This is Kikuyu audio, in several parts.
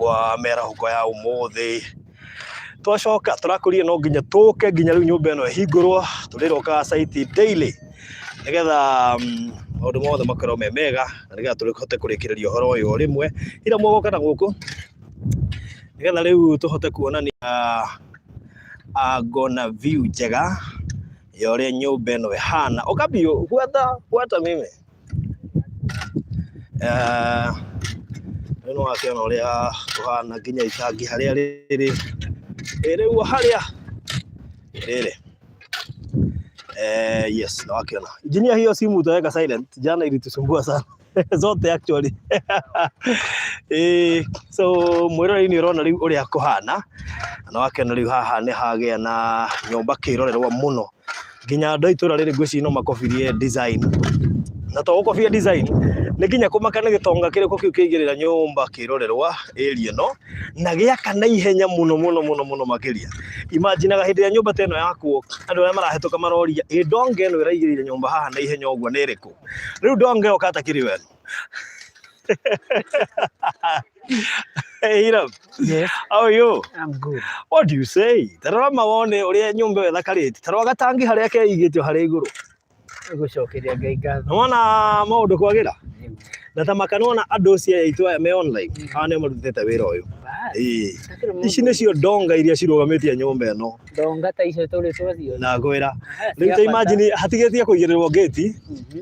Kwa mĩarahũko ya ũmũthĩ twacoka tũrakũria no nginya tũke nginya rĩu nyũmba ĩno ĩhingũrwo. Tũrĩrokaga site daily nĩgetha maũndũ mothe makorwo me mega na nĩgetha tũhote kũrĩkĩrĩria ũhoro ũyũ o rĩmwe. Ira mũgoka na gũkũ nĩgetha rĩu tũhote kuonania angle na view njega ya ũrĩa nyũmba ĩno ĩhana. Ũka biũ, buata buata mimi. Rĩu nĩ wakĩona ũrĩa kũhana nginya itangi harĩa rĩrĩ. Ĩ rĩu harĩa rĩrĩ. Yes, nĩ wakĩona. Engineer, hiyo simu utaweka silent. Jana ilitusumbua sana. Zote actually. So mwĩroreri nĩ ũrona rĩu ũrĩa kũhana. Na wakĩona rĩu haha nĩ hagĩa na nyũmba kĩrorerwa mũno. Nginya andũ a itũra rĩrĩ ngwĩciria no makobirie design. Na to gũkobia design, nĩ nginya kũmaka nĩ gĩtonga kĩrĩkũ kĩu kĩaigĩrĩra nyũmba kĩrorerwa area ĩno na gĩaka na ihenya mũno mũno mũno mũno makĩria. Imaginaga hĩndĩ ĩrĩa nyũmba ta ĩno yakwo, andũ arĩa marahĩtũka maroria, ĩ ndonge ĩno ĩraigĩrĩire nyũmba haha na ihenya ũguo nĩ ĩrĩkũ? Rĩu ndonge ĩyo kata kĩrĩ wenu. Hey, Hiram. Yes. How are you? I'm good. What do you say? Tarora mawone ũrĩa nyũmba ĩyo ĩthakarĩte. Tarora gatangi harĩa keigĩtio harĩa igũrũ. Gũcokeria Ngai ngatho. Nĩwona maũndũ kwagĩra? Na ta maka nĩwona andũ acio aitũ aya me online. Aya nĩo marutĩte wĩra ũyũ. Ĩĩ. Ici nĩcio ndonga iria cirũgamĩtie nyũmba ĩno. Ndonga ta icio tũrĩ twacio. Na ngwĩra. Rĩu ta imagine hatigĩtie kũigĩrĩrwo ngĩti.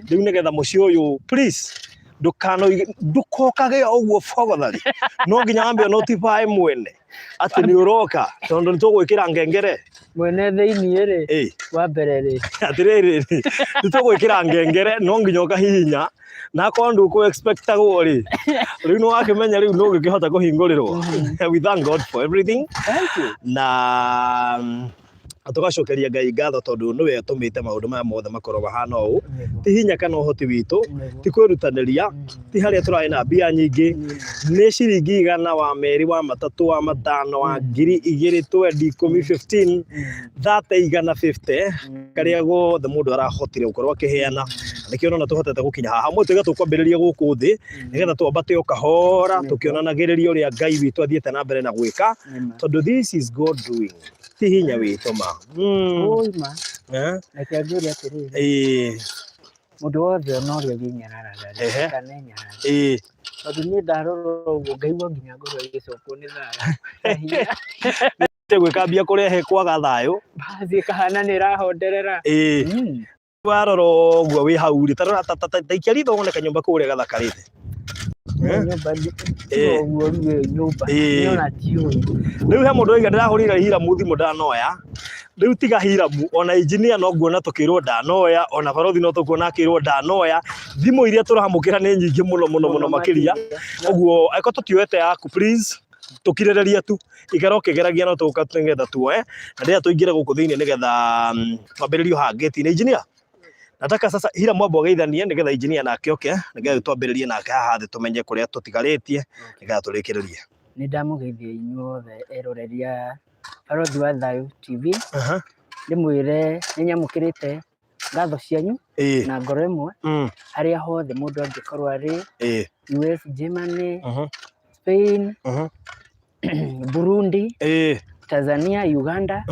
Rĩu nĩgetha mũciĩ ũyũ, please, ndũkanoige ndũkokage ũguo bogothari. No nginya wambe notify mwene atĩ nĩ ũroka tondũ nĩ tũgwĩkĩra ngengere. Mwene thĩiniĩ rĩ, wa mbere rĩ. Atĩrĩrĩ, nĩ tũgwĩkĩra ngengere no nginya ũkahihinya na akorwo ndũkũ expectagwo rĩ, rĩu nĩ wakĩmenya rĩu ndũngĩkĩhota kũhingũrĩrwo. We thank God for everything. Thank you. Na tũgacokeria Ngai ngatho tondũ nĩwe ũtũmĩte maũndũ maya mothe makorwo mahana ũũ. Ti hinya kana ũhoti witũ, ti kwĩrutanĩria, ti harĩa tũrarĩ na mbia nyingĩ, nĩ ciringi igana wa merĩ wa matatũ wa matano wa 2000 20 10 15 30 100 50 karĩa gothe mũndũ arahotire gũkorwo akĩheana. Nĩkĩo ũrona tũhotete gũkinya haha. Ũmũthĩ tũiga tũkwambĩrĩria gũkũ thĩ nĩgetha twambate o kahora tũkĩonanagĩrĩria ũrĩa Ngai witũ athiĩte na mbere na gwĩka, tondũ this is God doing, ti hinya witũ ma. Oi ma. Eh? Reke ngwĩre atĩrĩrĩ. Mũndũ wothe ona ũrĩa wĩnyararaga rĩ, ndakanenyarare. Tondũ niĩ ndarora ũguo ngaigua nginya ngoro ĩgĩcokwo nĩ thayũ na hinya. Gwĩkambia kũrehe kwaga thayũ. Bathi ĩkahana nĩ ĩrahonderera. Warora ũguo wĩ hau rĩ, ta rora ta ikia ritho wone kanyũmba kau ũrĩa gathakarĩte. Nyũmba tiga ũguo rĩu ĩyo nyũmba niĩ ona ndiũĩ. Rĩu he mũndũ oiga ndĩrahũrĩire Hiramu thimũ ndanoya. Rĩu tiga Hiramu, ona engineer no nguona tũkĩrwo ndanoya, ona barothi no tũkuona akĩrwo ndanoya. Thimũ iria tũramũkĩra nĩ nyingĩ mũno mũno mũno makĩria. Ũguo angĩkorwo tũtioete yaku, please tũkirĩrĩrie tu. Ikara ũkĩgeragia no tũgũka nĩgetha tuoe. Na ndĩrenda tũingĩre gũkũ thĩinĩ nĩgetha twambĩrĩrie o haha ngĩti-inĩ. Engineer, nataka sasa Hiramu amba ũgeithanie nĩgetha engineer nake oke nĩgetha twambĩrĩrie nake haha thĩ tũmenye kũrĩa tũtigarĩtie nĩgetha tũrĩkĩrĩrie. Nĩ ndamũgeithia inyuothe eroreri a Barothi wa Thayũ TV. Ndĩmwĩre nĩ nyamũkĩrĩte ngatho cianyu na ngoro ĩmwe harĩa hothe mũndũ angĩkorwo arĩ, US, Germany, Spain, Burundi, Tanzania, Uganda,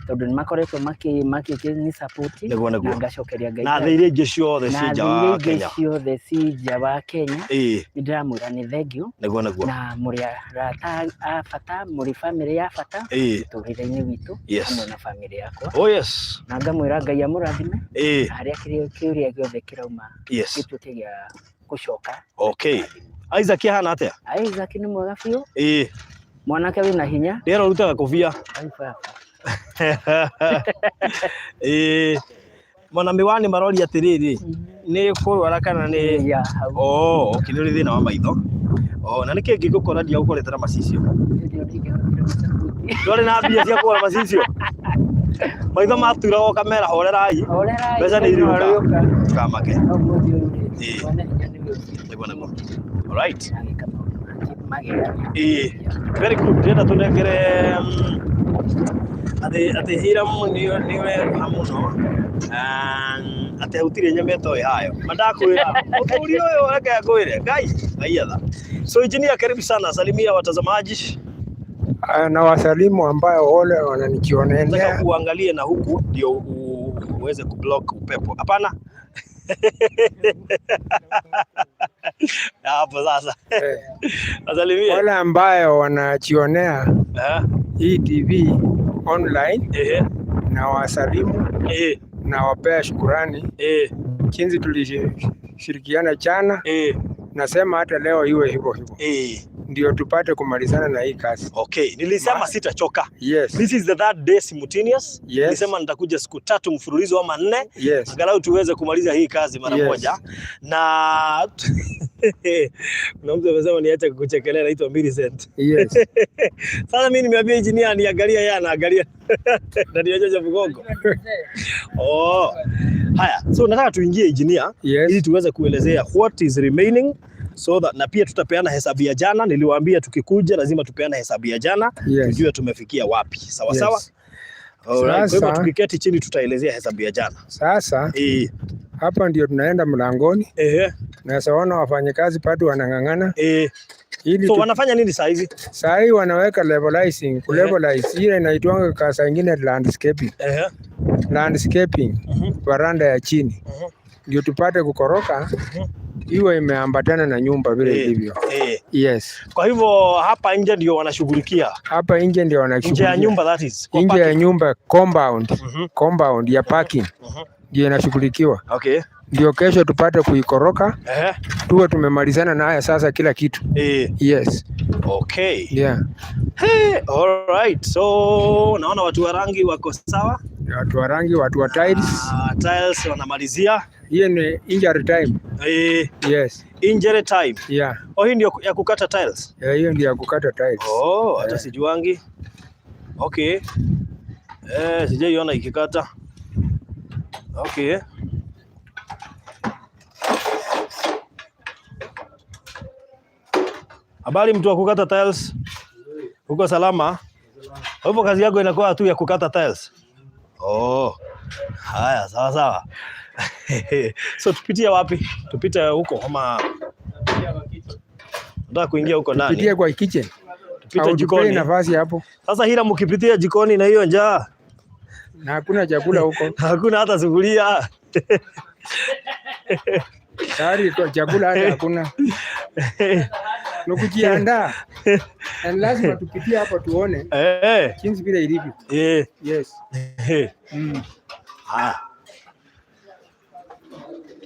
tondũ nĩ makoretwo makĩ support. Nĩguo. Na ngacokeria Ngai Na thĩ iria ingĩ ciothe na ci nja thĩ iria wa ingĩ Kenya. ciothe ci nja wa Kenya. Nĩ ndĩramwĩra nĩ thengiũ. Nĩguo. Na mũrĩ arata a bata, mũrĩ bamĩrĩ ya bata mũtũrĩre-inĩ witũ hamwe na bamĩrĩ yakwa. Oh yes. Na ngamwĩra Ngai amũrathime harĩa kĩrĩa gĩothe kĩrauma gĩtuĩke gĩa gũcoka. Okay. Isaac ahana atĩa? Isaac nĩ mwega biũ. Mwanake wĩna hinya. Rĩera ũrutaga kũbia. Ai baba. Mwana miwani maroria atĩrĩrĩ, nĩ kũrwara kana nĩ Ya hau. Oh, okay, nĩ ũrĩ thĩna wa maitho. Oh, na nĩkĩ ngĩgũkora ndiagũkorete na macicio? Hĩndĩ ĩyo ndingĩhotire gũcabuti. Ndwarĩ na mbia cia kũgũra macicio? Maitho matura ũkamera horerai. Horerai. Mbeca nĩ no irĩũka. arĩũka. Ndũkamake. No mũthĩ ũyũ rĩ, mwene hinya nĩwe ũcio. Nĩguo. Alright. Agĩka maũndũ make magegania. Very good. Ndĩrenda tũnengere atĩ Hiram nĩ ũreruha mũno. Atĩ gũtirĩ nyama ĩtoĩ hayo. Ma ndakwĩra, mũthuri ũyũ reke ngwĩre, Ngai, Ngai etha. So engineer, karibu sana, salimia watazamaji. Na wasalimu ambayo wale Nataka wananijionelea. uangalie na huku ndio uweze kublock upepo. Hapana. Hapo sasa. Wasalimie. Wale ambayo wanajionea hii TV online na wasalimu na wapea shukurani jinsi tulishirikiana jana. Nasema hata leo iwe hivyo hivyo, ndio tupate kumalizana na hii kazi. Okay, nilisema sitachoka. This is the third day simultaneous. Nilisema nitakuja siku 3 mfululizo ama 4. Angalau tuweze kumaliza hii kazi mara moja. Na kuna mtu amesema niache kukuchekelea, anaitwa Millicent. Sasa mimi nimeambia engineer niangalie, yeye anaangalia. Na nionyeshe mgongo. Oh. Haya, so nataka tuingie engineer, ili tuweze kuelezea what is remaining, so that, na pia tutapeana hesabu ya jana. Niliwaambia tukikuja lazima tupeane hesabu ya jana, tujue tumefikia wapi. Sawa sawa. Alright, kwa hivyo tukiketi chini tutaelezea hesabu ya jana. Sasa hapa ndio tunaenda mlangoni. Naweza ona wafanyikazi bado wanang'ang'ana. Ili So wanafanya nini saa hizi? Saa hii wanaweka levelizing, kulevelize ile inaitwanga kwa saa nyingine landscaping. Landscaping, varanda ya chini. Ndio tupate kukoroka iwe imeambatana na nyumba vile ilivyo. Kwa hivyo hapa nje ndio wanashughulikia. Hapa nje ndio wanashughulikia. Nje ya nyumba, that is. Kwa Nje ya parking. nyumba, compound. Compound ya parking. Ndio inashughulikiwa. Ndio kesho tupate kuikoroka. Tuwe tumemalizana naye sasa kila kitu. Hey, all right. So naona watu wa rangi wako sawa. Watu wa rangi, watu wa tiles. Tiles wanamalizia. Hiyo ni injury time. Injury time. Oh, hii ndio ya kukata tiles. Yeah, hiyo ndio ya kukata tiles. Oh, hata sijuangi. Okay. Sijaiona ikikata. Okay. Habari mtu wa kukata tiles? Uko salama? Kwa hivyo kazi yako inakuwa tu ya kukata tiles? Oh. Haya, sawa sawa. So tupitie wapi? Tupite huko ama nataka kuingia huko ndani? Tupitie kwa kitchen. Tupite Au tupee jikoni. nafasi hapo. Sasa hila mkipitia jikoni na hiyo njaa. Na hakuna chakula huko. Hakuna hata sufuria. Tayari kwa chakula hata hakuna. Ni kujiandaa. Na lazima tupitie hapo tuone jinsi vile ilivyo.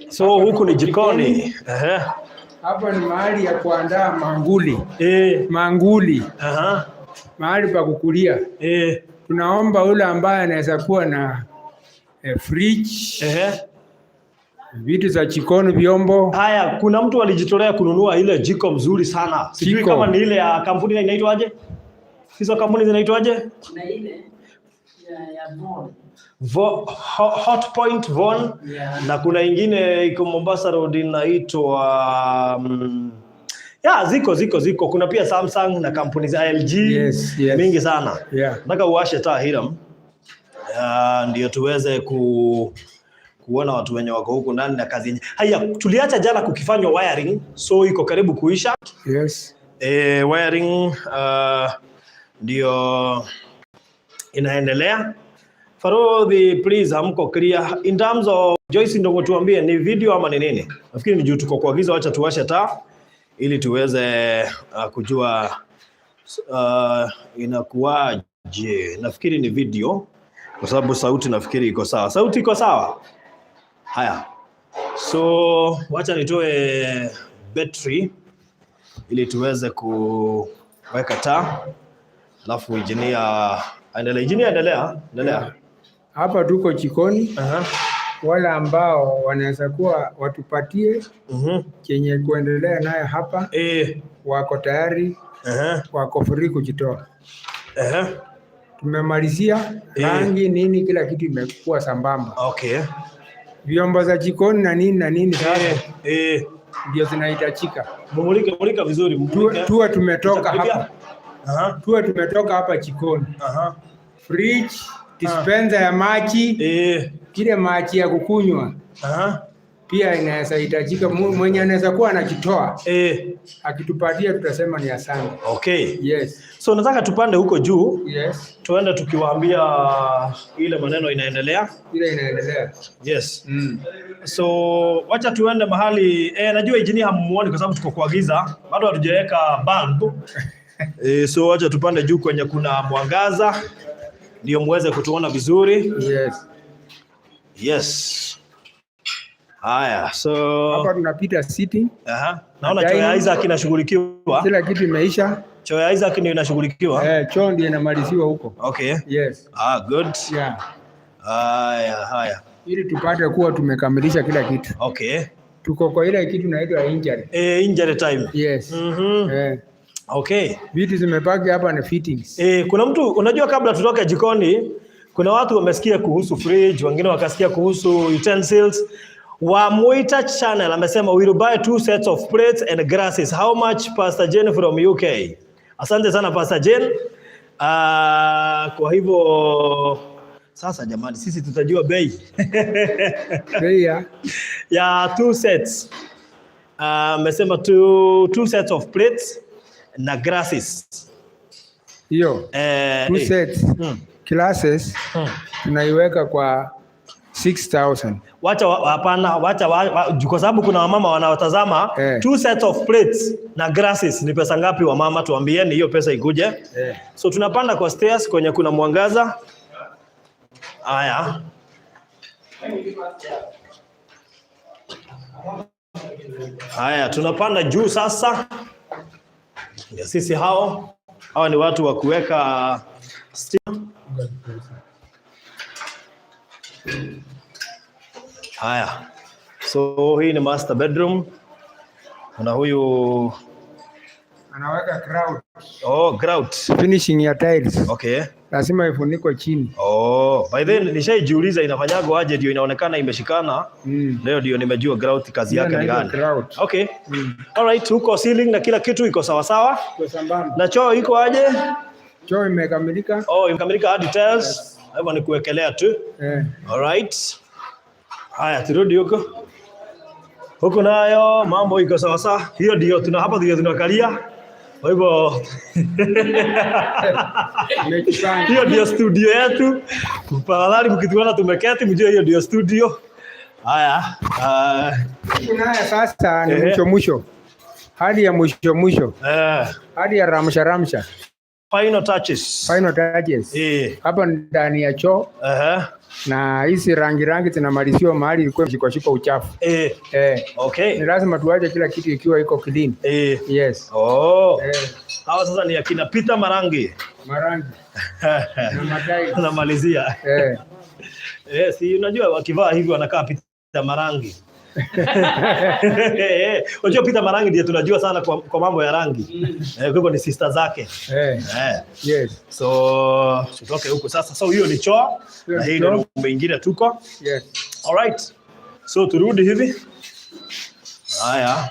So huku ni jikoni. Hapa ni mahali ya kuandaa manguli. Manguli. Mahali pa kukulia. Tunaomba yule ambaye anaweza kuwa na fridge. Vitu za jikoni, vyombo. Haya, kuna mtu alijitolea kununua ile jiko mzuri sana. Sijui Jiko. kama ni ile ya kampuni inaitwaje? Hizo kampuni zinaitwaje? Kuna ile ya Von. Hot Point Von. Na kuna ingine iko Mombasa Road inaitwa ya ziko. Kuna pia Samsung na kampuni za LG. Mingi sana. Nataka uwashe taa Hiram. Ndio tuweze kuona watu wenye wako huku ndani na kazi yenyewe. Haya, tuliacha jana kukifanywa wiring, so iko karibu kuisha. Wiring ndio inaendelea. Farodhi, please, hamko clear in terms of Joyce ndio tuambie ni video ama ni nini? Nafikiri ni juu tuko kuagiza, acha tuwashe taa ili tuweze kujua inakuwaje. Nafikiri ni video kwa sababu sauti nafikiri iko sawa. Sauti iko sawa? Haya. So wacha nitoe battery ili tuweze kuweka taa. Alafu engineer aendelee. Engineer endelea, endelea. Hapa tuko jikoni. Wale ambao wanaweza kuwa watupatie chenye kuendelea nayo hapa wako tayari, wako free kujitoa. Tumemalizia rangi nini, kila kitu imekuwa sambamba. Vyombo za jikoni na nini na nini sasa ndio zinahitajika. Mumulike, mulika vizuri, mumulike. Tuwe tumetoka Itakaribia? hapa. Tuwe tumetoka hapa jikoni. Fridge, dispenser ya maji, kile maji ya kukunywa. Pia inaweza hitajika mwenye anaweza kuwa anajitoa akitupatia tutasema ni asante. Okay. Yes. So nataka tupande huko juu. Yes. Tuende tukiwaambia ile maneno inaendelea. Ile inaendelea. Yes. So wacha tuende mahali najua engineer hamuoni kwa sababu tuko kwa giza, bado hatujaweka bulb. So wacha tupande juu kwenye kuna mwangaza ndio muweze kutuona vizuri. Yes. Yes. Haya, so hapa tunapita city. Aha. Naona choo ya Isaac inashughulikiwa. Kila kitu imeisha. Choo ya Isaac ndio inashughulikiwa. Choo ndio inamaliziwa huko. Okay. Yes. Ah, good. Yeah. Haya, haya. Ili tupate kuwa tumekamilisha kila kitu. Okay. Tuko kwa ile kitu inaitwa injury. Injury time. Yes. Okay. Vitu zimebaki hapa ni fittings. Kuna mtu unajua, kabla tutoke jikoni, kuna watu wamesikia kuhusu fridge, wengine wakasikia kuhusu utensils. Wa Muita Channel amesema we will buy 2 sets of plates and glasses. How much, Pastor Jane from UK? Asante sana Pastor Jane. Kwa hivyo sasa jamani, sisi tutajua bei. Bei ya ya 2 sets. Amesema 2 sets of plates na glasses. Hiyo. 2 sets. Glasses tunaiweka kwa 6,000. Wacha hapana, wacha kwa sababu kuna wamama wanaotazama. 2 sets of plates na glasses ni pesa ngapi wamama? Tuambieni hiyo pesa ikuje. So tunapanda kwa stairs kwenye kuna mwangaza. Haya. Haya, tunapanda juu sasa. Ya sisi hao. Hawa ni watu wa kuweka stima. Haya. So hii ni master bedroom. Kuna huyu anaweka grout. Oh, grout. Finishing ya tiles. Okay. Lazima ifunikwe chini. Oh, by then nishaijiuliza inafanyago aje ndio inaonekana imeshikana. Leo ndio nimejua grout kazi yake ni gani. Grout. Okay. All right, huko ceiling na kila kitu iko sawa sawa. Iko sambamba. Na choo iko aje? Choo imekamilika. Oh, imekamilika hadi tiles. Yes. Hapo ni kuwekelea tu. All right. Haya, turudi huko. Huko nayo mambo iko sawa sawa. Hiyo ndio tuna hapa ndio tunakalia. Kwa hivyo hiyo ndio studio yetu. Tafadhali mkituona tumeketi mjue hiyo ndio studio. Haya, tunaye sasa ni mwisho mwisho. Hali ya mwisho mwisho. Hali ya ramsha ramsha. Final touches. Final touches. Hapa ndani ya choo. Na hizi rangi rangi zinamaliziwa mahali ilikuwa imeshikwa uchafu. Okay. Ni lazima tuache kila kitu ikiwa iko clean. Yes. Oh. Hawa sasa ni akina Peter Marangi. Marangi. Na madai. Namalizia. Si unajua wakivaa hivi wanakaa Peter Marangi. Unajua Peter Marangi ndiye tunajua sana kwa mambo ya rangi. Kwa hivyo ni sister zake. Yes. So tutoke huko sasa. So hiyo ni choo na hii ni room nyingine tuko. Yes. All right. So turudi hivi. Haya.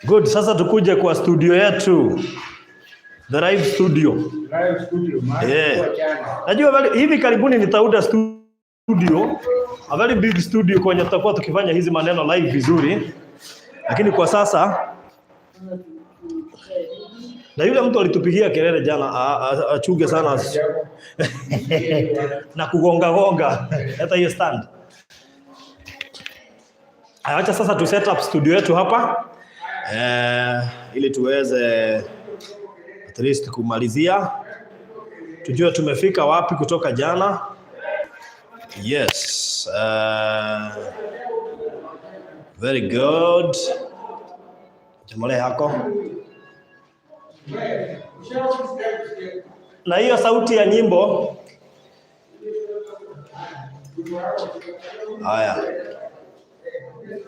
Good. Sasa tukuje kwa studio yetu. The live studio. Live studio. Najua hivi karibuni nitauda studio, a very big studio kwenye tutakuwa tukifanya hizi maneno live vizuri. Lakini kwa sasa, na yule mtu alitupigia kelele jana achuge sana na kugonga gonga hata hiyo stand. Acha sasa tu set up studio yetu hapa ili tuweze at least kumalizia, tujue tumefika wapi kutoka jana. Yes, very good. Jamole yako. Na hiyo sauti ya nyimbo. Haya.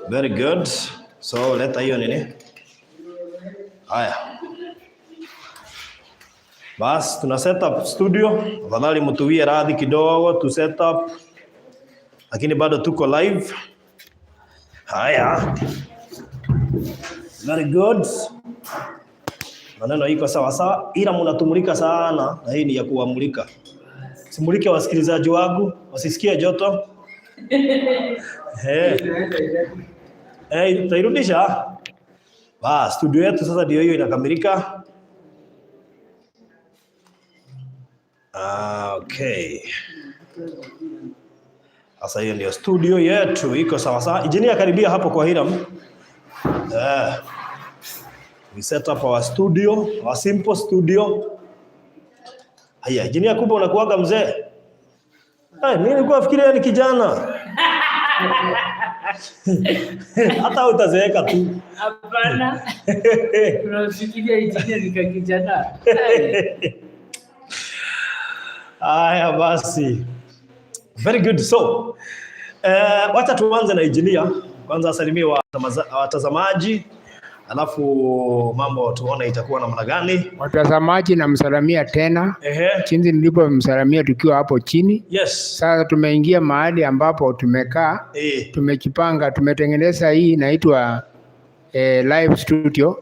Very good. So leta hiyo nini? Haya. Bas, tuna set up studio. Afadhali mtuwie radhi kidogo tu set up. Lakini bado tuko live. Haya. Very good. Maneno iko sawa sawa, ila mnatumulika sana na hii ni ya kuamulika. Simulike wasikilizaji wangu wasisikie joto. Eh. Eh, tutairudisha. Ba, studio yetu sasa ndio hiyo inakamilika. Ah, okay. Sasa hiyo ndio studio yetu iko sawa sawa. Engineer, karibia hapo kwa Hiram. Eh. We set up our studio, our simple studio. Haya, engineer, kumbe unakuaga mzee. Eh, mimi nilikuwa nafikiria ni kijana. Hata utazeeka tu. Hapana. Unafikiria engineer ni kijana. Haya basi. Very good. So, wacha tuanze na engineer. Kwanza asalimie watazamaji, alafu mambo tuone itakuwa namna gani. Watazamaji, namsalamia tena jinsi nilipomsalamia tukiwa hapo chini. Sasa tumeingia mahali ambapo tumekaa, tumejipanga, tumetengeneza hii inaitwa live studio,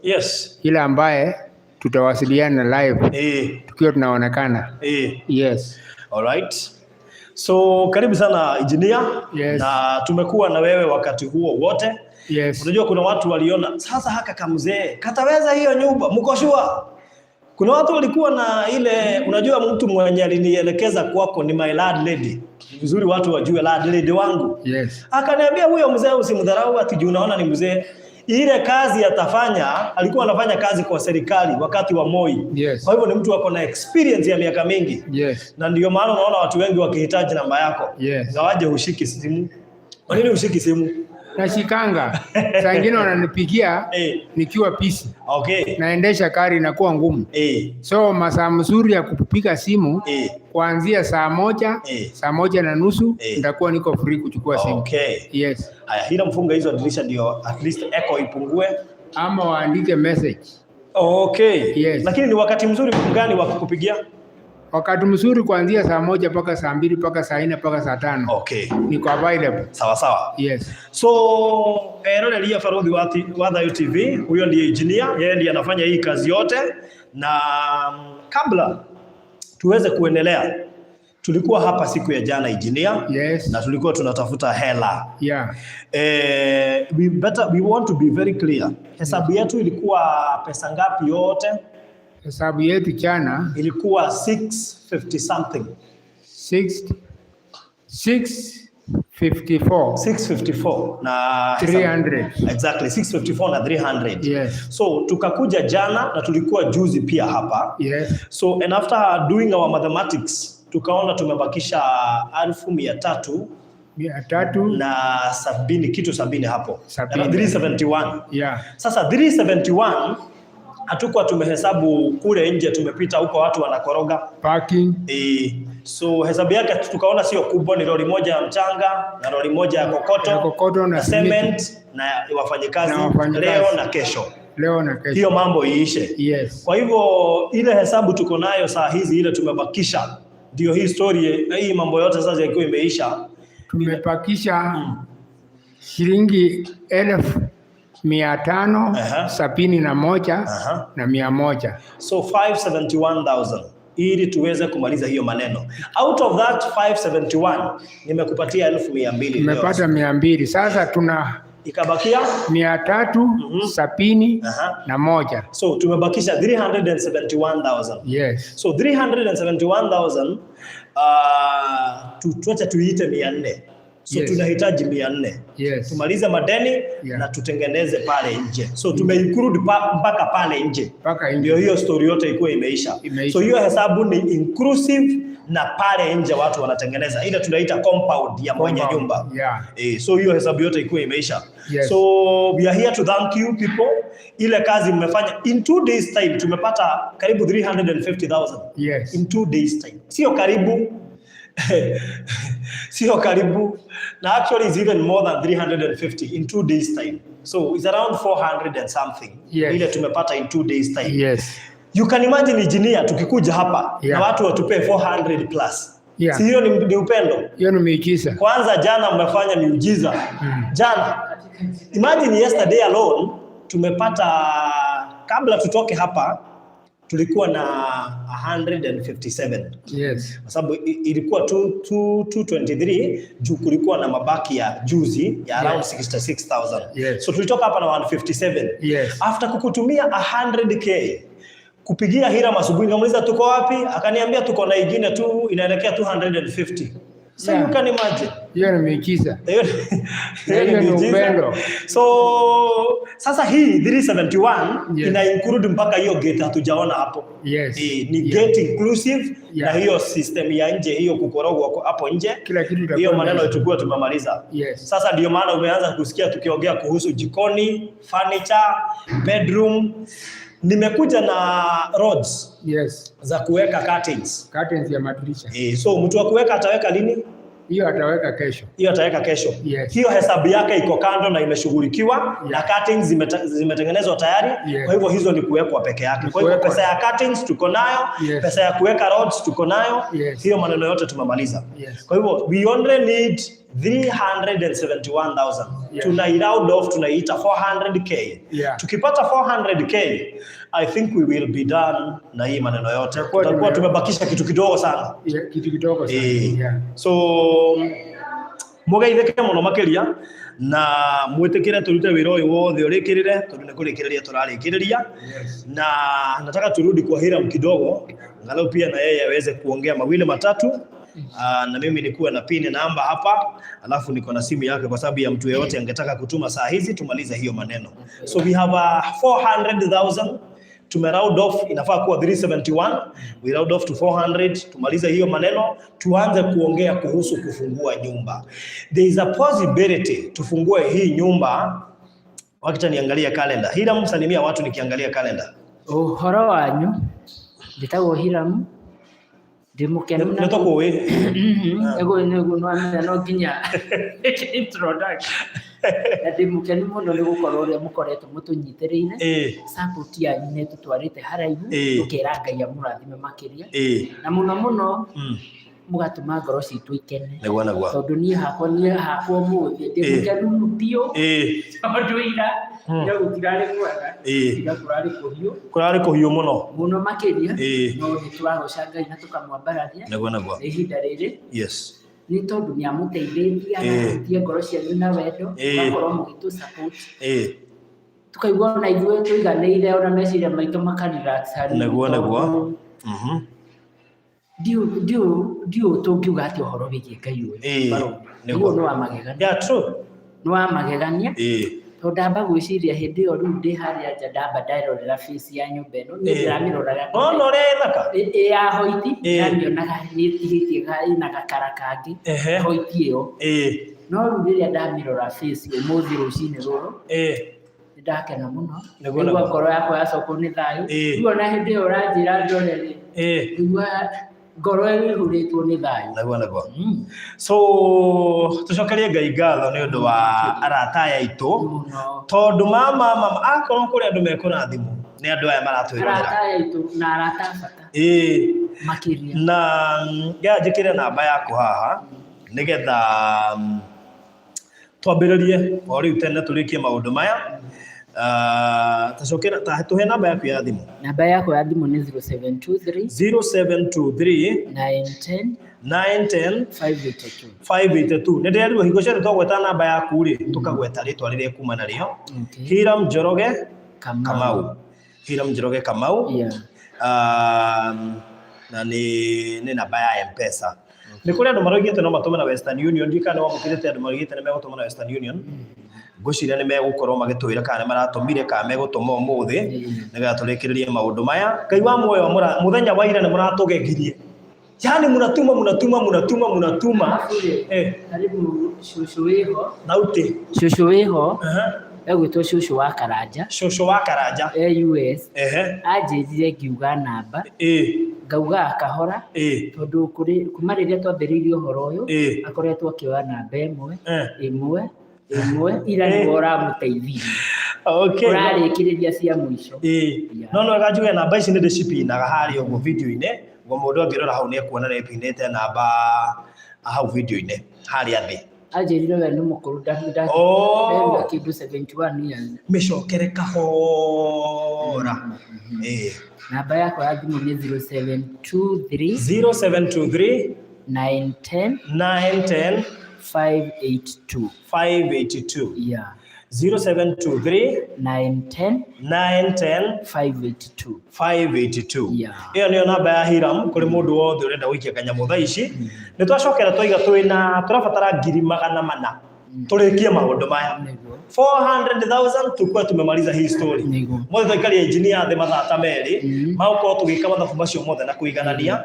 ile ambaye tutawasiliana live tukiwa tunaonekana. Yes. All right. So karibu sana engineer. Yes. Na tumekuwa na wewe wakati huo wote. Yes. Unajua kuna watu waliona sasa haka kamzee kataweza hiyo nyumba, mko sure? Kuna watu walikuwa na ile, unajua mtu mwenye alinielekeza kwako ni my landlady. Vizuri watu wajue landlady wangu. Yes. Akaniambia huyo mzee usimdharau ati juu unaona ni mzee. Ile kazi atafanya, alikuwa anafanya kazi kwa serikali wakati wa Moi. Yes. Kwa hivyo ni mtu ako na experience ya miaka mingi. Yes. Na ndio maana unaona watu wengi wakihitaji namba yako. Yes. Ingawaje hushiki simu. Kwa nini hushiki simu? Nashikanga. Saa ingine wananipigia nikiwa busy. Okay. Naendesha gari inakuwa ngumu. So masaa mzuri ya kupiga simu kuanzia saa 1, 1:30 nitakuwa niko free kuchukua simu. Okay. Yes. Haya, hila mfunga hizo dirisha ndio at least echo ipungue. Ama waandike message. Okay. Yes. Lakini ni wakati mzuri gani wa kukupigia? Wakati mzuri kuanzia saa 1 mpaka saa 2 mpaka saa 4 mpaka saa 5. Okay. Niko available. Sawa sawa. Yes. So eroreria Baruthi wa Thayu TV, huyo ndiye engineer, yeye ndiye anafanya hii kazi yote. Na kabla tuweze kuendelea, tulikuwa hapa siku ya jana engineer. Yes. Na tulikuwa tunatafuta hela. Yeah. We want to be very clear. Hesabu yetu ilikuwa pesa ngapi yote? Hesabu yetu jana ilikuwa 650 something. 654. 654 na 300. Exactly, 654 na 300. Yes. So tukakuja jana na tulikuwa juzi pia hapa. Yes. So and after doing our mathematics tukaona tumebakisha elfu mia tatu mia tatu na sabini kitu sabini hapo. Sabini. Na 371. Yeah. Sasa 371 hatukuwa tumehesabu kule nje, tumepita huko watu wanakoroga parking. So hesabu yake tukaona sio kubwa, ni lori moja ya mchanga na lori moja ya kokoto, Ya kokoto na na cement na wafanyikazi Na wafanyikazi. leo na kesho. Leo na kesho. Hiyo mambo iishe. Yes. Kwa hivyo ile hesabu tuko nayo saa hizi ile tumebakisha, ndio hii story, hii mambo yote sasa ikiwa imeisha. Tumebakisha shilingi elfu mia tano sabini na moja na mia moja. So 571,000 ili tuweze kumaliza hiyo maneno. Out of that 571 nimekupatia elfu mia mbili leo. Tumepata 200. Sasa tuna ikabakia mia tatu sabini na moja. So tumebakisha 371,000. Yes. So 371,000, tuache tuiite 400. So Yes. tunahitaji 400. Yes. Tumalize madeni na tutengeneze pale nje. So tumeinclude mpaka pale nje. Mpaka nje. Ndio hiyo story yote ikuwe imeisha. Imeisha. So hiyo hesabu ni inclusive na pale nje watu wanatengeneza. Ile tunaita compound ya mwenye Compound. nyumba. Yeah. So hiyo hesabu yote ikuwe imeisha. Yes. So we are here to thank you people. Ile kazi mmefanya in 2 days time tumepata karibu 350,000. Yes. In 2 days time. Sio karibu. Sio karibu. Na actually it's even more than 350 in 2 days time. So it's around 400 and something. Yes. Ile tumepata in 2 days time. Yes. You can imagine engineer tukikuja hapa Yeah. na watu watupe 400 plus. Yeah. Si hiyo ni upendo? Hiyo ni miujiza. Kwanza jana mmefanya miujiza. Jana. Imagine yesterday alone tumepata, kabla tutoke hapa Tulikuwa na 157 kwa sababu ilikuwa 223 juu kulikuwa na mabaki ya juzi ya around 66,000. So tulitoka hapa na 157. After kukutumia 100K, kupigia Hiram asubuhi, nikamuuliza tuko wapi, akaniambia tuko na ingine tu inaelekea 250. So you can imagine. Hiyo ni miujiza. Hiyo Hiyo ni ni miujiza. upendo. So sasa hii 371 ina include mpaka hiyo gate hatujaona hapo. Ni gate inclusive na hiyo system ya nje, hiyo kukorogwa hapo nje. Kila kitu itakuwa Hiyo maneno nice. tukua tumemaliza. Sasa ndio maana umeanza kusikia tukiongea kuhusu jikoni, furniture, bedroom. Nimekuja na rods za kuweka curtains. Curtains ya madirisha. So mtu wa kuweka ataweka lini? Hiyo ataweka kesho. Hiyo ataweka kesho. Yes. Hiyo hesabu yake iko kando na imeshughulikiwa na curtains zimetengenezwa tayari. Kwa hivyo hizo ni kuwekwa peke yake. Ni Kwa hivyo kuwekwa. pesa ya curtains tuko nayo, pesa ya kuweka rods tuko nayo. Hiyo maneno yote tumemaliza. Kwa hivyo we only need 371,000. Tuna round off, tunaiita 400K. Tukipata 400K, I think we will be done na hii maneno yote. Tutakuwa Tutakuwa tumebakisha kitu kidogo sana. Yeah, kitu kidogo sana. So mugeithĩke mũno makĩria na mwĩtĩkĩre tũrute wĩra ũyũ wothe ũrĩkĩrĩre, tondũ nĩ kũrĩkĩrĩria tũrarĩkĩrĩria. Na nataka turudi kwa Hiram kidogo, angalau pia na yeye aweze kuongea mawili matatu. Na mimi nikuwe na pin namba hapa, alafu niko na simu yake kwa sababu ya mtu yeyote angetaka kutuma saa hizi tumalize hiyo maneno. So we have a 400,000, tume round off, inafaa kuwa 371, we round off to 400, tumalize hiyo maneno, tuanze kuongea kuhusu kufungua nyumba. There is a possibility tufungue hii nyumba. Wacha niangalie calendar. Hiram, salimia watu nikiangalia calendar. Ũhoro wanyu, njĩtagwo Hiram, ndĩ mũkenu na Nĩtũkũĩ. Nĩguo nĩguo nĩwamenya no nginya introduction. Na ndĩ mũkenu mũno nĩ gũkorwo ũrĩa mũkoretwo mũtũnyitĩrĩire. Support yanyu nĩ ĩtũtwarĩte haraihu, tũkera Ngai amũrathime makĩria. Na mũno mũno mũgatũma ngoro citũ ikene. Nĩguo nĩguo. Tondũ niĩ hakwa ũmũthĩ ndĩ mũkenu biũ. Tondũ ira ira gũtirarĩ kwega. Ira kũrarĩ kũhiũ. Kũrarĩ kũhiũ mũno. Mũno makĩria. No nĩ tũragoca Ngai na tũkamwambararia. Nĩguo nĩguo. Nĩ ihinda rĩrĩ nĩ tondũ nĩ amũteithĩtie, agahutia ngoro cianyu na wendo, mũgakorwo mũgĩtũ support. Tukaigua ona ithuĩ tũiganĩire, ona meciria maitũ maka relax hanini Nĩguo nĩguo. tondũ ndiũ tũngiuga atĩa ũhoro wĩgiĩ Ngai ũyũ. Barũthi. Nĩguo. Nĩguo nĩ wa magegania. Yeah, true. Nĩ wa magegania. Tondũ ndamba gwĩciria hĩndĩ ĩyo rĩu ndĩ harĩa nja, ndamba nderorera face ya nyũmba ĩno, niĩ ndĩramĩroraga Ona ũrĩa ĩ thaka. Ĩ ya hoiti, ndamĩonaga nĩ ĩtigĩtie ĩna gakara kangĩ, hoiti ĩyo. No rĩu rĩrĩa ndamĩrora face ũmũthĩ rũcinĩ rũrũ, nĩ ndakena mũno. Nĩguo Nĩguo nĩguo. ngoro yakwa yacokwo nĩ thayũ. Rĩu ona hĩndĩ ĩyo ũranjĩra ndore rĩ, nĩguo ngoro ĩihũrĩtwo nĩ thayũ. Nĩguo nĩguo. So tũcokerie Ngai ngatho nĩ ũndũ wa arata aya aitũ. Mũno. Tondũ mama mama akorwo kũrĩ andũ mekũrathimwo nĩ andũ aya maratwĩrorera. Arata aya aitũ na arata a bata makĩria. Na ya njĩkĩre namba yaku haha nĩgetha twambĩrĩrie o rĩu tene tũrĩkie maũndũ maya. Tacokera ta tũhe namba yaku ya thimũ. Namba yakwa ya thimũ nĩ 0723 0723 910 910 582. 582. Nĩ ndĩrerirwo hingo ciothe twagweta namba yaku rĩ, tũkagweta rĩtwa rĩrĩa kuma narĩo. Hiram Njoroge Kamau. Kamau. Hiram Njoroge Kamau. Na nĩ namba ya M-Pesa. Nĩ kũrĩ andũ maroigĩte no matũme na Western Union, ndiũĩ kana nĩ wamũkĩrĩte andũ maroigĩte nĩ megũtũma na Western Union. Ngwĩciria nĩ megũkorwo magĩtwĩra kana nĩ maratũmire kana megũtũma ũmũthĩ nĩgetha tũrĩkĩrĩrie maũndũ maya. Ngai wa muoyo mũthenya wa ira nĩ mũratũgegirie. Yani munatuma munatuma munatuma munatuma. Arabu rĩ, karibu cũcũ wĩho. Thauti. Cũcũ wĩho egwĩtwo cũcũ wa Karanja. Cũcũ wa Karanja. E US. Anjĩrire ngiuga namba. Ngauga kahora. Tondũ kũrĩ kuma rĩrĩa twambĩrĩirie ũhoro ũyũ, akoretwo akĩoya namba ĩmwe ĩmwe ĩmwe, ira nĩwe ũramũteithirie. Ũrarĩkĩrĩria cia mũico. No no wega njuge namba ici nĩ ndĩcipinaga harĩa ũguo video-inĩ, ũguo mũndũ angĩrora hau nĩ ekuona nĩ ĩpinĩte namba hau video-inĩ harĩa thĩ. Anjĩrire we nĩ mũkũrũ Oh. nda kĩndũ 71 years. Mĩcokere kahora. Ĩĩ. Namba yakwa ya thimũ nĩ 0723 0723 910 910 582. 582. Yeah. 0723 910 910 582. 582. Yeah. Ĩyo nĩyo namba ya Hiram kũrĩ mũndũ wothe ũrenda gũikia kanyamũ thaa ici. Nĩ twacokera twaiga twĩna tũrabatara 400,000 tũrĩkie maũndũ maya. Nĩguo. 400,000 tukuwa tumemaliza hii story. Nĩguo. Mothe twaikaria engineer thĩ mathaa ta merĩ Mm. magũkorwo tũgĩka mathabu macio mothe na kũiganania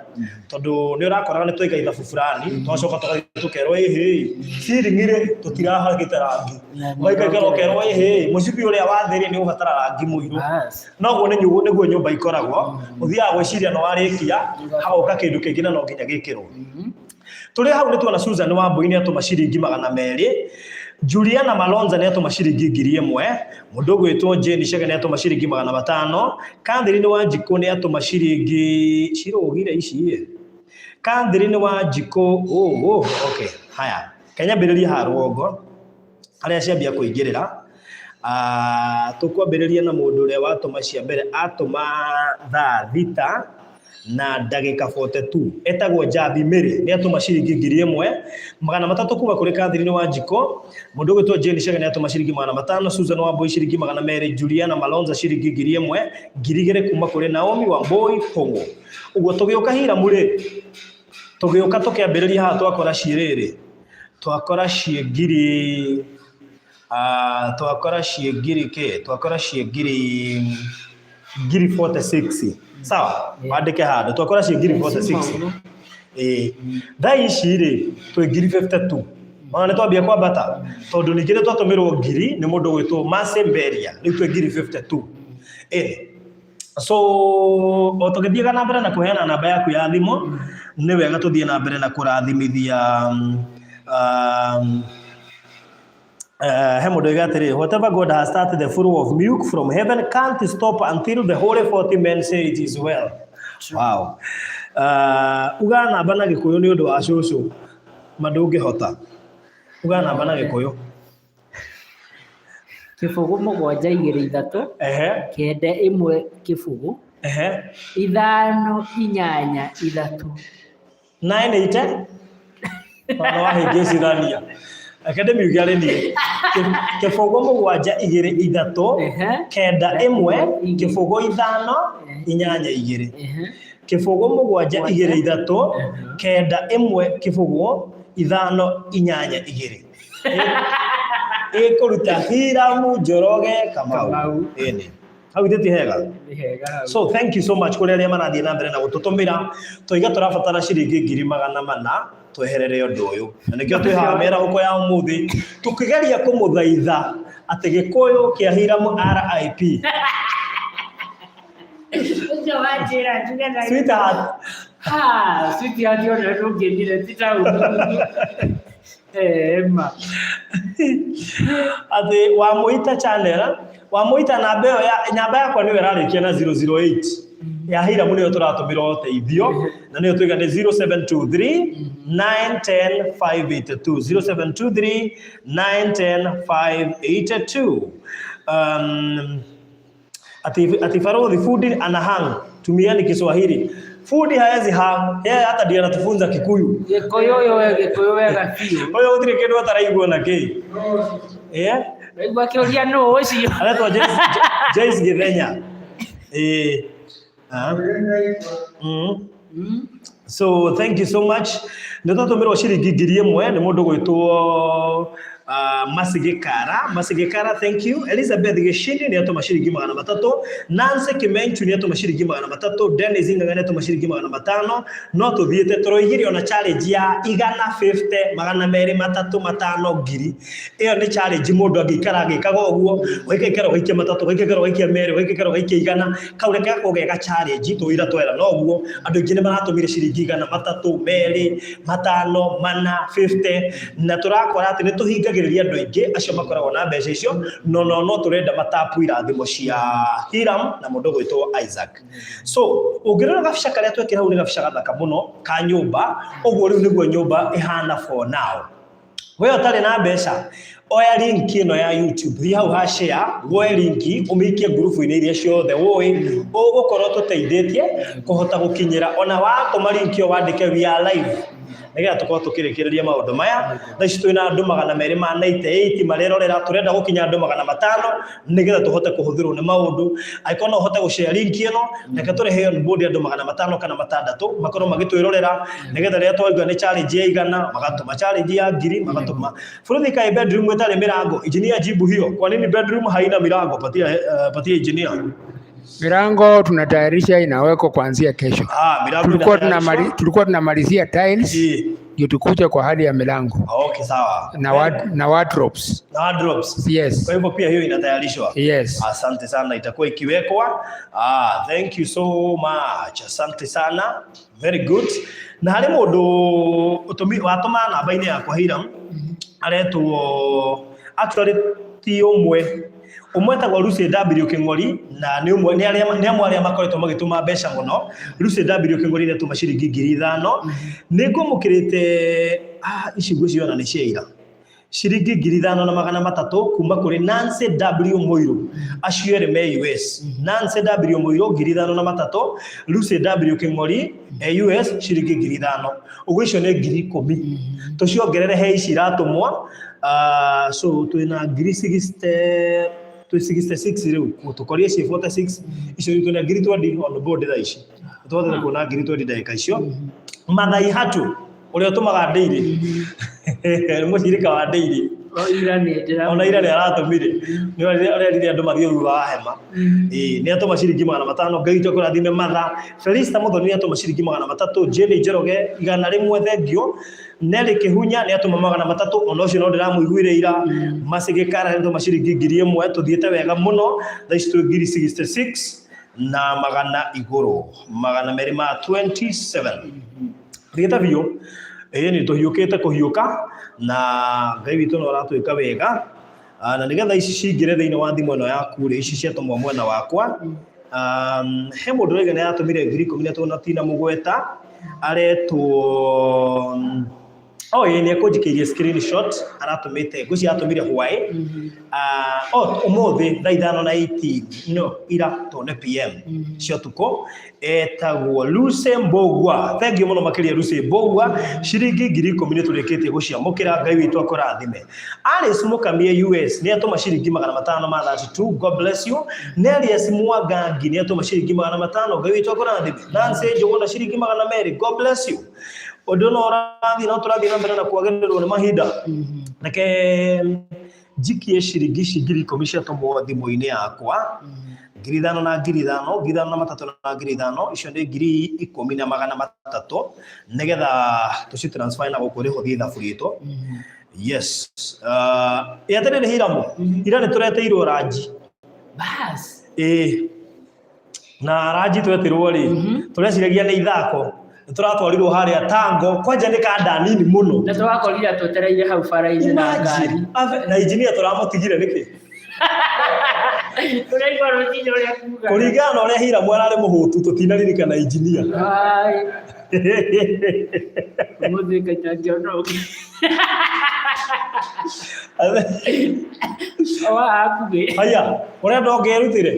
tondũ nĩ ũrakoraga nĩ twaiga ithabu fulani twacoka tũgathiĩ tũkerwo ĩhĩ ceiling rĩ tũtirahakĩte rangi Na nĩ ũgaikara ũkerwo ĩhĩ mũcibi ũrĩa wa thĩ rĩ nĩ ũbatara rangi mũirũ. Bas. Noguo nĩ nĩguo nyũmba ikoragwo ũthiaga gwĩciria nĩ warĩkia hagoka kĩndũ kĩngĩ na no nginya gĩkĩrwo. Tũrĩ hau nĩ tuona Susan Wambui nĩ atũma ciringi 200, Juliana Malonza nĩ atũma ciringi 1000, mũndũ ũgwĩtwo Jane Chege nĩ atũma ciringi 500, Catherine Wanjikũ nĩ atũma ciringi cirũgire ici ĩ. Catherine Wanjikũ, oh, okay, haya kanyambĩrĩria haha rũgongo harĩa ciambia kũingĩrĩra. Tũkwambĩrĩria na mũndũ ũrĩa watũma cia mbere, atũma thaa thita na ndagĩka 42, etagwo Njambi Mary nĩ atũma ciringi 1300 kuma kũrĩ Catherine Wanjikũ. Mũndũ ũgwĩtwo Jane Chege nĩ atũma ciringi 500, Susan Wambui ciringi 200, Juliana Malonza ciringi 1000, 2000 kuma kũrĩ Naomi Wambui Kũng'ũ. Ũguo tũgĩũka Hiramu rĩ, tũgĩũka tũkĩambĩrĩria haha twakora ciĩ rĩrĩ, twakora ciĩ ngiri twakora ciĩ ngiri kĩ, twakora ciĩ ngiri 46. Sawa, wandĩke handũ twakora ciĩ ngiri 46. Ĩĩ thaa ici rĩ twĩ ngiri 52. Ona nĩ twambia kwambata tondũ ningĩ nĩ twatũmĩrwo ngiri nĩ mũndũ ũgwĩtwo Mercy Mberia, rĩu twĩ ngiri 52. Ĩĩ so o tũgĩthiaga na mbere na kũheana namba yaku ya thimũ, nĩ wega tũthiĩ na mbere na kũrathimithia. He mũndũ oiga atĩrĩ, whatever God has started the flow of milk from heaven can't stop until the holy 40 men say it is well. Wow. Uga namba na Gĩkũyũ nĩ ũndũ wa cũcũ ma ndũngĩhota. Uga namba na Gĩkũyũ. 0 7 2 3 Ehe. 9 1 0 Ehe. 5 8 3 9 8 Ona wahĩngĩcithania. Reke ndĩmiuge arĩ niĩ. 0 7 2 3 9 1 0 5 8 2. 0 7 2 3 9 1 0 5 8 2. Ĩkũruta Hiramu Njoroge Kamau. Kamau. Ĩni. Hau ithe ti hega? Nĩ hega hau. So thank you so much kũrĩ arĩa marathiĩ na mbere na gũtũtũmĩra. Twaiga tũrabatara ciringi 400,000 tweherere ũndũ ũyũ. Na nĩkĩo twĩ haha mĩarahũko ya ũmũthĩ tũkĩgeria kũmũthaitha atĩ Gĩkũyũ kĩa Hiramu RIP. Ũcio wanjĩra njuge na Sweetheart. Ha, sweetheart ona ndũngĩnire ti ta ũguo. Ma. Atĩ Wamũita channel, Wamũita namba ĩyo ya namba yakwa nĩyo ĩrarĩkia na 008. Ya Hiramu nĩyo tũratũmĩra ũteithio na nĩyo tuiga nĩ 0723 910 582, 0723 910 582. Ati Farodhi fundi anahang, tumiani Kiswahili. Fundi haezi hang, yeye hata ndiye anatufunza Kikuyu. Gĩkũyũ ũyũ we Gĩkũyũ wega biũ. Ũyũ gũtirĩ kĩndũ ataraigua na kĩ. Eh? Ndaigua akĩũria nũ ũcio. Anaitwa Joyce Githenya. Eh. Ah. So thank you so much. Nĩ twatũmĩrwo ciringi 1000 nĩ mũndũ gwĩtwo Masigikara. Masigikara, thank you. Elizabeth Gishindi nĩ atũma ciringi 300. Nancy Kimenchu nĩ atũma ciringi 300. Dennis Ng'ang'a nĩ atũma ciringi 500. No tũthiĩte tũroigire ona challenge ya 150, 200, 300, 500, 1000. Ĩyo nĩ challenge mũndũ angĩikara agĩkaga ũguo, ũgaikara ũgaikia 3, ũgaikara ũgaikia 2, ũgaikara ũgaikia 100. Kau reke gakorwo ge challenge tũira twera no ũguo. Andũ aingĩ nĩ maratũmire ciringi 100, 3, 2, 5, 4, 50 na tũrakora atĩ nĩ tũhingagĩrĩria andũ aingĩ acio makoragwo na mbeca icio, no no no tũrenda matapu irathimo cia Hiram na mũndũ ũgwĩtwo Isaac. So ũngĩrora gabica karĩa twekĩra hau nĩ gabica gathaka mũno ka nyũmba, ũguo rĩu nĩguo nyũmba ĩhana for now. We ũtarĩ na mbeca, oya link ĩno ya YouTube, thiĩ hau ha share, woe link ũmĩikie ngurubu-inĩ iria ciothe ũĩ, ũgũkorwo tũteithĩtie kũhota gũkinyĩra ona watũma link ĩyo wandĩke we are live, nĩgetha tũkorwo tũkĩrĩkĩrĩria maũndũ maya. Thaa ici twĩna andũ 298 marerorera, tũrenda gũkinya andũ 500 nĩgetha tũhote kũhũthĩrwo nĩ maũndũ. Angĩkorwo no ũhote gũshare link ĩno, reke tũrehe on board andũ 500 kana 600 makorwo magĩtwĩrorera, nĩgetha rĩrĩa twaigua nĩ challenge ya 100 magatũma challenge ya 1000 magatũma. Bũrũri kaĩ bedroom ĩtarĩ mĩrango? Engineer jibu hiyo. Kwa nini bedroom haina milango? Patia, patia engineer. Milango tunatayarisha inawekwa kuanzia kesho. Ah, milango Tulikuwa inatayarishwa. Tulikuwa tunamalizia tiles ndio tukuje kwa hali ya milango. Okay, sawa. Na wardrobes. Na wardrobes. Yes. Kwa hivyo pia hiyo inatayarishwa. Yes. Asante sana, itakuwa ikiwekwa. Ah, thank you so much. Asante sana. Very good. Na harĩ mũndũ watũma namba-inĩ yakwa Hiram, aretwo actually ti ũmwe, ũmwe etagwo Lucy W Kĩng'ori, na nĩ ũmwe nĩ arĩa nĩ amwe arĩa makoretwo magĩtũma mbeca mũno. Lucy W Kĩng'ori nĩ atũma ciringi 5,000. Nĩ ngũmũkĩrĩte, ici ngwĩciria ona nĩ cia ira, ciringi 5,300 kuma kũrĩ Nancy W Mũirũ, acio erĩ me US. Nancy W Mũirũ 5,300, Lucy W Kĩng'ori e US ciringi 5,000. Ũguo icio nĩ 10,000. Tũciongerere he ici iratũmwo. So twĩna ngiri sixty, twĩ 66 rĩu, tũkorie ciĩ 46, icio rĩu twĩna 20,000 on board thaa ici. Twahotete kuona 20,000 ndagĩka icio. Mathai Hatu ũrĩa ũtũmaga ndĩirĩ, nĩ mũcirika wa ndĩirĩ. O ira nĩ ndĩra- Ona ira nĩ aratũmire, nĩ arerire andũ mathiĩ thutha wa hema. Ĩĩ, nĩ atũma ciringi 500, Ngai witũ akũrathime Matha. Felista Muthoni nĩ atũma ciringi 300, Jane Njoroge 100, thengio. Nelly Kĩhunya nĩ atũma 300, ona ũcio no ndĩramũiguire ira. Macigĩkara nĩ atũma ciringi 1,000, tũthiĩte wega mũno. Thaa ici twĩ ngiri 66 na magana igũrũ, 227. Thiĩte biũ. Ĩĩ, nĩ tũhiũkĩte kũhiũka, na Ngai witũ no aratwĩka wega. Na nĩgetha ici cingĩre thĩinĩ wa thimũ ĩno yaku rĩ, ici ciatũmwo mwena wakwa. He mũndũ ũrauga nĩ aratũmire 10,000 na tondũ tina mũgweta, aretwo, oh, ĩĩ, nĩ ekũnjikĩirie screenshot, aratũmĩte, ngwĩciria aratũmire hwaĩ. Oh, ũmũthĩ thaa ithano na eighteen, no, ira tondũ nĩ PM cia ũtukũ, etagwo Lucy Mbũgua. Thank you mũno makĩria Lucy Mbũgua, ciringi 10,000 nĩ tũrĩkĩtie gũciamũkĩra, Ngai witũ akũrathime. Alice Mũkamie US nĩ atũma ciringi 532, God bless you. Nelius Mwangangi nĩ atũma ciringi 500, Ngai witũ akũrathime. Nancy Njũgũna ciringi 200, God bless you. Ũndũ no ũrathiĩ, no tũrathiĩ na mbere na kwagĩrĩrwo nĩ mahinda. Reke njikie ciringi ici 10,000 ciatũmwo thimũ-inĩ yakwa, 5,000 na 5,000, 5,300 na 5,000, icio nĩ 10,300, nĩgetha tũci transfer na gũkũ rĩhũthie ithabu ritũ. Yes. Ĩ atĩrĩrĩ Hiramu, ira nĩ tũreteirwo ranji. Bas. Ĩĩ. Na ranji twetirwo rĩ, tũreciragia nĩ ithako, nĩ tũratwarirwo harĩa Tango, kwanja nĩ kanda nini mũno. Na tũrakorire twetereire hau bara-inĩ na ngari. Imagine. Na engineer tũramũtigire nĩkĩ? Tũraigua rũcinĩ ũrĩa kuga. Kũringana na ũrĩa Hiramu ararĩ mũhũtu, tũtinaririkana engineer. Ai. Ũmũthĩ Ngai ndangĩona ũngĩ. O haha hakuhĩ. Haya, ũrenda ũngĩrutire?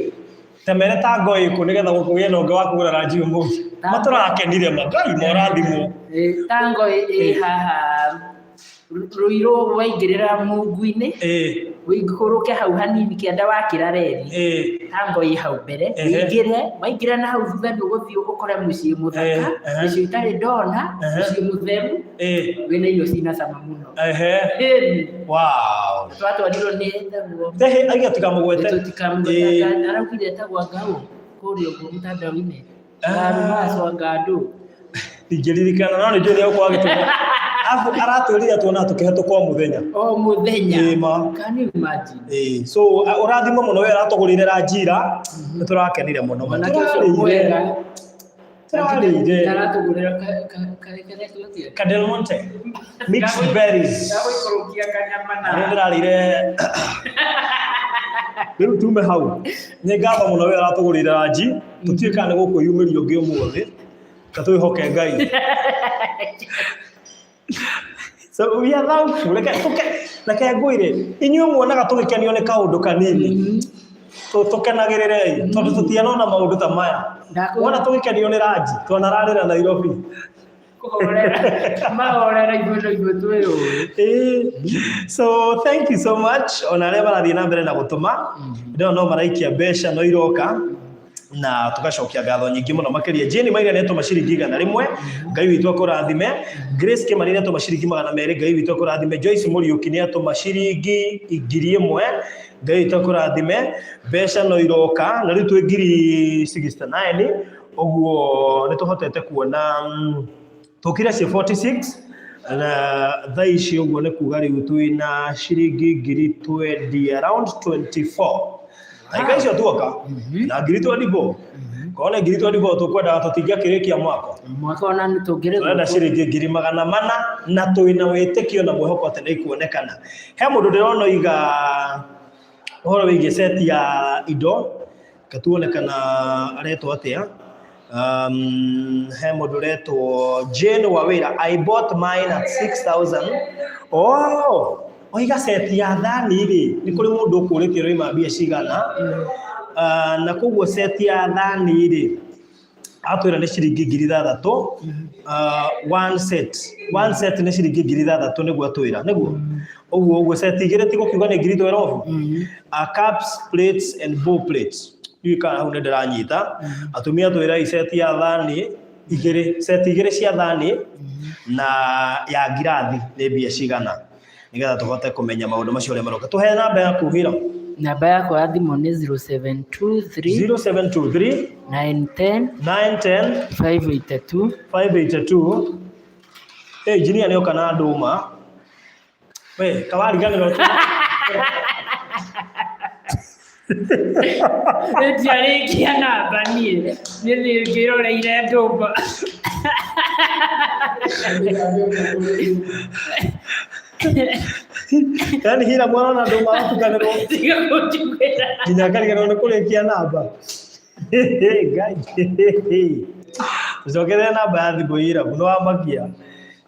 Temere Tango ĩkũ nĩgetha gũkũgĩe na ũngĩ wa kũgũra ranji ũmũthĩ. Matũrakenire ma, Ngai morathimwo. Tango ĩ haha Rũirũ waingĩrĩra Mungu-inĩ, ũikũrũke hau hanini kĩanda wakĩra reri. Tango ĩ hau mbere, ũingĩre, waingĩra na hau thutha nĩ ũgũthiĩ ũkore mũciĩ mũthaka, mũciĩ ũtarĩ ndona, mũciĩ mũtheru, wĩna irio cina cama mũno. Ĩni. Wow. Twatwarirwo nĩ etagwo. Tehe, aiga tikamũgwete. Tũtikamũgwete, araugire etagwo Ngau kũrĩa ũguo mtandao-inĩ. Ngarumacwa Ngandũ. Ndingĩririkana, no nĩ njũĩ nĩ egũkorwo agĩtũma. Arabu aratwĩrire tuona tũkĩhetũka o mũthenya. O mũthenya. Ĩĩ ma. Can you imagine? Ĩĩ. So, ũrathimwo mũno we ũratũgũrĩire ranjira, nĩ tũrakenire mũno. Mwanake ũcio Tũrarĩire. mwega. Tũrarĩire. Aratũgũrĩra karetwo atĩa? Ka Del Monte. Mixed berries. Gagũikũrũkia kanyama na. Nĩ ndĩrarĩire. Rĩu tume hau. Nĩ ngatho mũno we ũratũgũrĩire ranji. Tũtiũĩ kana nĩ gũkwĩyumĩria ũngĩ ũmũthĩ. Ta twĩhoke Ngai. So we are thankful. Reke reke ngwĩre, inyuĩ muonaga tũgĩkenio nĩ kaũndũ kanini, tũkenagĩrĩrei tondũ tũtianona maũndũ ta maya. Wona tũgĩkenio nĩ ranji, twanararĩra Nairobi. Kũhorera mahorera, ithuĩ no ithuĩ twĩyũĩ. So thank you so much ona arĩa marathiĩ na mbere na gũtũma. Ndĩrona no maraikia mbeca, no iroka na tugacokia ngatho nyingĩ mũno makĩria. Jane Maina nĩ atũma ciringi 100, Ngai witũ akũrathime. Grace Kĩmani nĩ atũma ciringi 200, Ngai witũ akũrathime. Joyce Mũriũki nĩ atũma ciringi 1000, Ngai witũ akũrathime. Mbeca no iroka na rĩu twĩ 1069 ũguo, nĩ tũhotete kuona tũkire ciĩ 46 na thaa ici, ũguo nĩ kuga rĩu twĩna ciringi ngiri 20, around 24 ndagĩka icio tuoka na ngiri 24. Korwo nĩ ngiri 24 tũkwendaga, tũtingĩakĩrĩkia mwaka. Mwaka ona nĩ tũngĩrĩ. Tũrenda ciringi 400,000 na twĩna wĩtĩkio na mwĩhoko atĩ nĩ ikuonekana. He mũndũ ndĩrona iga ũhoro wĩgiĩ set ya indo, reke tuone kana aretwo atĩa. He mũndũ ũretwo Jane Wawĩra, "I bought mine at 6000." Oh, oiga set ya thani rĩ, nĩ kũrĩ mũndũ ũkũrĩtie roima mbia cigana. Na koguo set ya thani rĩ, atwĩra nĩ ciringi 6000. One set, one set nĩ ciringi 6000 nĩguo atwĩra, nĩguo ũguo ũguo set igĩrĩ ti gũkiuga nĩ ngiri 12. Cups, plates and bowl plates, ndiũĩ kana hau nĩ ndĩranyita. Atumia, twĩra set ya thani igĩrĩ, set igĩrĩ cia thani na ya ngirathi nĩ mbia cigana, nĩgetha tũhote kũmenya maũndũ macio ũrĩa maroka. Tũhe namba ya kuhira. Namba yakwa ya thimũ nĩ 0723 0723 910 910 582. 582. Hey, engineer nĩ oka na ndũma. We kawariganĩrwo. Ndiarĩkia namba niĩ, niĩ ngĩroreire ndũma. Yani hira mwana na ndũma atukanĩrwo. Tiga kũnjugĩra. Nginya akariganĩrwo nĩ kũrĩkia namba. Ngai, tũcokerere namba ya thimũ. Hira nĩ wamakia,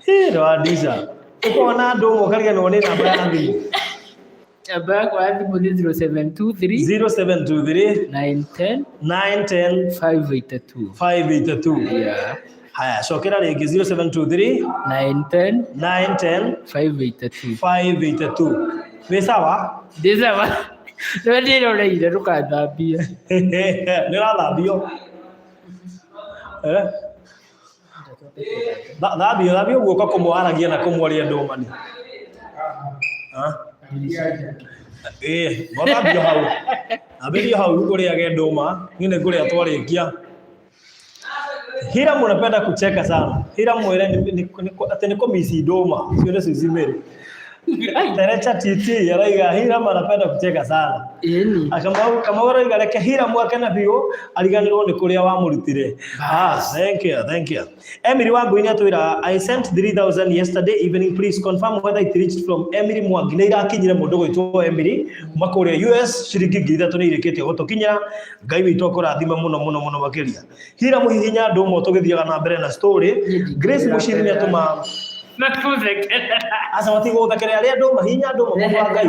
nĩ wandica ũkona ndũma ũkariganĩrwo nĩ namba ya thimũ. Namba yakwa ya thimũ nĩ 0723 0723 910 910 582. 582. Yeah. Haya, cokera rĩngĩ, 0723 910 910 582. 582. Wĩ sawa? Ndĩ sawa. Nĩwe ndĩroreire, ndũkathambie. Nĩ ũrathambio. Eh? Thambio, thambio guoko kũmwe waragia na kũmwe ũrĩa ndũmani. Ah? Ĩĩ, thambio hau. Thambĩrio hau ũrĩage ndũma, niĩ nĩ ngũrĩa twarĩkia. Hiram unapenda kucheka sana. Hiram mwĩre atĩ nĩ kũmici ndũma, cio nĩcio cimĩrĩ. Terecha TT araiga Hiram anapenda kucheka sana. Ĩni. Kamau Kamau araiga reke Hiram akene biũ ariganĩrwo nĩ kũrĩa wamũrutire. Ah, thank you, thank you. Emily Wangui nĩ atwĩra, "I sent 3000 yesterday evening, please confirm whether it reached," from Emily Mwangi. Nĩ irakinyire mũndũ gwĩtwo Emily kuma kũrĩa US, ciringi 3000 nĩ irĩkĩtie gũtũkinyĩra. Ngai witũ akũrathime mũno mũno mũno makĩria. Hira mũhihinya ndũma tũgĩthiaga na mbere na story. Grace Mũciri nĩ atũma Makũthekerera. Aca, matigũgũthekerera, arĩa ndũma hinya ndũma mũndũ wa Ngai.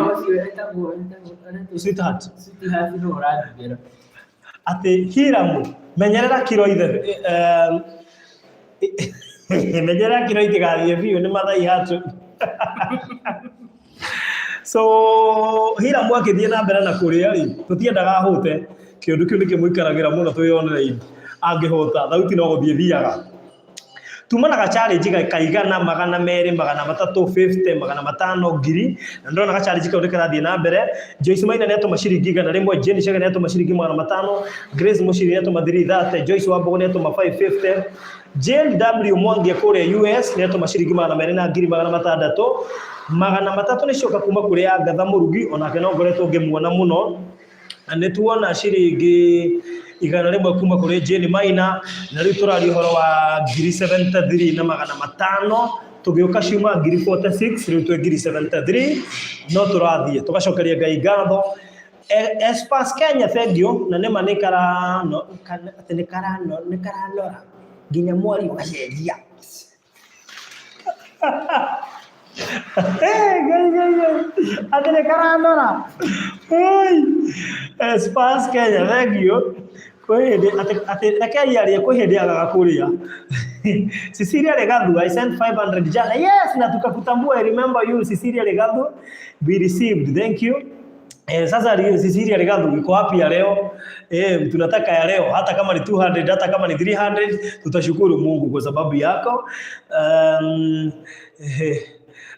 Sweetheart. Sweetheart no ũranjugĩra. Atĩ Hiramu menyerera kiro ithe, menyerera kiro itigathiĩ biũ nĩ mathai hatu. So Hiramu akĩthiĩ na mbere na kũrĩa rĩ, tũtiendaga ahũte, kĩũndũ kĩu nĩkĩo mũikaragĩra mũno twĩyonereire. Angĩhũta thauti no gũthiĩ thiaga. Tuma na gachallenge kaigana 200, 300, 50, 500, 1000, na ndĩrona gachallenge kau nĩ karathiĩ na mbere. Joyce Maina nĩ atũma ciringi 100, Jane Chege nĩ atũma ciringi 500, Grace Mũciri nĩ atũma 330, Joyce Wambogo nĩ atũma 550, Jane W Mwangi kũrĩa US nĩ atũma ciringi 200 na 600,000. 300 nĩ cioka kuma kũrĩ Agatha Mũrugi, onake no ngoretwo ngĩmuona mũno. Na nĩ tuona ciringi 100 kuma kũrĩ Jane Maina, na rĩu tũraria ũhoro wa 73,500, tũgĩũka ciuma 1046, rĩu twĩ 1073, no tũrathiĩ tũgacokeria Ngai ngatho. Espas Kenya, thank you. Na nĩma nĩ karano atĩ nĩ karano nĩ karanora nginya mweri ũgacenjia. Ngai Ngai Ngai atĩ nĩ karandora. Oi. Spurs Kenya, thank you. Kwĩ hĩndĩ atĩ rekei arie, kwĩ hĩndĩ agaga kũrĩa. Cecilia Regathu, I sent 500 jana. Yes, na tukakutambua. I remember you, Cecilia Regathu. We received. Thank you. Sasa Cecilia Regathu iko wapi ya leo? Tunataka ya leo hata kama ni 200, hata kama ni 300, tutashukuru Mungu kwa sababu yako.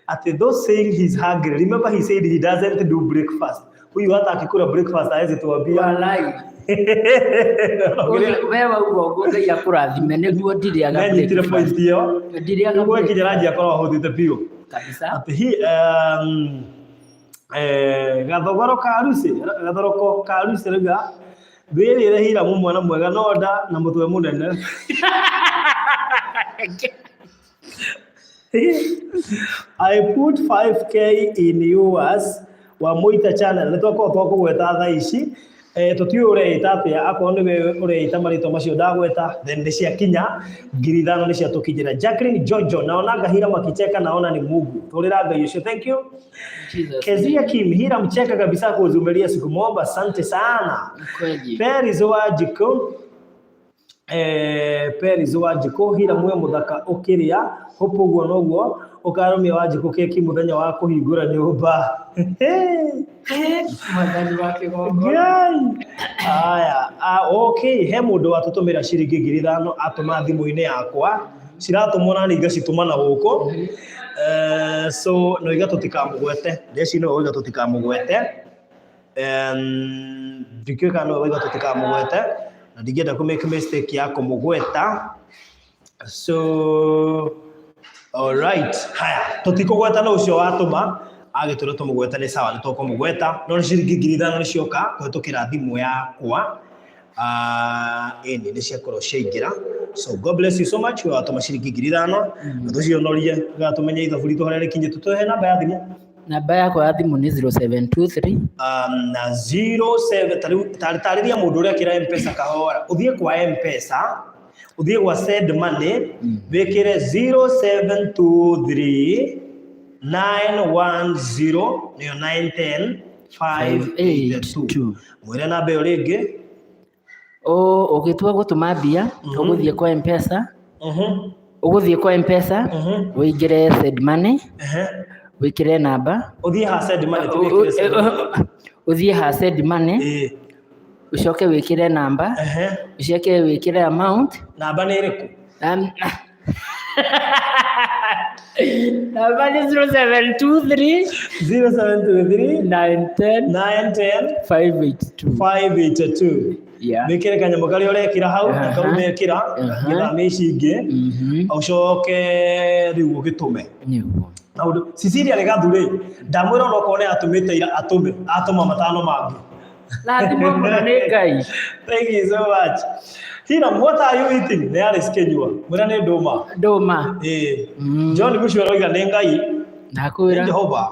At those saying he's hungry. Remember he said he doesn't do breakfast. Huyu hata akikula breakfast hawezi tuambia. Walai. We wauga ũguo Ngai akũrathime nĩguo ndirĩaga Nĩanyitire point ĩyo. Ndirĩaga. Nĩguo nginya ranji akorwo ahũthĩte biũ. Kabisa. Atĩ hi gathogoro ka Lucy, gathoroko ka Lucy rauga wĩrĩre Hiramu mwana mwega no nda na mũtwe mũnene. I put 5K in yours wa Mũita channel. Nĩ twakorwo twakũgweta thaa ici. Tũtiũĩ ũreĩta atĩa, akorwo nĩwe ũreĩta marĩtwa macio ndagweta, then nĩ ciakinya 5,000 nĩ ciatũkinyĩra. Jacqueline Jojo, naona Hiram akicheka, naona ni Mungu. Tũrĩra Ngai ũcio, thank you. Jesus. Kezia Kim, Hiram cheka kabisa kuzumelia siku mwomba, asante sana. Kweli. Peris Wanjikũ, Peris Wanjikũ, Hiram we mũthaka ũkĩrĩa, hope ũguo noguo ũkarũmia Wanjikũ keki mũthenya wa kũhingũra nyũmba. Mwathani wa kĩgongona. Ngai. Aya, okay, he mũndũ watũtũmĩra ciringi 5,000 atũma thimũ-inĩ yakwa. Ciratũmwo na niĩ ngacitũma na gũkũ. So no iga tũtikamũgwete. Ndeci no iga tũtikamũgwete. Ndikĩũĩ kana no iga tũtikamũgwete. Na ndingĩenda kũ make mistake ya kũmũgweta. So all right. Haya, tũtikũgweta no ũcio watũma agĩtwĩra tũmũgwete nĩ sawa, nĩ tũkũmũgweta. No nĩ ciringi 5,000 nĩ cioka kũhĩtũkĩra thimũ yakwa. Ĩni nĩ ciakorwo ciaingĩra. So God bless you so much. We watũma ciringi 5,000. Na tũcionorie nĩgetha tũmenye ithabu ritũ harĩa rĩkinyĩte. Tũhe namba ya thimũ. Namba yakwa ya thimũ nĩ 0723 Na 07 tarĩria mũndũ ũrĩa akĩra M-Pesa kahora. Ũthiĩ kwa M-Pesa, ũthiĩ gwa send money, wĩkĩre 0723 910 nĩyo 910 582. Mwĩre namba ĩyo rĩngĩ. Ũgĩtua gũtũma mbia, ũgũthiĩ kwa M-Pesa, ũgũthiĩ kwa M-Pesa, ũingĩre send money, wĩkĩre namba. Ũthiĩ ha send money, ti wĩkĩre send money. Ũthiĩ ha send money, ũcoke wĩkĩre namba, ũcoke wĩkĩre amount. Namba nĩ ĩrĩkũ? Namba nĩ 0723 0723 910 910 582. 582. Yeah. Wĩkĩre kanyamũ karĩa ũrekĩra hau, na kau mekĩra, gĩthame ici ingĩ, ũcoke rĩu ũgĩtũme. Nĩguo. Na ũndũ Cecilia Regathu rĩ, ndamwĩra onokorwo nĩ atũmĩte ira atũme, atũma matano mangĩ. Rathimwo mũno nĩ Ngai. Thank you so much. Hiram, what are you eating? Nĩ Alice Kenyua. Mwĩra nĩ ndũma. Ndũma. Ĩĩ. John Gucio aroiga nĩ Ngai. Ndakwĩra. Nĩ Jehova.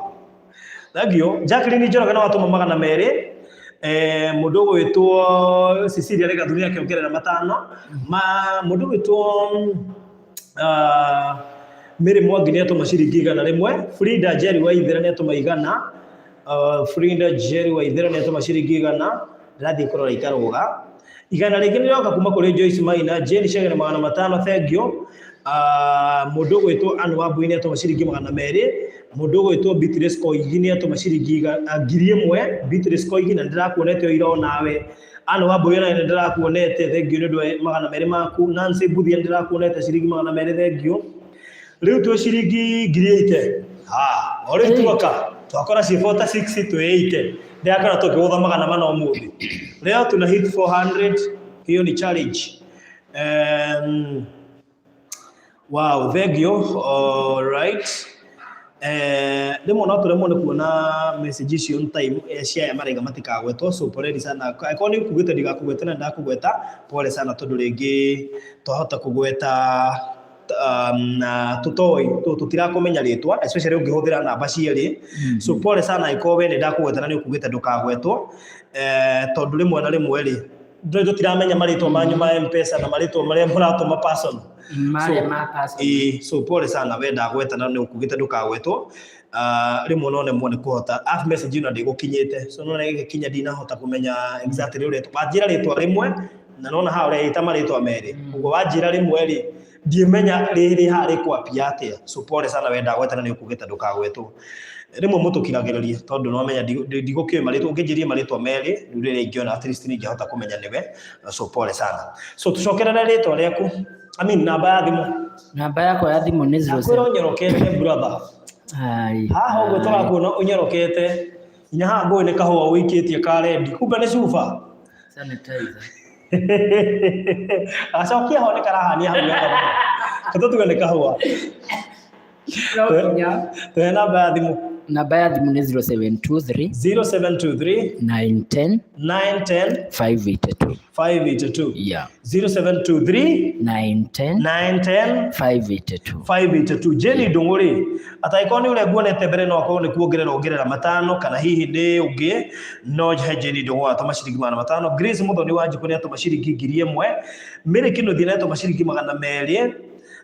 Thank you. Jacqueline Njoroge no atũma 200. Mũndũ ũgwĩtwo Cecilia Regathu nĩ akĩongerera 5. Mũndũ ũgwĩtwo Mary Mwangi nĩ atũma ciringi 100. Frida Jerry Waithera nĩ atũma 100. Frida Jerry Waithera nĩ atũma ciringi 100. Ndĩrathiĩ kũrora ikarũga. 100 rĩngĩ nĩrĩroka kuma kũrĩ Joyce Maina. Jane Chegere 500, thank you. Mũndũ ũgwĩtwo Ann Wambui nĩ atũma ciringi 200. Mũndũ ũgwĩtwo Beatrice Koigi nĩ atũma ciringi 1,000. Beatrice Koigi, na nĩndĩrakuonete o ira onawe. Ann Wambui onawe nĩndĩrakuonete, thank you nĩ ũndũ wa 200 maku. Nancy Mbuthia nĩndĩrakuonete ciringi 200, thank you. Rĩu twĩ ciringi 8,000. O rĩu tuoka twakora ciĩ 46 twĩ 80. Ndĩrakora tũkĩgũtha 400 ũmũthĩ. Leo tuna hit 400, hiyo ni challenge. Wow, thank you. All right. Rĩmwe no tũremwo nĩ kuona message icio on time, cia aya maraiga matikagwetwo, so poleni sana. Angĩkorwo nĩ ũkugĩte ndigakũgwete na ndakũgweta, pole sana tondũ rĩngĩ twahota kũgweta na tũtoĩ, tũtirakũmenya rĩtwa, especially ũngĩhũthĩra namba cierĩ. So pole sana angĩkorwo we nĩ ndakũgweta na nĩ ũkugĩte ndũkagwetwo, tondũ rĩmwe na rĩmwe rĩ, Ndũĩ tũtiramenya marĩtwa manyu ma M-Pesa na marĩtwa marĩa mũratũma personal. Marĩa ma personal. Ĩĩ, so pole sana we ndagweta na nĩ ũkugĩte ndũkagwetwo. Ah, rĩmwe no nemwo nĩ kũhota app message ĩno ndĩgũkinyĩte, so no ĩgĩkinya ndinahota kũmenya exactly ũrĩa wanjĩra rĩtwa rĩmwe na nona haha ũreĩta marĩtwa merĩ, ũguo wanjĩra rĩmwe rĩ ndiĩmenya rĩrĩ haha rĩkwapia atĩa. So pole sana we ndagweta na nĩ ũkugĩte ndũkagwetwo. Rĩmwe mũtũkiragĩrĩrie tondũ no menya ndigũkĩũĩ marĩtwa, ũngĩnjĩria marĩtwa merĩ rĩu rĩrĩa ingĩona at least nĩ ingĩhota kũmenya nĩwe. So pole sana. So tũcokerere rĩtwa rĩaku, I mean namba ya thimũ. Namba yakwa ya thimũ nĩ Nakwĩra 07. ũnyorokete brother. Ai. Haha ũguo tũrakuona ũnyorokete nginya haha ngũĩ nĩ kahũa ũikĩtie ka rendi, kumbe nĩ cuba. Sanitizer. Acokia ho nĩ karahania hau wega mũno. Tũtue nĩ kahũa. No nginya. Tũhe namba ya thimũ. Namba ya thimũ nĩ 0723 0723 910 910 582. 582. Yeah. 0723 910 910 582. 582. Jane Ndung'u rĩ, atangĩkorwo nĩ ũrĩa nguonete mbere no akorwo nĩ kuongerera ongerera matano kana hihi nĩ ũngĩ, no he Jane Ndung'u atũma ciringi 500. Grace Muthoni wa Njukũ nĩ atũma ciringi 1000. Mary Kĩnuthia nĩ atũma ciringi 200.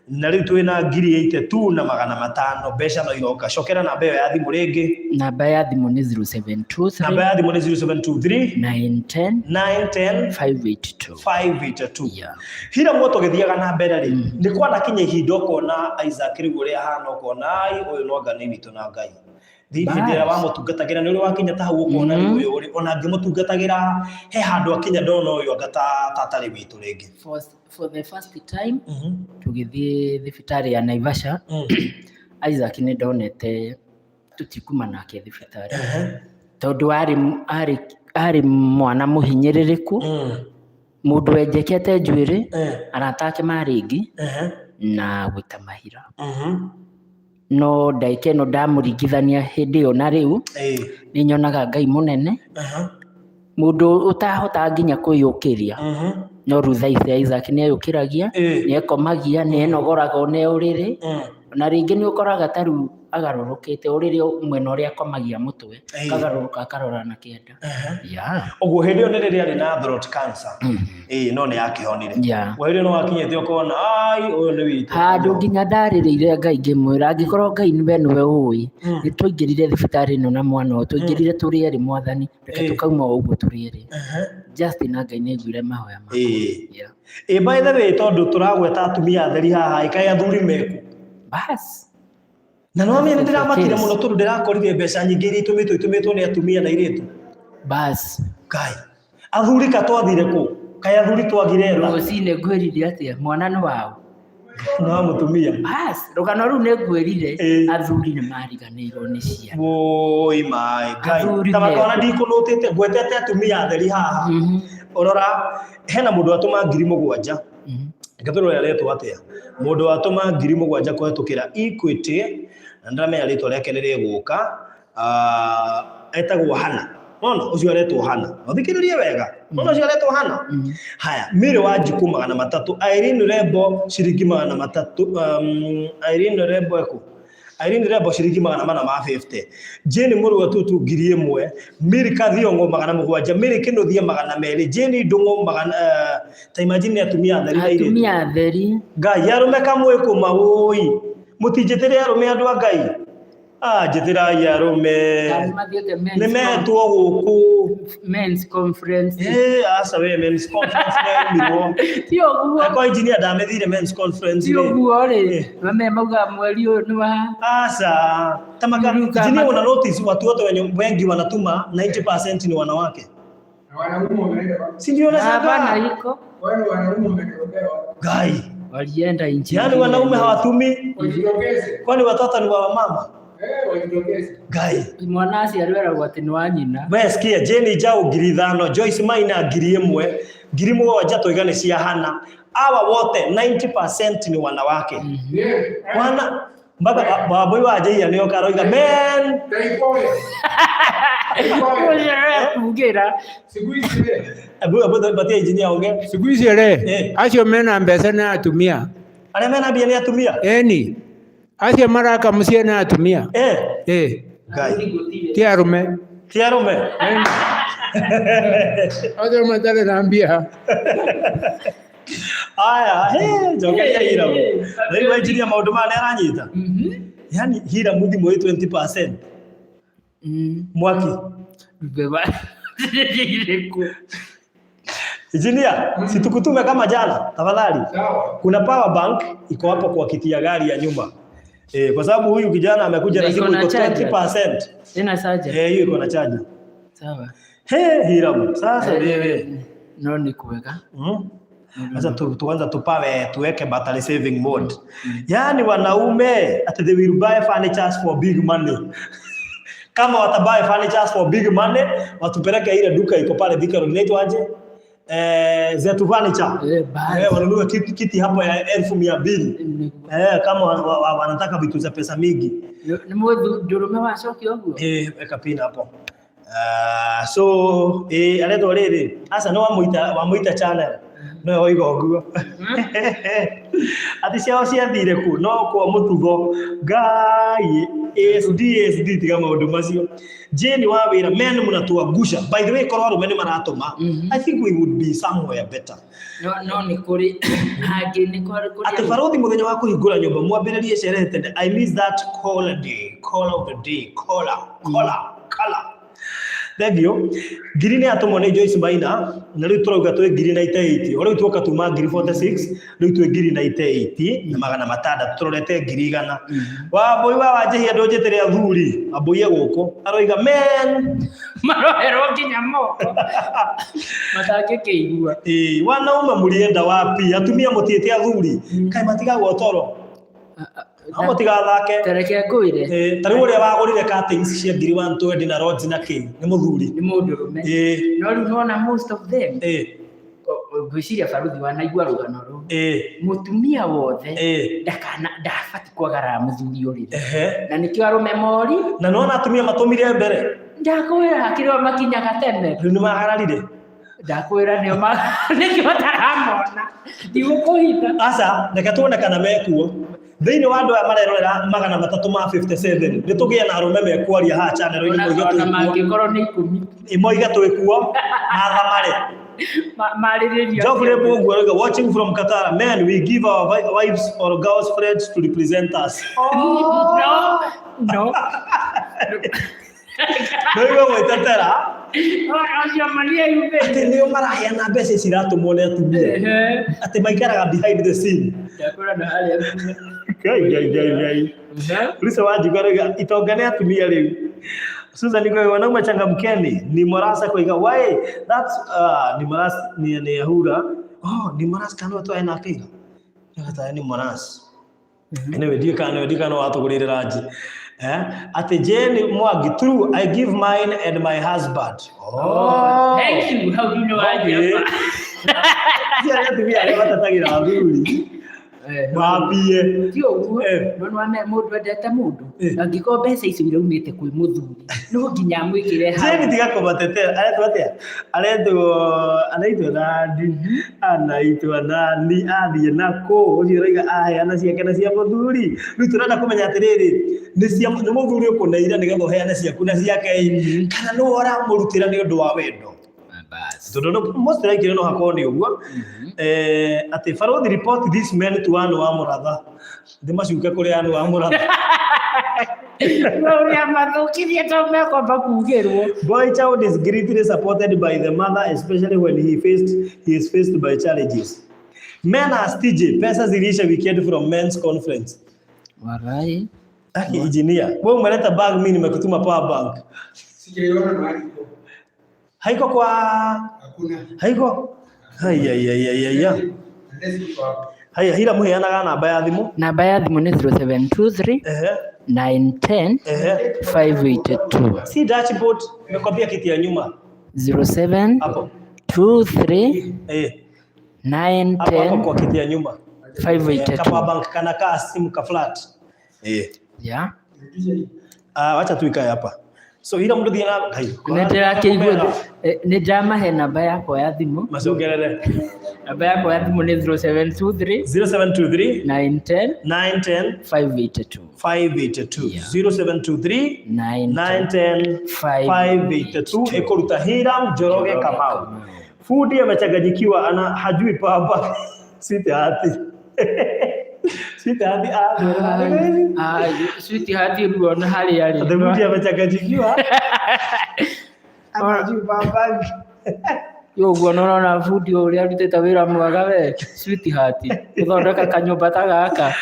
Na rĩu twĩna 85,500, mbeca no iroka. Cokera namba ĩyo ya thimũ rĩngĩ. Namba ya thimũ nĩ 0723 Namba ya thimũ nĩ 0723 910 910 582. 582. Yeah. Hira muo tũgĩthiaga na mbere rĩ, nĩ kwanakinya ihinda ũkona Isaac rĩu ũrĩa ahana ũkona ai ũyũ no anga nĩ witũ na Ngai. Hĩndĩ ĩrĩa wamũtungatagĩra nĩ ũrĩ wakinya ta hau ũkona rĩu ũyũ ũrĩ ona ngĩmũtungatagĩra he handũ akinya ndona ũyũ anga ta atarĩ witũ rĩngĩ. For the first time tũgĩthiĩ thibitarĩ ya Naivasha, Isaac nĩ ndonete tũtikuma nake thibitarĩ tondũ arĩ mwana mũhinyĩrĩrĩku, mũndũ wenjekete njuĩrĩ, arata ake marĩ ngi na gwĩta mahira. No ndagĩka ĩno ndamũringithania hĩndĩ ĩyo na rĩu, nĩ nyonaga Ngai mũnene, mũndũ ũtahotaga nginya kwĩyũkĩria, no rĩu thaa ici Isaac nĩ eyũkĩragia, nĩ ekomagia, nĩ enogoraga ona e ũrĩrĩ, na rĩngĩ nĩ ũkoraga ta rĩu agarũrũkĩte ũrĩrĩ mwena ũrĩa akomagia mũtwe, akagarũrũka akarora na kĩanda. Yeah. Ũguo hĩndĩ ĩyo nĩ rĩrĩa arĩ na throat cancer. Ĩĩ no nĩ yakĩhonire. Yeah. Ũguo hĩndĩ ĩyo nĩ wakinyĩte ũkona ai ũyũ nĩ witũ. Handũ nginya ndarĩrĩire Ngai ngĩmwĩra angĩkorwo Ngai nĩwe nĩwe ũĩ, nĩ twaingĩrire thibitarĩ ĩno na mwana ũyũ, twaingĩrire tũrĩ erĩ mwathani, reke tũkauma o ũguo tũrĩ erĩ. Justin na Ngai nĩ aiguire mahoya makwa. Yeah. Ĩ by the way tondũ tũragweta atumia atheri haha ĩ kaĩ athuri meku. Bas. Na no niĩ nĩndĩramakire mũno tondũ ndĩrakorire mbeca nyingĩ iria itũmĩtwo itũmĩtwo nĩ atumia na airĩtu. Bas. Ngai. Athuri ka twathire kũ? Kaĩ athuri twagire tha? Rũcinĩ ngwĩrire atĩa? Mwana nĩ waũ? Nĩ wa mũtumia. Bas, rũgano rũu nĩ ngwĩrire athuri nĩ mariganĩirwo nĩ ciana. Woi maĩ Ngai. Athuri Ta makona mekũ. ndikũnũtĩte ngwetete atumia atheri haha. Ũrora hena mũndũ watũma 7,000. Reke tũrore aretwo atĩa. Mũndũ watũma 7,000 kũhetũkĩra Equity na ndĩramenya rĩtwa rĩake nĩ rĩgũka. Etagwo Hana. Nona ũcio aretwo Hana. Ũthikĩrĩrie wega. Nona ũcio aretwo Hana. Haya, Mary wa Njukũ 300, Irene Rembo ciringi 300, Irene Rembo eko. Irene Rembo ciringi 450. Jane Mũrũa Tutu 1,000, Mary Kathiongo 700, Mary Kĩnuthia 200, Jane Ndung'u magana, ta imagine nĩ atumia atheri na airĩtu. Atumia atheri. Ngai arũme kamwe kũma wũi. Mũtinjĩtĩre arũme andũ a Ngai. Ah, njĩtĩrai arũme. Kana mathiĩte men's Nĩ metwo gũkũ. Men's conference. Aca we men's conference nĩyaumirwo. Ti ũguo. Akwa engineer ndamĩthire men's conference Ti rĩ. ũguo rĩ. Mame maugaga mweri ũyũ nĩ wa Aca. Tamaka, Ruka engineer maka. una notice watu wote wenye wengi wanatuma 90% ni wanawake. Wanaume wameenda wapi? Si ndio Hapana nashangaa? iko. Wale wanaume wametorokewa. Ngai. Walienda nchi Yaani nyingine. wanaume hawatumi. Wajitokeze. Kwani watoto ni wa mama? Wajitokeze. Ngai. Mwana aciarwo eragwo atĩ nĩ wa nyina. We sikia, Jane Njau 5,000, Joyce Maina 1,000, 7,000 tũiga nĩ cia Hana. Hawa wote 90% ni wanawake. Wana mpaka wambui wa Njihia nĩ oka aroiga men. Kugĩra. Siku ici rĩ. Ebu ebu batia engineer onge. Siku ici rĩ, acio mena mbeca nĩ atumia. Arĩa mena mbia nĩ atumia? Eni. Acio maraka mũciĩ nĩ atumia. Ngai. Ti arũme. Ti arũme. Othe matarĩ na mbia. Aya, he, njokeria Hiramu. Rĩu engineer maũndũ maya nĩ aranyita. Yani Hiramu thimũ ĩ 20%. Mwaki. Ĩrĩkũ? Engineer, situkutume kama jana, tafadhali. Sawa. Kuna power bank iko hapo kwa kiti ya gari ya nyuma. Eh, kwa sababu huyu kijana amekuja na Na iko simu na iko charger? 20%. Ina charger? Eh, hiyo iko na charger. Sawa. He, Hiramu. Sasa wewe. No nĩ kwega. Sasa tuanza tupawe tuweke battery saving mode. Yaani wanaume ati they will buy furnitures for big money. Kama watabuy furnitures for big money, watupeleke ile duka iko pale Thika Road inaitwa aje? Eh, Zetu Furniture. Eh, basi. Eh, wanunue kiti hapo ya 200,000. Eh, kama wanataka vitu za pesa mingi. Nĩ mũndũrũme wacokia ũguo? Eh, weka pin hapo. So aretwo rĩrĩ aca nĩ wamũita channel no oiga ũguo atĩ ciao ciathire kũ no kwa mũtugo ngai ASD ASD tiga maũndũ macio. Jane wa wĩra men mnatuangusha. By the way, korwo arũme nĩ maratũma, I think we would be somewhere better. No nĩ kũrĩ angĩ nĩ kũrĩ Atĩ barothi mũthenya wa kũhingũra nyũmba mwambĩrĩrie sherehe tene. I miss that caller day, call of the day, caller, caller, caller. Thank you. Ngiri nĩ atũmwo nĩ Joyce Maina na rĩu tũrauga twĩ ngiri na 80. O rĩu tuoka tuma ngiri 46, rĩu twĩ ngiri na 80 na magana matandatũ tũrorete ngiri igana. Wambui wa Wanjihia ndũnjĩtĩre athuri, Wambui e gũkũ. Aroiga men maroherwo nginya moko matangĩkĩigua. Ĩĩ, wanaume mũrienda wapi? Atumia mũtiĩte athuri. Kaĩ matigagwo toro. No mũtigathake. Ta reke ngwĩre. Ĩĩ, ta rĩu ũrĩa wagũrire curtains cia ngiri 120 na rods na kĩ nĩ mũthuri. Nĩ mũndũrũme. Ĩĩ. No rĩu nĩwona most of them. Ĩĩ. Ngwĩciria baruthi wanaigua rũgano rũu. Ĩĩ. Mũtumia wothe Ĩĩ. ndakana ndabati kwagarara mũthuri ũrĩrĩ. Ehe. Na nĩkĩo arũme mori. Na nĩwona atumia matũmire mbere. Ndakwĩra kĩrĩa makinyaga tene. Rĩu nĩmagararire. Ndakwĩra nĩo nĩkĩo taramona. Ndigũkũhitha. Aca, reke tuone kana mekuo. Thĩinĩ wa andũ aya marerorera magana matatũ ma 57 nĩ tũgĩe na arũme mekwaria haha channel-inĩ moige Ona twĩ kuo. mangĩkorwo nĩ ikũmi. Moige twĩ kuo mathamare. Marĩrĩrio. Geoffrey Mungu arauga watching from Qatar, men we give our wives or girls friends to represent us. No, no. Nĩguo gwĩtetera. Acio maria yumĩte. Atĩ nĩo maraheana mbeca ici iratũmwo nĩ atumia. Atĩ maikaraga behind the scene. Ndakwĩra na harĩa. Ngai ngai ngai ngai. Lisa Wanjiku arauga itonga nĩ atumia rĩu. Susan Ngoe wanaume changamkeni. Ni Morasa koiga why that's ni Morasa ni Ahura. Oh, ni Morasa kana watu aina akira. Ngata ni Morasa. Anyway, ndiĩ kana ndiĩ kana watũgũrĩire ranji. Eh, atĩ Jane Mwangi, true, I give mine and my husband. Oh. Thank you. How do you know I Okay. give? Ti arĩa atumia arĩa matetagĩra athuri. Mambie. Ti ũguo. Eh. No nĩwona mũndũ endete mũndũ. Eh. Angĩkorwo mbeca icio iraumĩte kwĩ mũthuri, no nginya amwĩkĩre hau. Jane tiga kũmatetera. Aretwo atĩa? Aretwo anaitwo nani? Anaitwo nani? Athiĩ nakũ? Ũcio ũrauga aheana ciake na cia mũthuri. Rĩu tũrenda kũmenya atĩrĩrĩ, nĩ cia nĩ mũthuri ũkũneire nĩgetha ũheane ciaku na ciake ĩ, kana nĩwe ũramũrutĩra nĩ ũndũ wa wendo? Tondũ most likely no hakorwo nĩ ũguo. Eh, atĩ barothi report this men to Anne wa Mũratha. Ndĩmacuke kũrĩ Anne wa Mũratha. Ũrĩa mathũkirie to mekwamba kugĩrwo. Boy child is greatly supported by the mother, especially when he is faced by challenges. Men are stingy. Pesa ziliisha weekend from men's conference. Warai. Aki engineer, wewe umeleta bag, mimi nimekutuma power bank. Sijaiona mahali iko. Haiko kwa Hakuna. haiko. Haya ya ya ya ya. Unless iko hapo. Haya hila muheanaga namba ya thimu. Namba ya thimũ nĩ 0723 Ehe. 910 Ehe. 582. Si dashboard, nimekwambia kiti ya nyuma 07 hapo. 23 Eh. Hapo hapo 910 kwa kiti ya nyuma. 582. Ka power bank kana ka simu ka flat. Eh. Yeah. Ah, wacha tu ikae hapa. So hira mũndũ thiĩ na Ngai. Nĩ ndĩrakĩigua nĩ ndĩramahe namba yakwa ya thimũ. Macokerere. Namba yakwa ya thimũ nĩ 0723 0723 910 910 582. 582. Yeah. 0723 910 910 582 ĩkũruta Hiram Njoroge Kamau. Fundi amechanganyikiwa ana hajui papa. Sweetheart. Sweetheart ah. Sweetheart rĩu ona harĩa arĩ. The fundi amechanganyikiwa. Hajui papa. Yo ũguo nĩ ũrona bundi ũrĩa arutĩte wĩra mwega we sweetheart gũthondeka kanyũmba ta gaka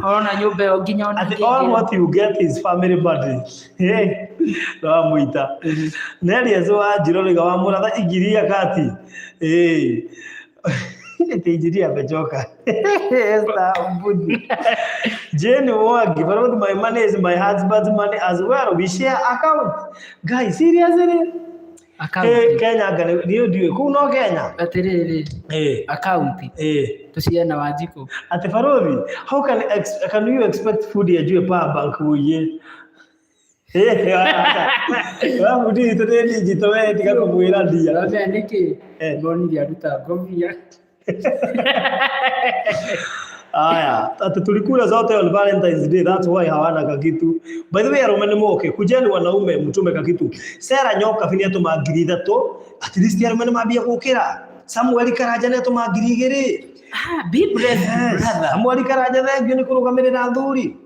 ũrona nyũmba ĩyo nginya ona Ati all what you get is family money. Hey, no amwita. Nelias wa Njiroriga wa Muratha ingiria kati. Eh. Ati injinia amechoka. Esther Mbudi. Jane Mwangi, but my money is my husband's money as well. We share account. Guys, seriously? Account. Eh, Kenya anga nĩ ndiũĩ kũu no Kenya. Atĩrĩrĩ, Eh, account eh. tũciane na Wanjikũ. Ati Farodhi, how can you expect food ajue power bank uye? Eh, wa fundi witũ nĩ digital we tiga kũmwĩra ndia. Wamenya nĩkĩ? Eh. Ngonire aruta ngobia. Aya, ati tulikula zote on Valentine's Day, that's why hawana kakitu. By the way, arume nĩ moke, kujeni wanaume mtume kakitu. Sera Nyoka bini atũma 3,000, at least arume nĩ mambia gũkĩra. Samuel Karanja nĩ atũma 2,000. Ah, be brave, brother. Samuel Karanja thank you nĩ kũrũgamĩrĩra athuri.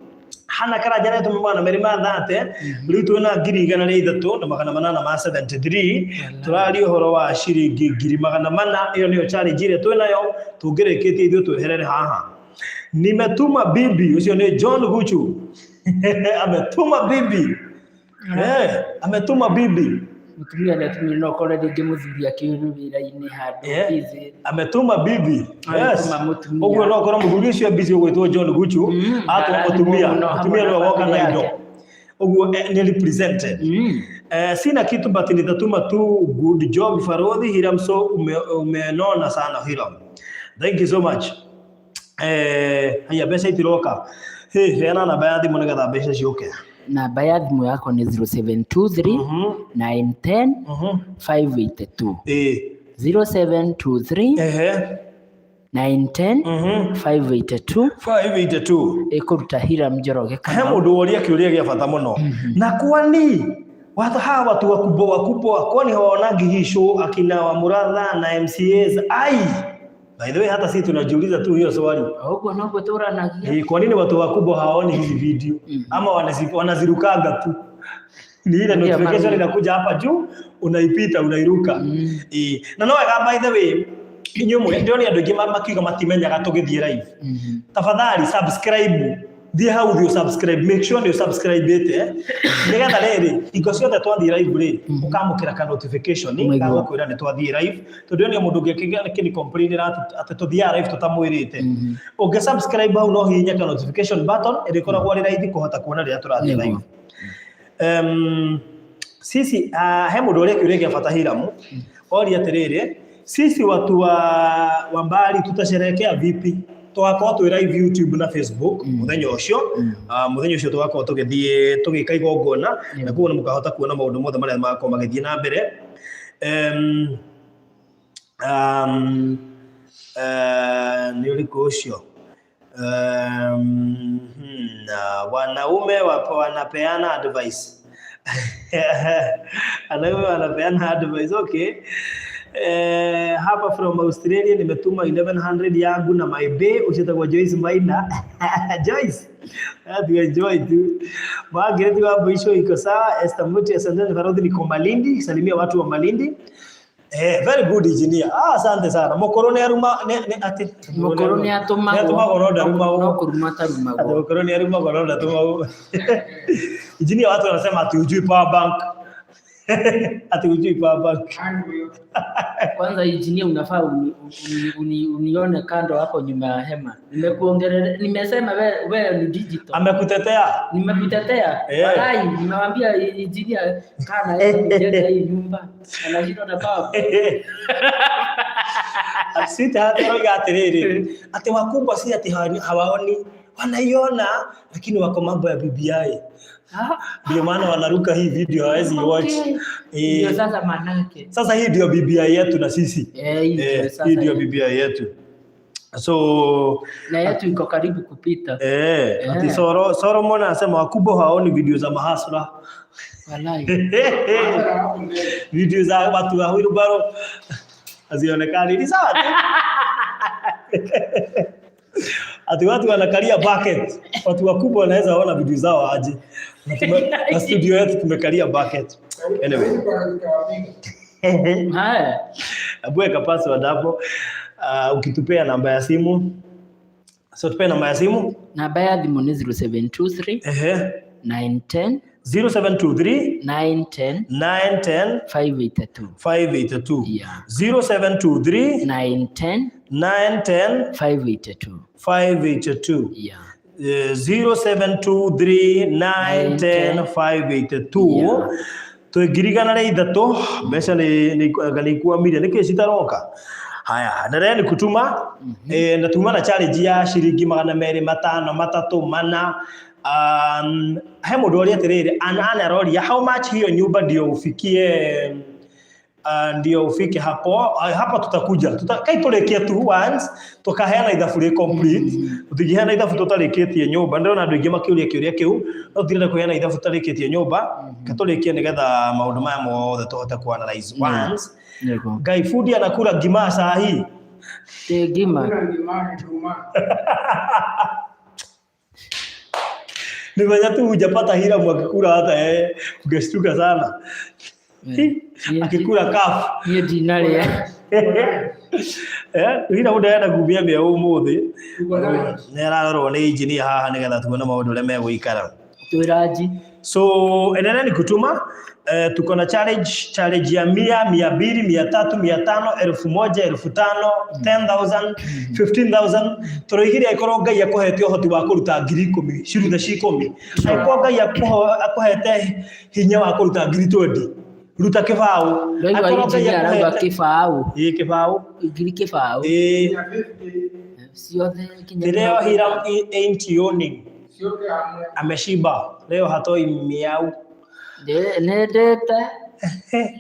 Hana Karanja nĩ atũma 230, rĩu twĩna 103,873. Tũraria ũhoro wa ciringi 400,000, ĩyo nĩyo challenge ĩrĩa twĩnayo, tũngĩrĩkĩtie ithuĩ tweherere haha. Nimetuma bibi, ucio ni John Guchu. Ametuma bibi. Eh, ametuma bibi. Mũtumia nĩ atumire no ũkore rĩngĩ mũthuri akĩũrĩ wĩra-inĩ handũ Eh, busy. Ametuma bibi. Yes. Ametuma mũtumia. Ũguo no ũkorwo mũthuri ũcio busy ũgwĩtwo John Guchu, atũma mũtumia, mũno mũtumia hamwe nĩwe na woka na family indo. yake. Ũguo ni represented. Sina kitu but nitatuma tu. Good job Farodhi Hiram, so umenona sana Hiram. Thank you so much. Haya mbeca itiroka. Hey, heana namba ya thimũ nĩgetha mbeca ciũke. Namba ya thimũ yakwa nĩ 0723 910 582. 0723 910 582 582. Ĩkũruta Hiram Njoroge He Kamau. mũndũ woria kĩũria gĩa bata mũno. Na kwani watu hawa watu wakubwa wakubwa kwani hawaonangi hii show akina wa Muratha na MCAs? Ai, by the way, hata sisi tunajiuliza tu hiyo swali. Ũguo noguo tũranagia. Kwa nini watu wakubwa hawaoni hizi video ama wanazirukaga tu? Ni ile Ndio, notification inakuja hapa juu, unaipita unairuka. Na no wega by the way, inyuĩ ndĩronire andũ aingĩ makiuga matimenyaga tũgĩthiĩ live. Tafadhali subscribe, thiĩ hau thiĩ subscribe, make sure nĩ subscribe-ĩte nĩgetha rĩrĩ hingo ciothe twathiĩ live rĩ ũkamũkĩra ka notification Nĩguo. gagũkwĩra nĩ twathiĩ live, tondũ nĩ mũndũ ũngĩ akĩni complain atĩ tũthiaga live tũtamwĩrĩte. Ũngĩ subscribe hau no hihinye ka notification button ĩrĩkoragwo rĩ raithi kũhota kuona rĩrĩa tũrathiĩ Nĩguo. live. Sisi he mũndũ ũrĩa kĩũria kĩa bata Hiramu oria atĩrĩrĩ, sisi watu wa mbali tutasherehekea vipi? Tũgakorwo twĩ live YouTube na Facebook mũthenya ũcio. Mũthenya ũcio tũgakorwo tũgĩthiĩ tũgĩka igongona na koguo nĩ mũkahota kuona maũndũ mothe marĩa magakorwo magĩthiĩ na mbere. Nĩ ũrĩkũ ũcio? Wanaume wapo wanapeana advice. Wanaume wanapeana advice, okay. Hapa from Australia nimetuma 1100 yangu na my bae ucitagwo Joyce Maina. Joyce. Tu enjoy tu. Margaret wa Mwisho iko sawa. Esther Muti, asante. Farodhi niko Malindi, salimia watu wa Malindi. Very good engineer. Ah, asante sana. Mokoro nĩ aruma nĩ ati Mũkũrũ nĩ atũmagwo. Nĩ atũmagwo no ndarumagwo. No kũruma Ati atarumagwo. mokoro nĩ arumagwo no ndatumagwo. Engineer, watu wanasema ati hujui power bank. Ati hujui power bank. Kwanza engineer, unafaa unione kando hapo nyuma ya hema. Nimekuongelea, nimesema we ni digital. Amekutetea. Nimekutetea. Walai, nimewambia engineer kana yeye kujenga hii nyumba. Anashindwa na baba. Sita hata atĩrĩrĩ atĩ wakubwa si ati hawaoni, wanaiona lakini wako mambo ya BBI. Ndio maana wanaruka hii video hawezi watch. Ndio Eh, sasa manake. sasa hii ndio BBI yetu na sisi. Eh, hii ndio Eh, sasa. hii ndio BBI yetu. So Na yetu iko karibu kupita. eh, ati Solomon anasema wakubwa hawaoni video za mahasla. Walai. Video za watu wa wheelbarrow hazionekani. Ni sawa tu. Ati watu wanakalia bucket. Watu wakubwa wanaweza ona video zao aje. Na studio yetu tumekalia bucket. Anyway. Haya. Hebu weka password hapo. Ukitupea namba ya simu. So tupee namba ya simu. Namba ya thimũ nĩ 0723 Ehe. 910 0723 910 910 582. 582. Yeah. 0723 910 910 582. 582. Yeah. 0723 910 582. Yeah. Twingirigana rĩa ithatũ mbeca nĩ ikwamire nĩkĩ citaroka. Haya, endelea ni kutuma. Na tuma na challenge ya ciringi 200 5 3 4. He mũndũ oria atĩrĩrĩ, ana aroria how much hiyo nyumba ndio ufikie, ndio ufike hapo. Hapa tutakuja kai tũrĩkie tu once tukaheana ithabu rĩ complete. Tũtingĩheana ithabu tũtarĩkĩtie nyũmba. Ndĩrona andũ aingĩ makĩũria kĩũria kĩu, no tũtirenda kũheana ithabu tũtarĩkĩtie nyũmba. Katũrĩkie nĩgetha maũndũ maya mothe tũhote ku analyze once. Nĩguo. Ngai fundi anakula ngima saa hii. Ĩ ngima. Ni venye tu hujapata Hiram akikula hata yeye ungeshtuka sana. Akikula kafu. Niĩ ndinarĩa. Eh, Hiram ndarenda kumia mĩa ũmũthĩ. Nĩ ararorwo nĩ engineer haha nĩgetha tuone maũndũ ũrĩa megũikara. Twĩranji. So endelea ni kutuma. Tuko na challenge ya 100, 200, 300, 500, 1000, 5000, 10,000, 15,000. Tũroigire angĩkorwo Ngai akũhete ũhoti wa kũruta 10,000, ciruthe ci 10. Angĩkorwo Ngai akũhete hinya wa kũruta 20,000, ruta kĩbaũ. Ndaigua Angĩkorwo Ngai engineer arauga akũhete kĩbaũ. Ĩĩ, kĩbaũ. Ngiri kĩbaũ. Ĩĩ. Ciothe nginya Leo Hiram ain't yawning. Ameshiba. Leo hatoi miau. Nĩndĩte.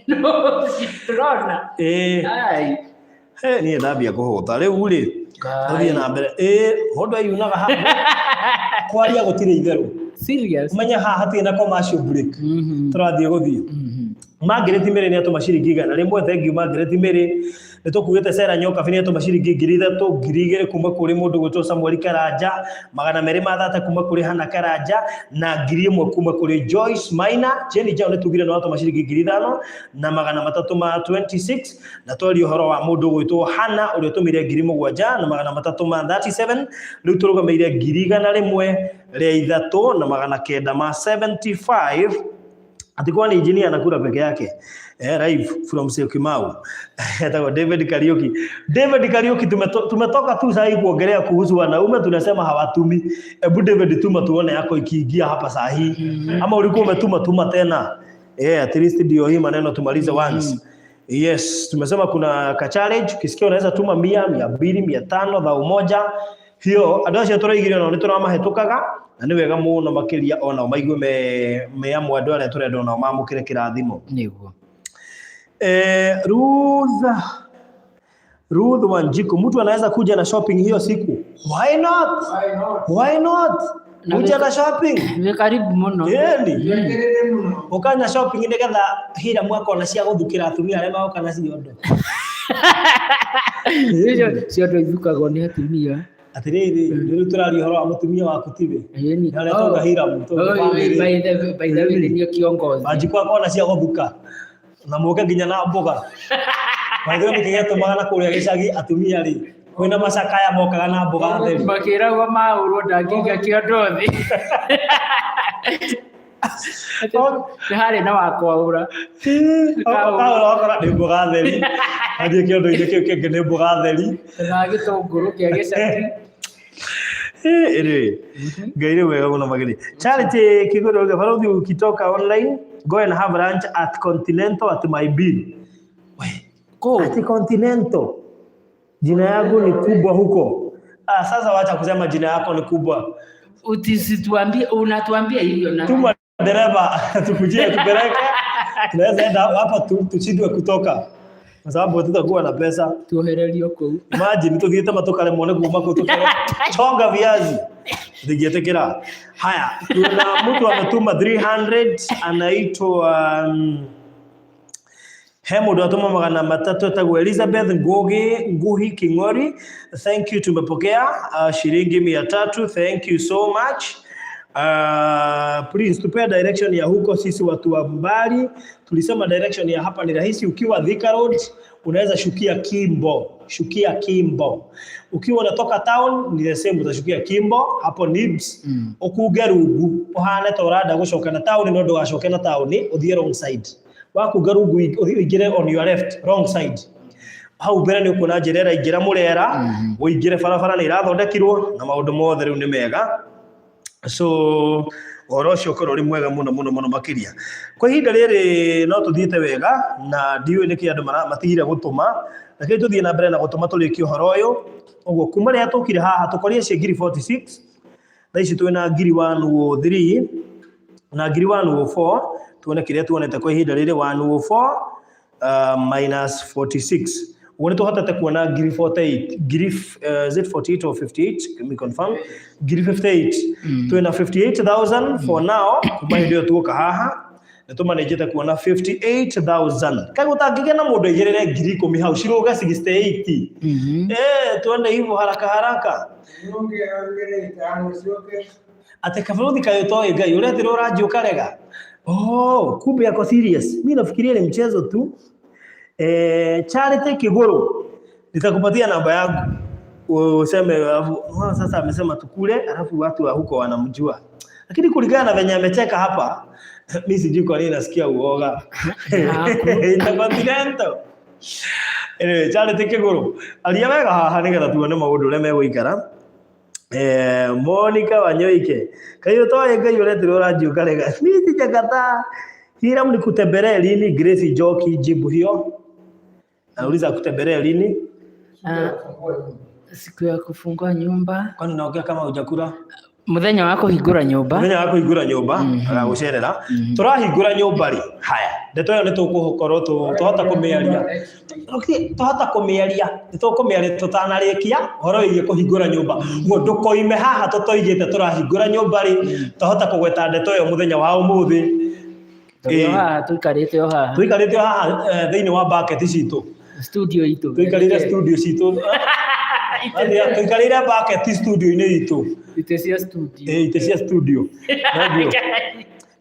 Ndĩrona. Ĩĩ. Ai. Niĩ ndambia kũhũta rĩu rĩ. Ngai. Tũthiĩ na mbere. Ĩĩ, mũndũ eyunaga haha. Kwaria gũtirĩ itherũ. Serious. Ũmenye haha hatirĩ na commercial break. Tũrathiĩ gũthiĩ. Margaret Mary nĩ atũma ciringi 100. Thank you Margaret Mary. Nĩ tũkuĩte Sarah Nyokabi nĩ atũma ciringi 3,000, 2,000 kuma kũrĩ mũndũ gwĩtwo Samuel Karanja, 230 kuma kũrĩ Hannah Karanja na 1,000 kuma kũrĩ Joyce Maina. Jenny Jao nĩ tugire nĩ watũma ciringi 5,326 na twaria ũhoro wa mũndũ gwĩtwo Hannah ũrĩa ũtũmire 7,337. Rĩu tũrũgamĩire 103,975. Atikuwa ni engineer anakula peke yake. Live from Syokimau. Etagwo David Kariuki. David Kariuki tumetoka tu saa hii kuongelea kuhusu wanaume tunasema hawatumi. Ebu David tuma tuone yako ikiingia hapa saa hii. Ama ulikuwa umetuma tuma tena. At least ndio hii maneno tumalize once. Yes, tumesema kuna ka challenge, ukisikia unaweza tuma 100, 200, 500, 1,000. Hiyo andũ acio tũraigire onao nĩ tũramahĩtũkaga na nĩ wega mũno makĩria onao maigue me amwe andũ arĩa tũrenda onao mamũkĩre kĩrathimo. Nĩguo. Ruth Wanjiku, mtu anaweza kuja na shopping hiyo siku. Why not? Why not? Kuja na shopping. Wĩ karibu mũno. Ĩni. Ũka na shopping nĩgetha Hiram akona cia gũthukĩra atumia arĩa magoka na ciondo. Icio ciondo ithukagwo nĩ atumia. Atĩrĩrĩ, rĩu tũraria ũhoro wa mũtumia waku tiwe. Ĩni. Na ũrĩa twauga Hiram, twauga family. By the way, nĩ kiongozi. Wanjiku akona cia gũthuka na mũke nginya na mboga. By the way, nĩkĩ gĩatũmaga na kũrĩa gĩcagi atumia rĩ kwĩna macakaya mokaga na mboga theri. Makĩragwo maũrwo ndangĩiga kĩondo thĩ. Nĩ harĩ na wa kwaũra. Kaũra wakora nĩ mboga theri. Athiĩ kĩondo-inĩ kĩu kĩngĩ nĩ mboga theri. Na gĩtũngũrũ kĩa gĩcagi. Anyway, Ngai nĩ mwega mũno makĩria. Charity Kiguru Barũthi, ukitoka online go and have lunch at Continental at my bill. Kũ? Ati Continental. Jina yangu ni kubwa huko. Sasa wacha kusema jina yako ni kubwa. Utisituambie, unatuambia hivyo na Tuma Dereva tukujie tupeleke, tunaweza enda hapa tushindwe kutoka kwa sababu tutakuwa na pesa. Tuohererio kũu. Imagine tuthiĩte matukaremwo nĩ kuma kũu tũkĩrwo chonga viazi, ndingĩtĩkĩra. Haya, kuna mtu ametuma 300 anaitwa he mũndũ atũma 300 etagwo Elizabeth Ngugi Nguhi King'ori. Thank you, tumepokea shilingi 300. Thank you so much. Please tupea direction ya huko, sisi watu wa mbali. Tulisema direction ya hapa ni rahisi. Ukiwa Thika Road unaweza shukia Kimbo, shukia Kimbo. Ukiwa unatoka town ni the same, utashukia Kimbo hapo Nibs. Ukunge rungu uhane ta urenda gucoka na town, no ndugacoke na town, uthie wrong side. Wakunga rungu ũingĩre on your left, wrong side. Hau mbere nĩ ũkuona njĩra ĩraingĩra Mũrera, ũingĩre barabara nĩ irathondekirwo na maũndũ mothe rĩu nĩ mega. So ũhoro ũcio ũkorwo ũrĩ mwega mũno mũno mũno makĩria. Kwa ihinda rĩrĩ no tũthiĩte wega na ndiũĩ nĩkĩ andũ matigire gũtũma. Reke tũthiĩ na mbere na gũtũma tũrĩkie ũhoro ũyũ. Ũguo kuma rĩrĩa tũkire haha tũkorire cia ngiri 46, thaa ici twĩna ngiri 103 na ngiri 104. Tuone kĩrĩa tuonete kwa ihinda rĩrĩ. 104 minus 46, ũguo nĩ tũhotete kuona ngiri 48, ngiri is it 48 or 58? Let me confirm. Ngiri 58. Twĩna 58,000 for now. Kuma hĩndĩ ĩyo tuoka haha nĩ tũmanĩnjĩte kuona 58,000. Kaĩ gũtangĩgĩa na mũndũ aigĩrĩre ngiri 10 hau cirũge 68? Tuende hivyo haraka haraka. Ate kabaruthi kayo toĩ Ngai ũretirwo ũranji ũkarega. Oh, kumbe yako serious. Mimi nafikiria ni mchezo tu. Charity Kiguru, nitakupatia namba yangu useme, alafu unaona sasa amesema tukule, alafu watu wa huko wanamjua. Lakini kulingana na venye amecheka hapa, mimi sijui kwa nini nasikia uoga. Intercontinental. Anyway, Charity Kiguru, aria wega haha nigetha tuone maũndũ ũrĩa megũikara. Monica Wanyoike, kayo toĩ Ngai ũretirwo ũranji ũkarega. Mimi sijakataa. Hiram nikutembelee lini? Grace Njoki, jibu hiyo. Nauliza kutembelee lini? Siku ya kufungua nyumba. Kwani unaongea kama hujakula? Muthenya wa kũhingũra nyũmba. Muthenya wa kũhingũra nyũmba, agagũcerera. Tũrahingũra nyũmba rĩ? Haya, ndeto ĩyo nĩ tũkũkorwo twahota kũmĩaria. Twahota kũmĩaria, nĩ tũkũmĩaria tũtanarĩkia ũhoro wĩgiĩ kũhingũra nyũmba. Ũguo ndũkoime haha tũtoigĩte tũrahingũra nyũmba rĩ, twahota kũgweta ndeto ĩyo mũthenya wa ũmũthĩ. Tondũ haha tũikarĩte o haha. Tũikarĩte o haha thĩinĩ wa bucket citũ. Studio itũ. Tũikarĩire studio citũ. Tũikarĩire bucket studio-inĩ itũ. Itĩ cia studio. Itĩ cia studio. Thengiũ.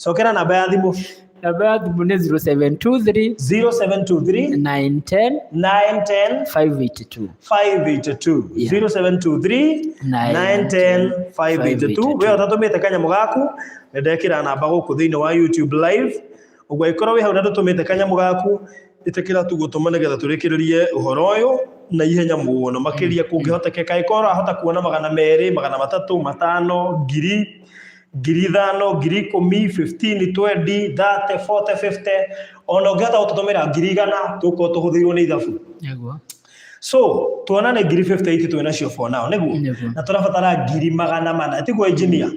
Cokera namba ya thimũ. Namba ya thimũ nĩ 0723 0723 910 910 582. 582. 0723 910 582. We ũtatũmĩte kanyamũ gaku, nĩ ndekĩra namba gũkũ thĩinĩ wa YouTube live. Ũguo angĩkorwo wĩ hau na ndũtũmĩte kanyamũ gaku, ĩtĩkĩra tu gũtũma nĩgetha tũrĩkĩrĩrie ũhoro ũyũ na ihenya mũno makĩria kũngĩhotekeka. Angĩkorwo ũrahota kuona 200, 300, 500, ngiri, ngiri 5, ngiri 10, 15, 20, 30, 40, 50, ona ũngĩhota gũtũtũmĩra ngiri 100, tũgũkorwo tũhũthĩirwo nĩ ithabu. Nĩguo. So tuonane ngiri 58 twĩ nacio for now, nĩguo? Nĩguo. Na tũrabatara ngiri 400, tiguo engineer?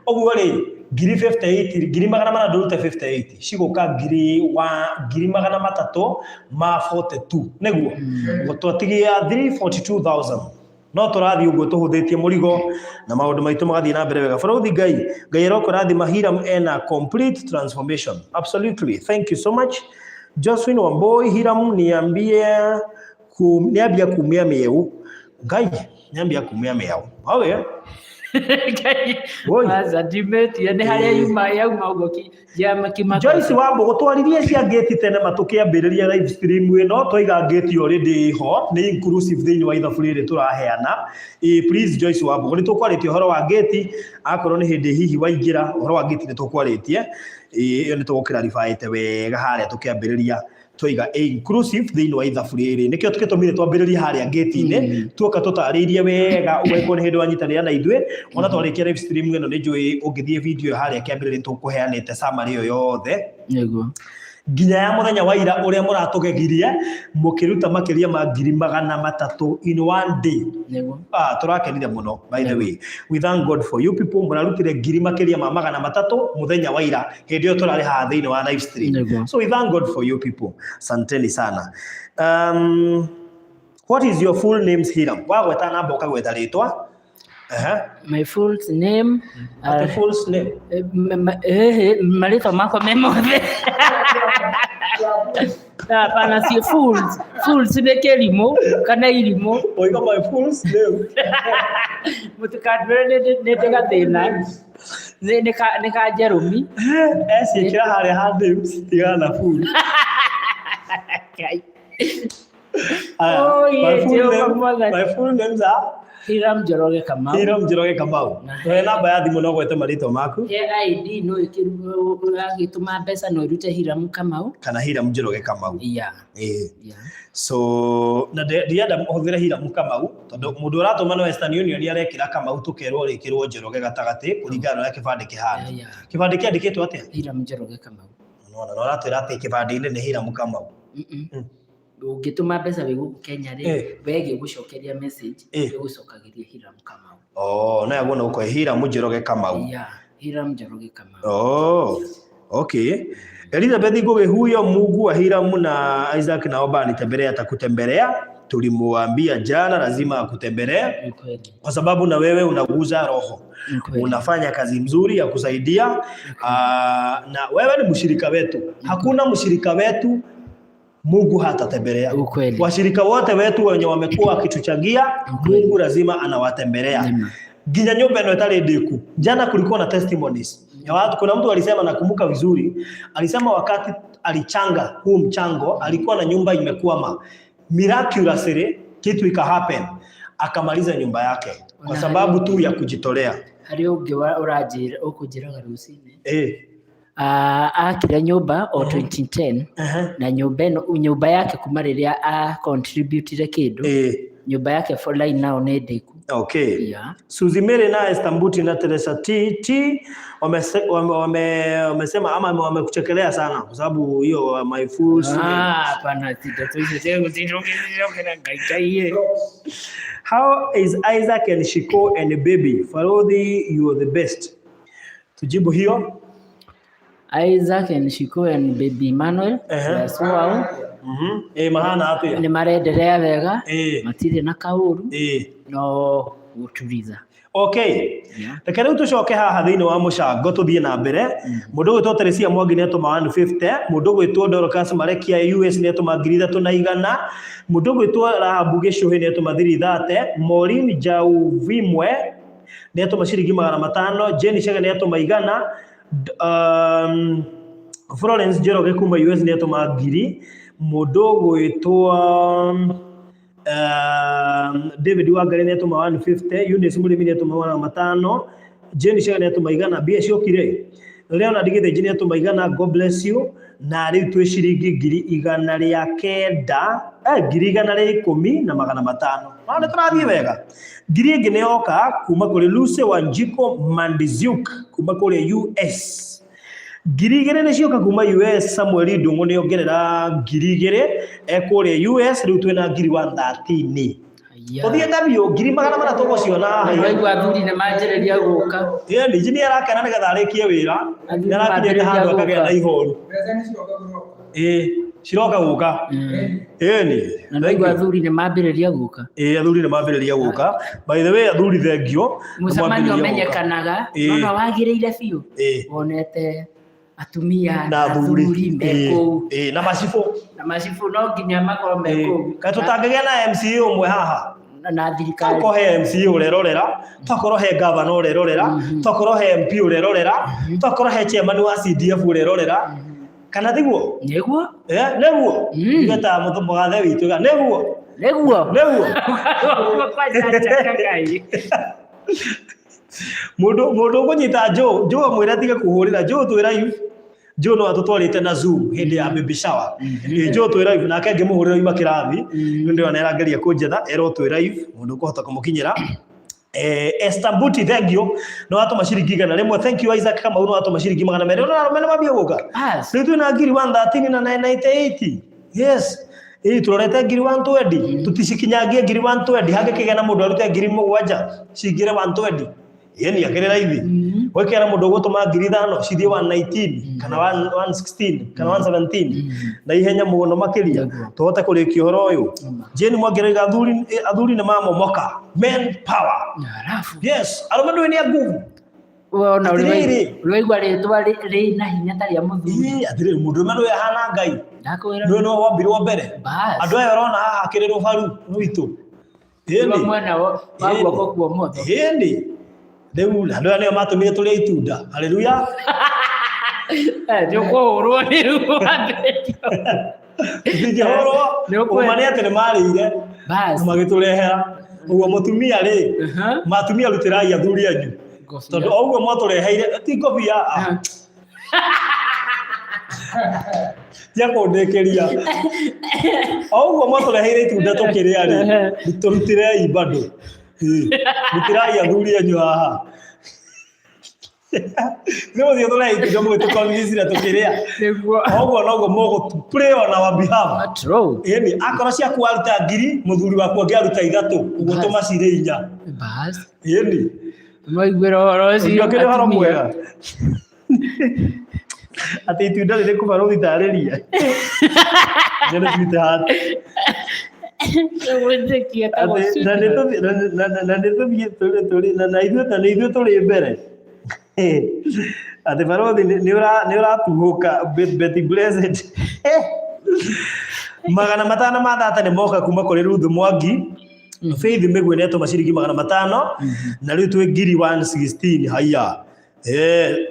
Ũguo rĩ, ngiri 58, ngiri 400 ndũrute 58, cigũka ngiri wa ngiri 342, nĩguo? Ũguo twatigia 342,000. No tũrathiĩ ũguo tũhũthĩtie mũrigo na maũndũ maitũ magathiĩ na mbere wega. Bũrũthi Ngai, Ngai arokũrathima. Hiram ena complete transformation. Absolutely. Thank you so much. Josephine Wamboi, Hiram niambie niambia kumia mieu. Ngai, niambia kumia mieu. Awe. Woi. Aca ndimetie nĩ harĩa yuma yauma ũguo yauma kĩmaka. Joyce Wambo gũtwaririe cia ngĩti tene matũkĩambĩrĩria live stream ĩno, twaiga ngĩti already ho nĩ inclusive thĩinĩ wa ithabu rĩrĩ tũraheana. Please Joyce Wambo, nĩ tũkwarĩtie ũhoro wa ngĩti, akorwo nĩ hĩndĩ hihi waingĩra ũhoro wa ngĩti nĩ tũkwarĩtie. Ĩyo nĩ tũgũkĩraribaĩte wega harĩa tũkĩambĩrĩria twaiga inclusive thĩinĩ wa ithabu rĩrĩ, nĩkĩo tũgĩtũmire twambĩrĩrie harĩa ngĩti-inĩ, tuoka tũtarĩirie wega ũguo nĩ hĩndĩ wanyitanĩra na ithuĩ. Ona twarĩkia live stream ĩno nĩ njũĩ ũngĩthiĩ video harĩa kĩambĩrĩria nĩ tũkũheanĩte summary ĩyo yothe. Nĩguo. Nginya ya mũthenya wa ira ũrĩa mũratũgegirie mũkĩruta makĩria ma 300,000 in one day. Nĩguo. Ah, tũrakenire mũno. By the way, we thank God for you people. Mũrarutire ngiri makĩria ma 300 mũthenya wa ira hĩndĩ ĩyo tũrarĩ haha thĩinĩ wa live stream. Nĩguo. So we thank God for you people. Asanteni sana. What is your full name, Hiram? Wagweta namba ũkagweta rĩtwa. Aha. My full name. The full name. Marĩtwa makwa me mothe. Hapana, si fools. Fools nĩ kĩrimũ kana irimũ. Oiga my full name. Mũtikandwĩre nĩ ndĩ gathĩna. Nĩ ka Jerũmi. Eciĩkĩra harĩa ha names tigana na full. Ngai. Aya, Oh, my yeah, full Jehovah name, Mwathani. my full names are Hiram Njoroge Kamau. Hiram Njoroge Kamau. Tũhe namba ya thimũ no gwete marĩtwa maku. He ID no ĩgĩtũma mbeca no ĩrute Hiram Kamau. Kana Hiram Njoroge Kamau. Yeah. Eh. Yeah. So na ndienda hũthĩre Hiram Kamau tondũ mũndũ ũratũma na Western Union arekĩra Kamau tũkerwo rĩkĩrwo Njoroge gatagatĩ kũringana na ũrĩa kĩbandĩ kĩhana. Yeah, yeah. Kĩbandĩ kĩandĩkĩtwo atĩa? Hiram Njoroge Kamau. Nona na ũratwĩra atĩ kĩbandĩ-inĩ nĩ Hiram Kamau. Ũngĩtũma mbeca wĩ gũkũ Kenya rĩ, we ĩgĩgũcokeria message, ĩgũcokagĩria Hiram Kamau. Oh, na yaguo no ũkoe Hiram Njoroge Kamau. Yeah, Hiram Njoroge Kamau. Oh, okay. Elizabeth Ngugi huyo Mungu wa Hiramu na Isaac naomba anitembelee, atakutembelea. Tulimuambia jana lazima akutembelee Ni kweli. kwa sababu na wewe unaguza roho. Ni kweli. Unafanya kazi mzuri ya kusaidia, na wewe ni mshirika wetu. Hakuna mshirika wetu Mungu hatatembelea. Ukweli. Washirika wote wetu wenye wamekuwa wakituchangia, Ukweli. Mungu lazima anawatembelea. Amen. Nginya nyumba ĩno ĩtarĩ ndĩku. Jana kulikuwa na testimonies ya watu. Kuna mtu alisema, nakumbuka vizuri, alisema wakati alichanga huu mchango alikuwa na nyumba imekwama, miraculously kitu ika happen, akamaliza nyumba yake kwa Ona sababu tu ya kujitolea. Harĩ ũngĩ ũranjĩra ũkũnjĩraga rũcinĩ. Akire nyũmba o 2010 na nyũmba ĩno nyũmba yake kuma rĩrĩa a contributire kĩndũ nyũmba yake for line now nĩ ndĩku. Okay. Yeah. Suzy Mary na Esther Mbuti na Teresa T wamesema ama wamekuchekelea sana kwa sababu hiyo my full name. Ah, hapana, ndeto icio cia gũticokera Ngai Ngai. How is Isaac and Shiko and baby? Farodhi, you are the best. Tujibu hiyo. Isaac and Shiko and baby Emmanuel Yesu wao Mahana atia? nĩ marenderea wega matirĩ na kaũru no gũturiza. Okay. Yeah. Reke rĩu tũcoke haha thĩinĩ wa mũcango tũthiĩ na mbere. Mũndũ ũgwĩtwo Teresia Mwangi nĩ atũma 150, mũndũ ũgwĩtwo Dorcas Marekia US nĩ atũma 3,100, mũndũ ũgwĩtwo Rahabu Gĩcũhĩ nĩ atũma 330, Maureen Jauvimwe nĩ atũma ciringi 500, Jane Chege nĩ atũma 100, Florence Njoroge kuma US nĩ atũma 1,000, mũndũ ũgwĩtwo David Wangari nĩ atũma 150, Eunice Mũrĩmi nĩ atũma 500, Jane Chege nĩ atũma 100, mbia ciokire. Leonard Gĩthĩnji nĩ atũma 100, God bless you. Na rĩu twĩ ciringi 900,000, 110,500. No nĩ tũrathiĩ wega. Ngiri ĩngĩ nĩ yoka kuma kũrĩ Lucy Wanjiko Mandiziuk kuma kũrĩ US. 2,000 nĩ cioka kuma US, Samuel Ndung'u nĩ ongerera 2,000 ekũrĩa US, rĩu twĩna 1,013. Tũthiĩte biũ 400,000 tũgũciona haha. Waigua athuri nĩ manjĩrĩria gũka. Ĩĩ ningĩ nĩ arakena nĩgetha arĩkie wĩra. Athuri Nĩ arakinyĩte handũ mambĩrĩria akagĩa na gũka. ihoru. Ĩĩ ciroka gũka. Ĩĩ ni. Na nĩwaigua athuri nĩ mambĩrĩria gũka. Ĩĩ athuri nĩ mambĩrĩria gũka. By the way athuri thengio. Nĩ Mũcemanio mwambĩrĩria gũka. ũmenyekanaga Ĩĩ. no no wagĩrĩire biũ Ĩĩ. wonete atumia Na athuri. athuri me kũu. Ĩĩ na macibũ. Na macibũ no nginya makorwo me kũu. Kaĩ tũtangĩgĩa na MCA ũmwe haha? Na thirikari. Tokorwo he MCA ũrerorera, tokorwo he gavana ũrerorera, tokorwo he MP ũrerorera, tokorwo he chairman wa CDF ũrerorera. Kana tiguo? Nĩguo. Nĩguo. Ithuĩ ta mũgathe witũ ga nĩguo. Nĩguo. Nĩguo. Mũndũ ũkũnyita Joe, Joe amwĩre atige kũhũrĩra, Joe twĩ live. Joe no atũtwarĩte na Zoom hĩndĩ ya baby shower. Joe twĩ live nake ngĩmũhũrĩra oima kĩrathi. Nĩ ndĩrona nĩ arageria kũnjetha, erwo twĩ live, mũndũ ũkũhota kũmũkinyĩra. Esther Mbuti thank you nĩ watũma ciringi 100. Thank you. Isaac Kamau nĩ watũma ciringi 200. Ona arũme nĩ mambia gũka. Bas. Rĩu twĩna ngiri 113 na 998. Yes, ĩĩ, tũrorete ngiri 120, tũticikinyangie ngiri 120. Hangĩkĩgĩa na mũndũ arute ngiri 7 cingĩre 120, ĩni akĩrĩ raithi. Gwĩkĩra na mũndũ ũgũtũma ngiri 5 cithiĩ 119 kana 116 kana 117 na ihenya mũno makĩria, tũhote kũrĩkia ũhoro ũyũ. Jane Mwangi athuri, athuri nĩ mamomoka, men power. Alafu Yes, arũme ndũĩ nĩ a nguvu. Wona Atĩrĩrĩ. ũrĩ waigua rĩtwa rĩna hinya ta rĩa mũthuri? Ĩĩ, atĩrĩrĩ, mũndũ ũrũme nĩwe ahana Ngai. Ndakwĩra. Nĩwe nĩwe wombirwo mbere. Bas. Andũ aya ũrona haha akĩrĩ rũbaru rwitũ. Rwa Ĩni. mwena wa Ĩni. guoko kwa ũmotho. Ĩni, rĩu andũ aya nĩo matũmire tũrĩe itunda. Haleluya. Nĩ ũkũhũrwo rĩu wambĩrĩria. Tũtingĩhũrwo. Ũma nĩ atĩ nĩ marĩire Bas. na magĩtũrehera ũguo. Mũtumia rĩ, matumia, rutĩrai athuri anyu. Ngobia. Tondũ o ũguo mwatũreheire ti ngobia, ah. Tia kũndĩkĩria, o ũguo mwatũreheire itunda tũkĩrĩa rĩ, tũrutĩrei bado. Ĩ, rutĩrai athuri anyu haha. Nĩ mũthiĩ tũrehe itunda mũgĩtũconvince tũkĩrĩa. Nĩguo. O ũguo noguo mũgũ pray on our behalf. True. Ĩni, akorwo ciaku waruta ngiri, mũthuri waku angĩaruta ithatũ, ũguo tũma cirĩ inya. Bas. Ĩni. Maiguĩra ũhoro ũcio. Ũcio kĩrĩ ũhoro atumia. mwega atĩ itunda rĩrĩkũ barũthi tarĩria. Njene sweetheart. Gwĩtĩkia ta Atĩ, na nĩ na nĩ tũthiĩ tũrĩ na ithuĩ na nĩ ithuĩ tũrĩ mbere. Atĩ barũthi nĩ ũratuhũka. Betty Blessed, 500 ma thata nĩ moka kuma kũrĩ Ruth Mwangi. Faith Mĩgwe nĩ atũma ciringi 500 na rĩu twĩ ngiri 116. Haiya.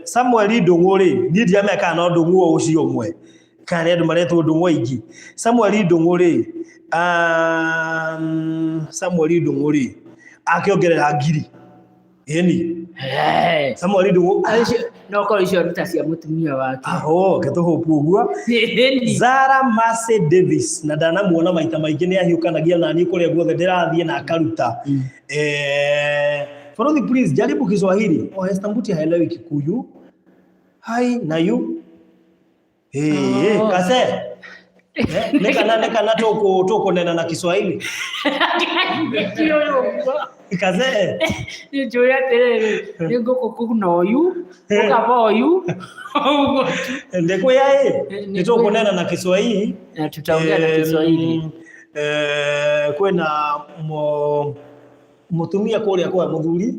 Samuel Ndũng'ũ rĩ, niĩ ndiramenya kana no Ndũng'ũ o ũcio ũmwe kana nĩ andũ maretwo Ndũng'ũ aingĩ. Samuel Ndũng'ũ rĩ, Samuel Ndũng'ũ rĩ, akĩongerera ngiri. Ĩni. Samuel Ndũng'ũ. No korwo icio nĩ ta cia mũtumia wake. Aho, ketũhũpu ũguo. Ĩni. Zara Mercy Davis, na ndanamuona maita maingĩ, nĩ ahiũkanagia na niĩ kũrĩa guothe ndĩrathiĩ na akaruta. Farodhi, please jaribu Kiswahili. Oh, Esther Mbuti haelewi Kikuyu. Hai na you. Eh, Oh. kase. Nĩ kana tũkũnena na Kiswahili. Kase. Nĩ njũĩ atĩrĩrĩ, nĩ ngũkũ kuna ũyũ, ũkaba ũyũ, ũguo tu. Ndĩkwĩya ĩ. Nĩ Nĩ tũkũnena na Kiswahili. Na tutaongea na Kiswahili. Kwĩna mũtumia kũrĩa kwa mũthuri,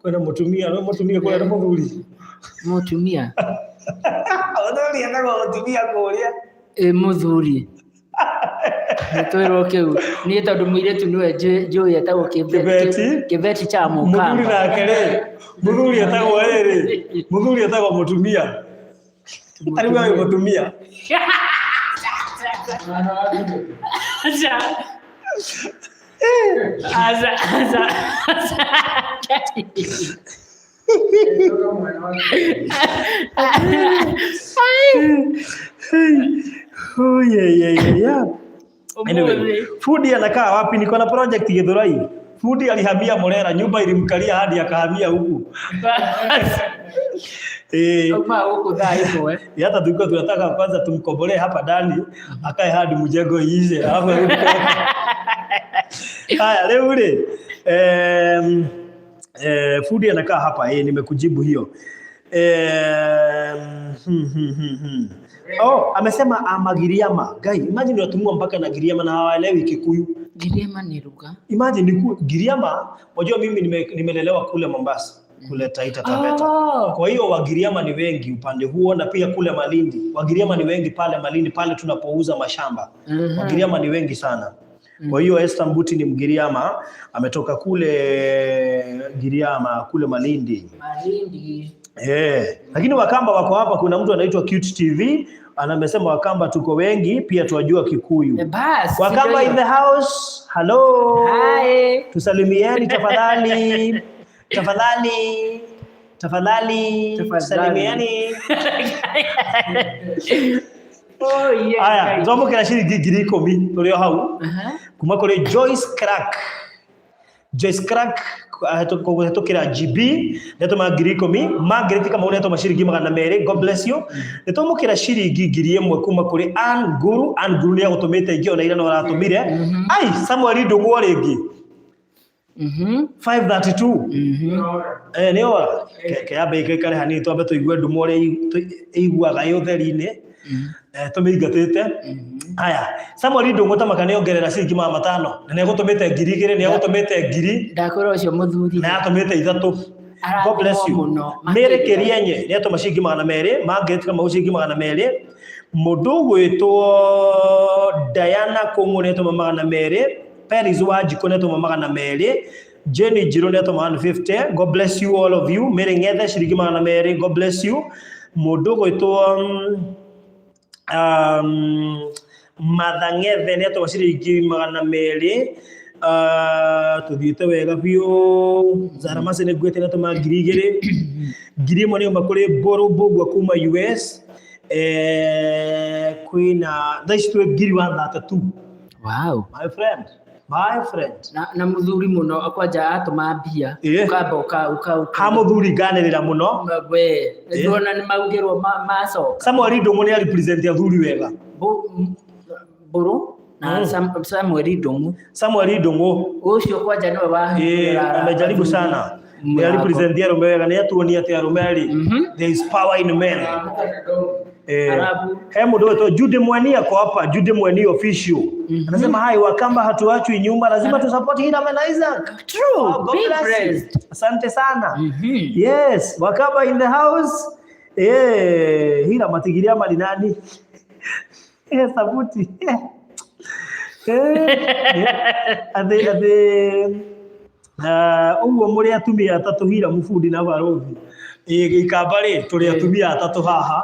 kwĩna mũtumia, no mũtumia kũrĩa nĩ mũthuri. Mũtumia. Mũthuri etagwo mũtumia kũrĩa. Ĩ mũthuri. Nĩtwĩrwo kĩu. Niĩ tondũ mũirĩtu nĩwe njũĩ etagwo Kĩbeti. Kĩbeti cha Mũthuri mũkamba. nake rĩ, mũthuri etagwo rĩrĩ, mũthuri etagwo mũtumia. Arĩ we wĩ mũtumia. Aca. Aca, aca, aca. Oh, yeah. Anyway, Ũmũthĩ. fundi anakaa wapi? Niko na project Githurai. Fundi alihamia Murera, nyumba ilimkalia hadi akahamia huku. Bas. Auma gũkũ thaa 1. Hata tulikuwa tunataka kwanza tumkombolee hapa ndani akae hadi mjengo iishe, alafu arudi kwake. Haya, leo ule fundi anakaa hapa. Nimekujibu hiyo. Oh, amesema amagiriama. Guy, imagine watumwa mpaka na Giriama na hawaelewi Kikuyu. Giriama ni lugha. Imagine ni Giriama, wajua mimi nimelelewa kule Mombasa, kule Taita Taveta. Oh. Kwa hiyo Wagiriama ni wengi upande huo na pia kule Malindi. Wagiriama ni wengi pale Malindi pale tunapouza mashamba. Wagiriama ni wengi sana. Kwa hiyo Esther Mbuti ni Mgiriama, ametoka kule Giriama kule Malindi. Malindi. Lakini Wakamba wako hapa, kuna mtu anaitwa Cute TV anamesema Wakamba tuko wengi, pia tuwajua Kikuyu. Bas. Wakamba in the house. Hello. Hi. Tusalimieni tafadhali. Tafadhali. Tafadhali. Tafadhali. Tusalimieni. Oh yeah. Aya, twamũkĩra ciringi 10,000 tũrĩ o hau. Kuma kũrĩ Joyce Crack. Joyce Clark kũhetũkĩra GB nĩatũma 10,000. Margaret Kamau nĩatũma ciringi 200. God bless you. Nĩtwamũkĩra ciringi 1,000 kuma kũrĩ Ann Guru. Ann Guru nĩagũtũmĩte ingĩ ona ira no aratũmire. Ai, Samuel Ndũng'ũ rĩngĩ 532. Eh, nĩ ora ke yambe ĩikare hanini twambe tũigue ndumo ũrĩa ĩiguaga ĩ ũtheri-inĩ. Eh, tũmĩingatĩte. Haya, Samuel Ndũng'ũ tamaka nĩ ongerera ciringi 500 na nĩ egũtũmĩte 2,000, nĩ egũtũmĩte ngiri Ndakwĩra ũcio mũthuri na yatũmĩte ithatũ. God bless you. Mũno. Mary Kĩrienye nĩ atũma ciringi 200, Margaret Kamau ciringi 200, mũndũ ũgwĩtwo Diana Kũng'ũ nĩ atũma 200, Peris Wanjikũ nĩ atũma 200, Jenny Njirũ nĩ atũma 150. God bless you all of you. Mary Ng'ethe ciringi 200. God bless you. Mũndũ ũgwĩtwo Martha Ng'ethe nĩ atũma ciringi 200. Tũthiĩte wega biũ. Zara Masi nĩ nguĩte nĩ atũma 2,000. 1,000 nĩ uma kũrĩ Mbũrũ Mbũgua kuma US. Kwĩna thaa ici twĩ 132,000. Wow. My friend, my friend. Na mũthuri mũno kwanja atũma mbia ũkamba ũka ũka ũka Ha mũthuri nganĩrĩra mũno. We nĩtuona nĩ maugĩrwo macoka. Samuel Ndũng'ũ nĩ represent athuri wega. Mbũrũ na Samuel Ndũng'ũ. Samuel Ndũng'ũ ũcio kwanja nĩwe wahingũra amejaribu sana. Nĩ represent arũme wega, nĩ atuonia atĩ arũme rĩ, there is power in men. Arabu. He mũndũ wetwo Jude Mweni ako hapa, Jude Mweni official. Anasema hai Wakamba hatuachwi nyuma, lazima tu support Hiram and Isaac. True. Oh, God Be bless you. blessed. Asante sana. Yes, Wakamba in the house. Hiram atigiria mali nani? Sabuti. Athe athe ũguo mũrĩ atumia atatũ Hira mũbundi na barothi. Gĩikamba rĩ tũrĩ atumia atatũ haha,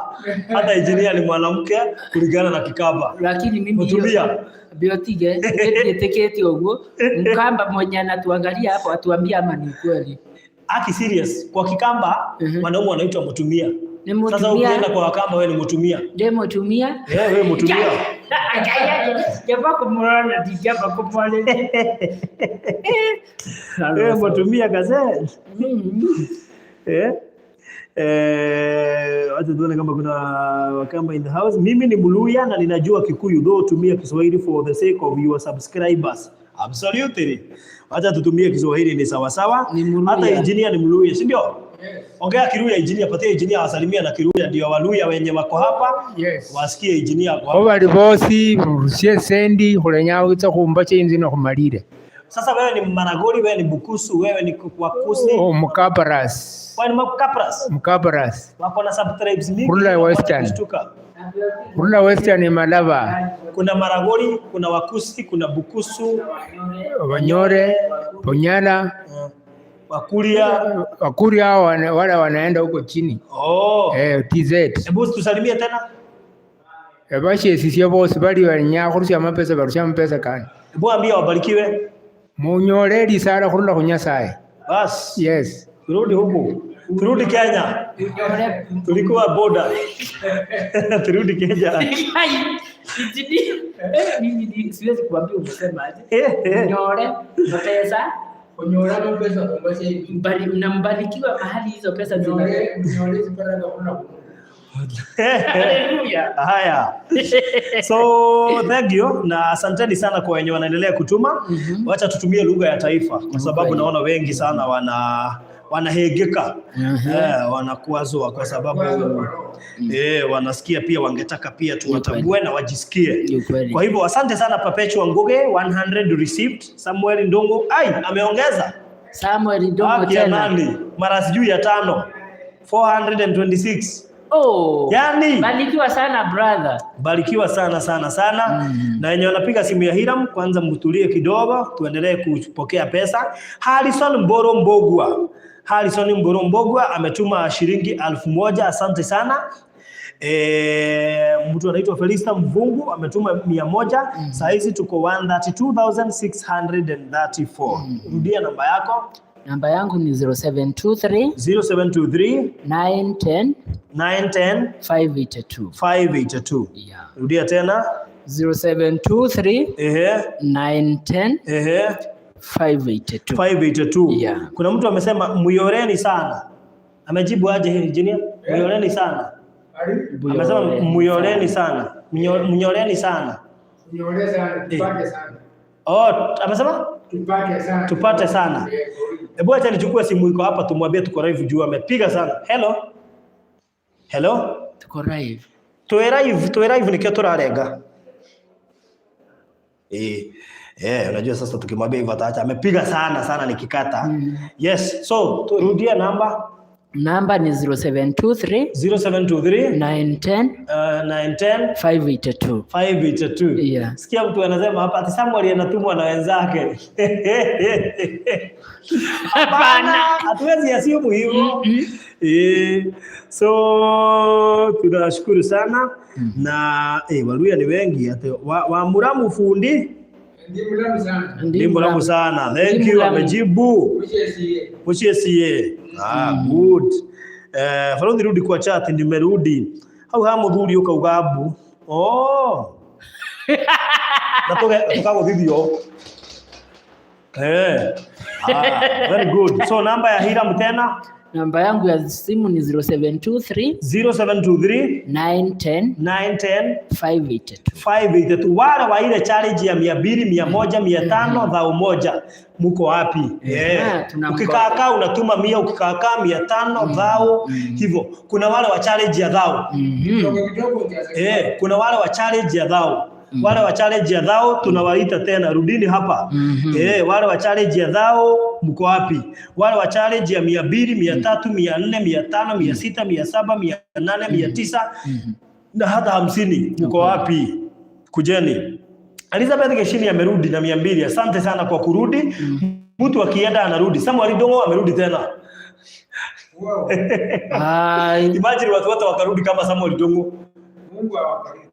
hata engineer ni mwanamke kulingana na Kikamba. Lakini mimi Mũtumia. Biotige nĩtĩkĩtie ũguo Mkamba mwenye anatuangalia hapo atuambie ama ni kweli. Aki serious kwa Kikamba wanaume wanaitwa mutumia. Ni Sasa mutumia. ukienda kwa Wakamba wewe ni mutumia. Ndi mutumia. Wewe mutumia. Jamba kumurora ndingĩamba kũmwarĩria. Wewe mutumia kazee. Wacha tuone kama kuna Wakamba in the house. Mimi ni Mluya na ninajua Kikuyu, though tumia Kiswahili for the sake of your subscribers. Absolutely. Wacha tutumie Kiswahili ni sawa sawa. Ni Mluya. Hata engineer ni Mluya, si ndio? Ongea Kiluya engineer, patia engineer awasalimia na Kiluya ndio Waluya wenye wako hapa. Yes. Wasikie engineer ako hapa. Bali bosi murusie sendi khulenya khwitsa khumba inzu ino khumalile. Sasa wewe ni Maragoli, wewe ni Bukusu, wewe ni Wakusi. Oh, Mkabaras. Wewe ni Mkapras. Mkabaras. Wako na subtribes mingi. Kurula Western. Kushtuka. Kurula Western Malava. Kuna Maragoli, kuna Wakusi, kuna Bukusu, Wanyore, Ponyala, Wakuria. Wakuria wale wanaenda huko chini. Oh. TZ. Hebu tusalimie tena. Bashesisye bosi bali balinya khurusya mapesa barusya mapesa kani. Hebu ambia wabarikiwe. Munyole lisala khurula khu Nyasaye. Bas. Yes. Turudi huku. Turudi Kenya. Tulikuwa border. Turudi Kenya. Mimi siwezi kuambia umesemaje. Unyore mapesa. Unyore mapesa kumbasha hivi. Mbali, mnambarikiwa mahali hizo pesa zina. Unyore zipata khurula khu. Hallelujah. Haya. So thank you na asanteni sana kwa wenye wanaendelea kutuma. Wacha tutumie lugha ya taifa kwa sababu naona wengi sana wanahegeka. Wanakuazwa kwa sababu wanasikia pia wangetaka pia tuwatambue na wajisikie. Kwa hivyo asante sana Perpetua Nguge 100 received. Samuel Ndongo ai ameongeza. Samuel Ndongo Haki ya tena. nani? Mara sijui ya 5. 426. Oh. Yani, barikiwa sana brother. Barikiwa sana sana sana. Na wenye wanapiga simu ya Hiram kwanza mtulie kidogo tuendelee kupokea pesa. Harrison Mboro Mbogwa. Harrison Mboro Mbogwa ametuma shilingi 1000, asante sana. Mtu anaitwa Felista Mvungu ametuma 100. Saa hizi tuko 132,634. Rudia namba yako. Namba yangu ni 0723 0723 910 910 582. 582. Yeah. Rudia tena. 0723 910 582. 582. Yeah. Kuna mtu amesema muyoreni sana. Amejibu aje hii engineer? Muyoreni sana. Amesema muyoreni sana. Munyoreni sana. Nione sana, tupate sana. Oh, amesema Tupate sana. tupate sana. Hebu acha nichukue simu iko hapa tumwambie tuko live juu amepiga sana. Hello. Hello. Tuko live. Twe live, twe live nikio turarenga. Eh, unajua sasa tukimwambia hivyo ataacha. Amepiga sana sana nikikata. Yes, so turudie namba Namba ni 0723 0723 910 910 582. 582. Yeah. Sikia mtu anasema hapa ati Samuel anatumwa na wenzake. Hapana, hatuwezi assume hivyo. Eh, so tunashukuru sana na Waluya ni wengi ati wa Muramu fundi Ndi mulamu sana. ndi muramu sana. Thank Ndi you, mulamu. amejibu. Uchesie. Muchiesie. Ah, good. Farodhi rudi kwa chat nimerudi. Hau ha muthuri ukauga mbu. Oh. Na tuge tukaguthithio. Eh. Ah, very good. So namba ya Hiram tena Namba yangu ya simu ni 0723 0723 910 910 582. 582. Wale wa ile challenge ya 200, 100, 500, 1000 muko wapi? Yeah. Tunamgoja. Ukikaa unatuma 100, ukikaa 500, thao hivyo. Kuna wale wa challenge ya thao. Kidogo kidogo utaanza. Kuna wale wa challenge ya thao. Wale wa challenge ya thao tunawaita tena, rudini hapa. Wale wa challenge ya thao mko wapi? Wale wa challenge ya 200, 300, 400, 500, 600, 700, 800, 900 na hata 50 mko wapi? Kujeni. Elizabeth Geshini amerudi na 200. Asante sana kwa kurudi. Mtu akienda anarudi. Samuel Dongo amerudi tena. Wow. Bye. Imagine watu wote wakarudi kama Samuel Dongo. Mungu awabariki.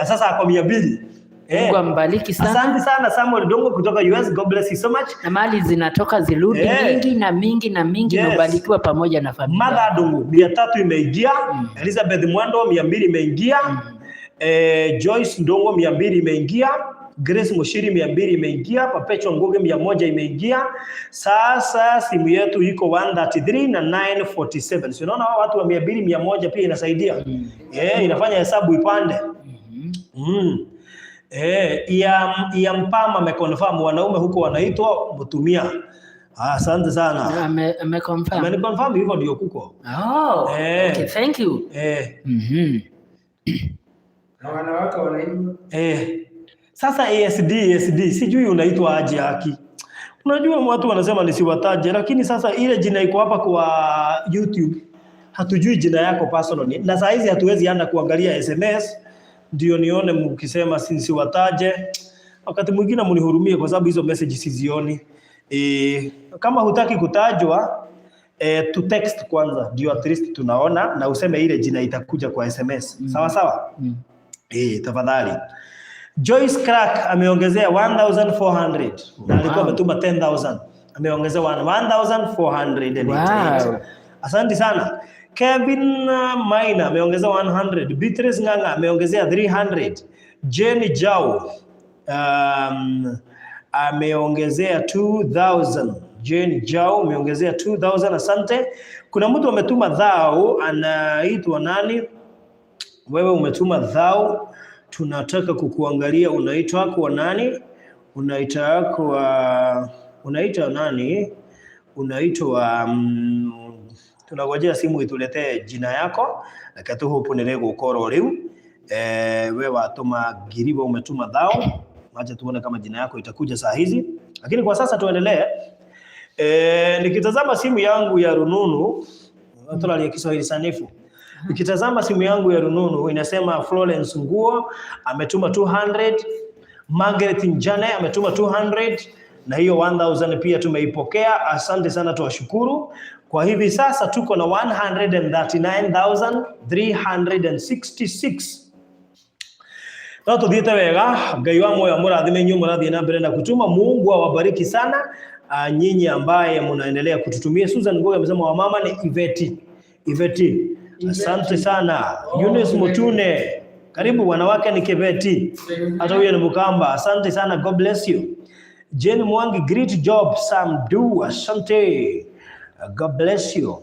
Sasa ako 200. Mungu ambariki sana. Asante sana Samuel Dongo kutoka US. God bless you so much. Na mali zinatoka zirudi mingi na mingi na mingi, Yes. na ubarikiwa pamoja na familia. Mother Dongo 300 imeingia. Elizabeth Mwando 200 imeingia. Joyce Ndongo 200 imeingia. Grace Mushiri 200 imeingia. Perpetual Ngugi 100 imeingia. Sasa simu yetu iko 133 na 947. Si unaona hao watu wa 200 100 pia inasaidia. Inafanya hesabu ipande. Iam Pam ameconfirm wanaume huko wanaitwa Mutumia. Asante sana. Ameconfirm. Ameniconfirm hivyo ndio kuko. Oh, okay, thank you. Na wanawake wanaitwa Sasa ASD sijui unaitwa aje haki. Unajua watu wanasema nisiwataje, lakini sasa ile jina iko hapa kwa YouTube hatujui jina yako personally. Na saa hizi hatuwezi anza kuangalia SMS ndio nione mkisema nisiwataje. Wakati mwingine mnihurumie kwa sababu hizo message sizioni. Kama hutaki kutajwa tu text kwanza ndio at least tunaona na useme ile jina itakuja kwa SMS. Sawa sawa? Tafadhali. Joyce Crack ameongezea 1400 na alikuwa ametuma 10,000. Ameongezea 1488. Wow. Asante sana. Kevin Maina ameongezea 100. Beatrice Nganga ameongezea 300. Jenny Jao ameongezea 2000. Jane Jao ameongezea 2000, asante. Kuna mtu ametuma dhao, anaitwa nani? Wewe umetuma dhao, tunataka kukuangalia, unaitwa kwa nani? Unaitwa kwa unaitwa nani? Unaitwa tunagojea simu ituletee jina yako reke tuhupunire gukorwo riu. We watuma ngiri, we umetuma dhao, acha tuone kama jina yako itakuja saa hizi, lakini kwa sasa tuendelee. Nikitazama simu yangu ya rununu, tulalia Kiswahili sanifu. Nikitazama simu yangu ya rununu inasema Florence Nguo ametuma 200, Margaret Njane ametuma 200 na hiyo 1000 pia tumeipokea. Asante sana, tuwashukuru. Kwa hivi sasa tuko na 139,366. No tuthiite wega, Ngai wa moyo amurathime inyuĩ mũrathiĩ na mbere na kutuma. Mungu awabariki sana nyinyi ambaye mnaendelea kututumia. Susan Ngoga amesema wamama ni Iveti. Iveti. Asante sana. Eunice Mutune. Karibu, wanawake ni Kebeti. Hata huyo ni Mukamba. Asante sana. God bless you. Jane Mwangi, great job Sam Do, asante. God bless you.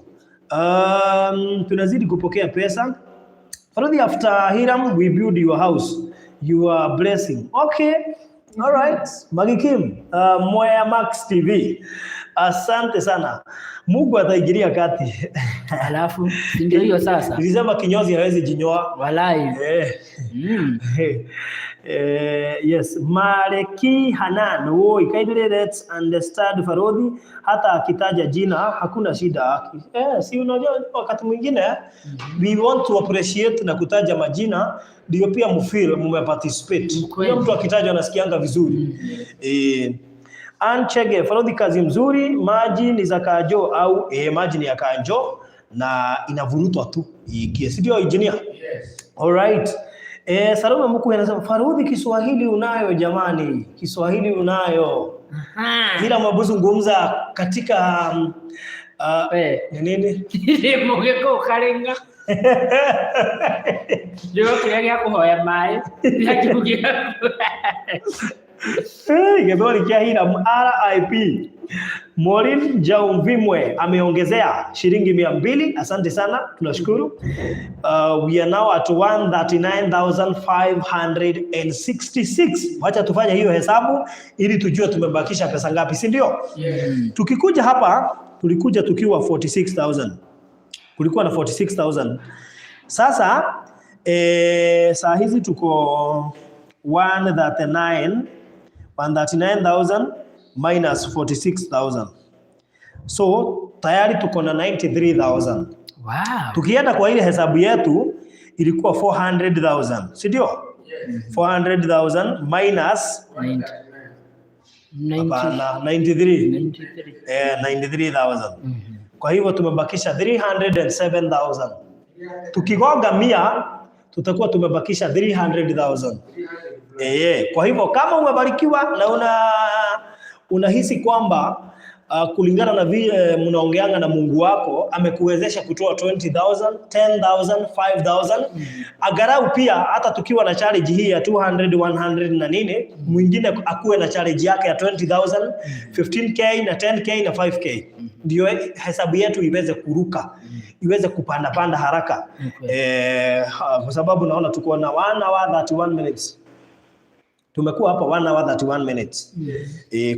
Tunazidi kupokea pesa. Farodhi, after Hiram, we build your house. Your blessing. Okay. All right. Maggie Kim, Mwea Max TV. Asante sana. Mungu ataingilia kati. Alafu si ndio hiyo sasa? Nilisema kinyozi hawezi jinyoa. Walai. Yes, Maleki Hanan. Woi, kindly let's understand Farodhi, hata akitaja jina hakuna shida. Si unajua wakati mwingine we want to appreciate na kutaja majina ndio pia mfeel mume participate. Kweli. Mtu akitajwa anasikianga vizuri. Anchege, Farodhi kazi mzuri, maji ni za Kanjo au maji ni ya Kanjo na inavurutwa tu iingie. Si ndio engineer? Yes. All right. Salome Mkuu anasema Farodhi, Kiswahili unayo jamani, Kiswahili unayo. Ila mabuzungumza katika ni nini? Nĩ mũgĩkũyũ karenga. Ndio kĩrĩa gĩa kũhoya maĩ. Gĩa Gĩthweri kĩa Hiram RIP. Maureen Jaumvimwe ameongezea shilingi 200. Asante sana, tunashukuru. We are now at 139,566. Wacha tufanye hiyo hesabu ili tujue tumebakisha pesa ngapi, si ndio? Yes. Tukikuja hapa tulikuja tukiwa 46,000. Kulikuwa na 46,000. Sasa saa hizi tuko 139,000 minus 46,000. So tayari tuko na 93,000. Wow. Tukienda kwa ile hesabu yetu ilikuwa 400,000, si ndio? Yes. 400,000 minus 90. hapana 93. 93. 93,000. Kwa hivyo tumebakisha 307,000. Tukigonga 100 tutakuwa tumebakisha 300,000. Kwa hivyo kama umebarikiwa na unahisi kwamba kulingana na vile mnaongeanga na Mungu wako amekuwezesha kutoa 20,000, 10,000, 5,000, agarau pia hata tukiwa na challenge hii ya 200, 100 na nini, mwingine akuwe na challenge yake ya 20,000, 15k na 10k na 5k, ndio hesabu yetu iweze kuruka, iweze kupanda panda haraka. Kwa sababu naona tuko na 1 hour 31 minutes. Tumekuwa hapa 1 hour 31 minutes.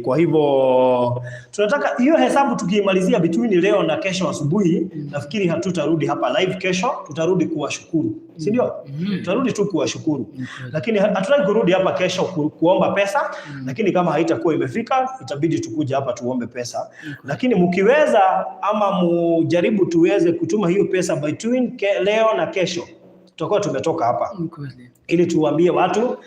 Kwa hivyo tunataka hiyo hesabu tukiimalizia between leo na kesho asubuhi, nafikiri hatutarudi hapa live kesho, tutarudi kuwashukuru. Si ndio? Tutarudi tu kuwashukuru. Lakini hatutaki kurudi hapa kesho kuomba pesa, lakini kama haitakuwa imefika, itabidi tukuje hapa tuombe pesa. Lakini mkiweza ama mujaribu tuweze kutuma hiyo pesa between leo na kesho, tutakuwa tumetoka hapa. Ili tuwaambie watu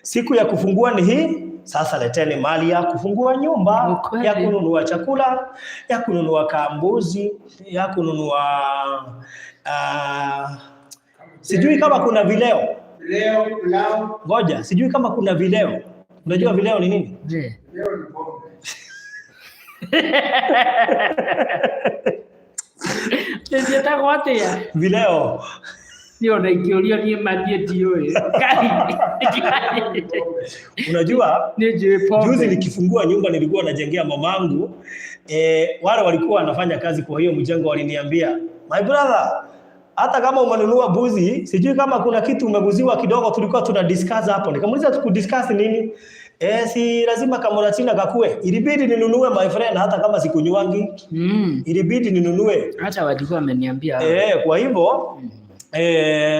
siku ya kufungua ni hii. Sasa leteni mali ya kufungua nyumba, ya kununua chakula, ya kununua kambuzi, ya kununua sijui kama kuna vileo. Leo pilau. Ngoja, sijui kama kuna vileo. Unajua vileo ni nini? Je. Leo ni pombe. Ciĩtagwo atĩa? Vileo. Niĩ ona ingĩũrio niĩ ma niĩ ndiũĩ. Ngai. Unajua Niĩ njũĩ pombe. Juzi nikifungua nyumba nilikuwa najengea mamangu, wale walikuwa wanafanya kazi kwa hiyo mjengo waliniambia, my brother, hata kama umenunua buzi, sijui kama kuna kitu umeguziwa kidogo, tulikuwa tuna discuss hapo. Nikamuuliza tukudiscuss nini? Si lazima kamuratina kakue. Ilibidi ninunue my friend, hata kama sikunywangi. Ilibidi ninunue. Hata walikuwa wameniambia. Kwa hivyo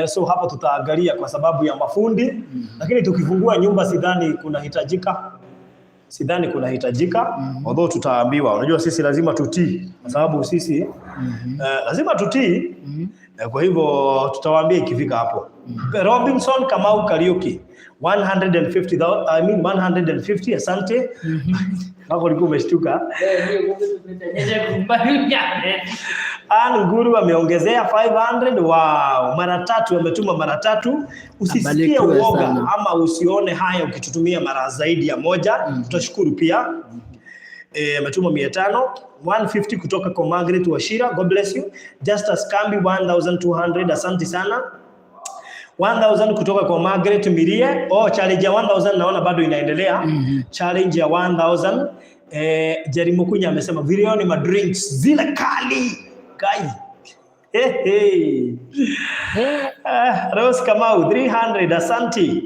so hapo tutaangalia kwa sababu ya mafundi. Lakini tukifungua nyumba sidhani kunahitajika. Sidhani kunahitajika. Although tutaambiwa, unajua sisi lazima tutii kwa sababu sisi lazima tutii. Kwa hivyo tutawaambia ikifika hapo. Robinson Kamau Kariuki 150,000, I mean 150, asante. Hapo ulikuwa umeshtuka. Ann Nguru ameongezea 500. Wow, mara tatu ametuma mara tatu. Usisikie Abarikiwe uoga sana. ama usione haya ukitutumia mara zaidi ya moja. Tutashukuru pia. Ametuma 500, 150 kutoka kwa Margaret Wachira. God bless you. Justus Kambi 1200, asante sana. 1000 kutoka kwa Margaret Mirie. Oh, challenge ya 1000 naona bado inaendelea. Challenge ya 1000. Jerry Mukunya amesema vileo ni madrinks zile kali. Kai. Hey, hey. Ah, Rose Kamau 300, asante.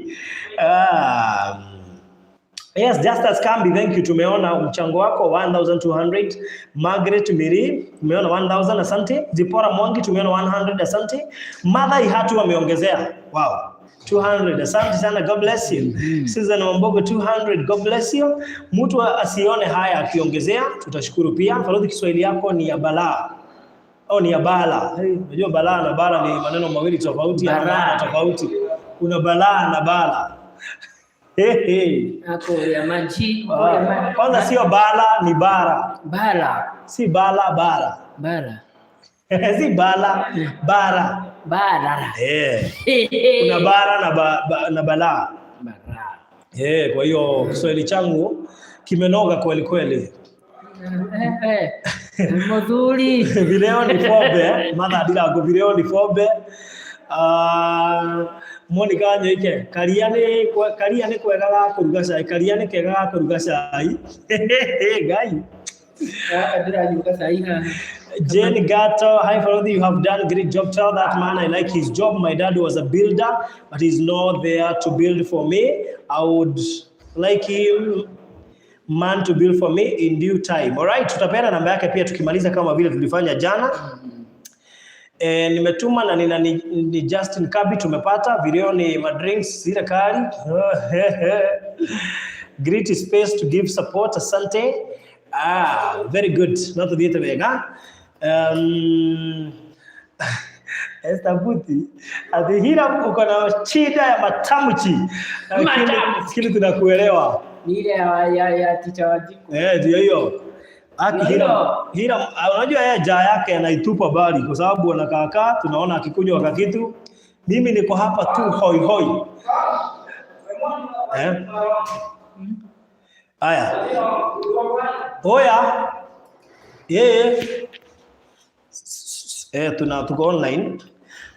Yes, Justus Kambi, thank you. Tumeona mchango wako 1200. Margaret Miri, tumeona 1000, asante. Zipora Mwangi tumeona 100, asante. Mother Ihatu ameongezea. Wow. 200, asante sana, God bless you. Susan Wambogo 200, God bless you. Mtu asione haya akiongezea, tutashukuru pia. Farodhi, Kiswahili yako ni ya balaa. Au ni ya bala. Hey, unajua balaa na bala ni maneno mawili tofauti, yana Balaa. maana tofauti. Kuna balaa na bala. Hey, hey. Hapo ya maji. Ah, kwanza sio bala ni bara, Bara. si bala bara, Bara. si bala bara. Bara. Eh, kuna bara na, na balaa. Bara. Eh, kwa hiyo Kiswahili changu kimenoga kweli kweli. Mzuri. Vileo ni pombe, Martha Ndirangu, vileo ni pombe. Monica Nyoike, karia nĩ kwega ga kũruga cai, karia nĩ kega ga kũruga cai. Ngai. Ndĩranyuga cai haha. Jane Gato, hi Farodhi, you have done great job. Tell that man I like his job. My dad was a builder, but he's not there to build for me. I would like him man to build for me in due time. All right, tutapeana namba yake pia tukimaliza kama vile tulifanya jana. Nimetuma na ni Justin Kabi tumepata video ni madrinks zile kali. Great space to give support, asante. Ah, very good. No tuthiĩte wega. Esther Buti, ati Hiram uko na shida ya matamshi. Lakini Matamshi. lakini tunakuelewa. Ni ile ya teacher Wanjiku. Eh, ndio hiyo. Aki Ndio Hiram, hiyo. Hiram, unajua yeye jaa yake anaitupa bali kwa sababu anakaa tunaona akikunywa kakitu. Mimi niko hapa tu hoi hoi. Eh? Haya. Oya. Yeye. Tuko online.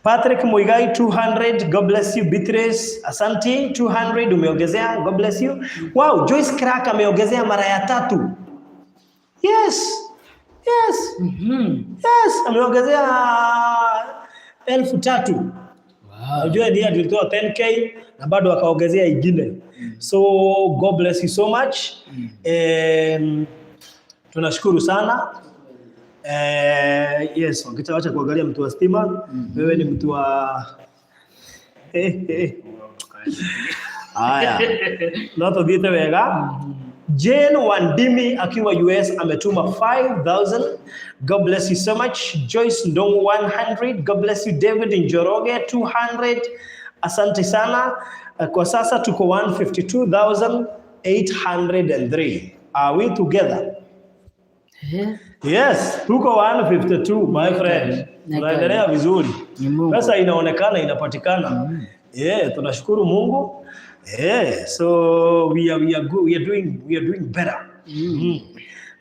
Patrick Muigai 200, God bless you. Beatrice, asante 200 umeongezea, God bless you. Wow, Joyce Crack ameongezea mara ya tatu. Yes. Yes. Yes, ameongezea 3,000. Unajua ndiye alitoa 10K na bado akaongezea ingine. So God bless you so much. Tunashukuru sana. Yes, wacha kuangalia mtu wa stima. Wewe ni mtu wa Haya. No tuthiĩte wega. Jane Wandimi akiwa US ametuma 5000. God bless you so much. Joyce Ndongo 100. God bless you. David Njoroge 200. Asante sana. Kwa sasa tuko 152,803. Are we together? Yes, tuko 152 my friend. Tunaendelea vizuri. Ni Mungu. Pesa inaonekana inapatikana. Yeah, tunashukuru Mungu. Yeah, so we are good, we are doing better.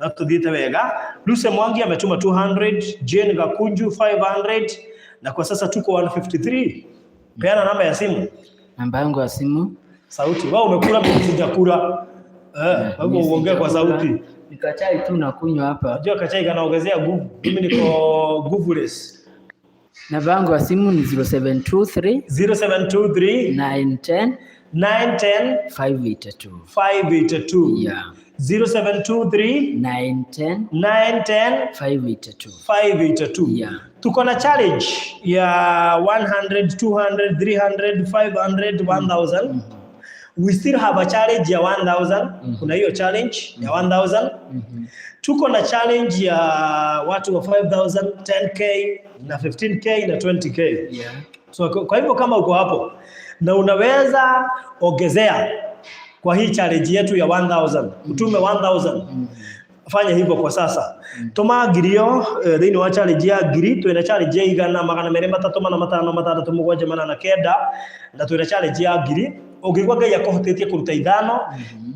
Na tuthiĩte wega. Luce Mwangi ametuma 200, Jane Gakunju 500 na kwa sasa tuko 153. Peana namba ya simu. Namba yangu ya simu. Sauti. Wewe umekula, mimi sijakula. Kwa hivyo uongee kwa sauti. Ni kachai tu nakunywa hapa. Unajua kachai kanaongezea nguvu. Mimi niko nguvuless. Namba yangu ya simu ni 0723 0723 910 910 582. 582. Yeah. 0723 910 910 582. 582. Yeah. Tuko na challenge ya 100, 200, 300, 500, 1000. We still have a challenge ya 1000. Kuna hiyo challenge ya 1000. Tuko na challenge ya watu wa 5000, 10K na 15K na 20K. So kwa hivyo kama uko hapo na unaweza ongezea kwa hii challenge yetu ya 1000, utume 1000. Fanya hivyo kwa sasa. Tuma ngiri ĩyo thĩinĩ wa challenge ya ngiri, twĩna challenge ya igana magana merĩ matatũ mana matano matandatũ mũgwanja manana kenda na twĩna challenge ya ngiri. Ũngĩigua Ngai akũhotĩtie kũruta ithano,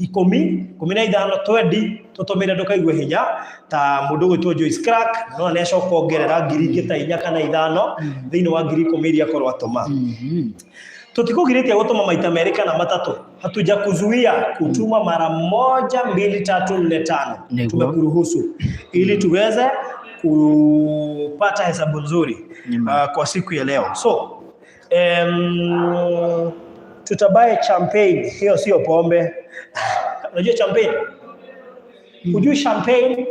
ikũmi, 15, 20, Tũtũmĩre ndũkaigue hinya ta mũndũ ũgwĩtwo Joyce Clark, no nĩ acoka ongerera ngiri ingĩ ta inya kana ithano thĩinĩ wa 10,000 iria akorwo atũma. Tutikũgirĩtie gũtũma maita merĩ kana matatũ, hatujakuzuia kutuma mara moja, mbili, tatu, nne, tano. Nĩguo. Tumekuruhusu ili tuweze kupata hesabu nzuri kwa siku ya leo. So tutabuy champagne, hiyo sio pombe. Unajua champagne? Hujui champagne?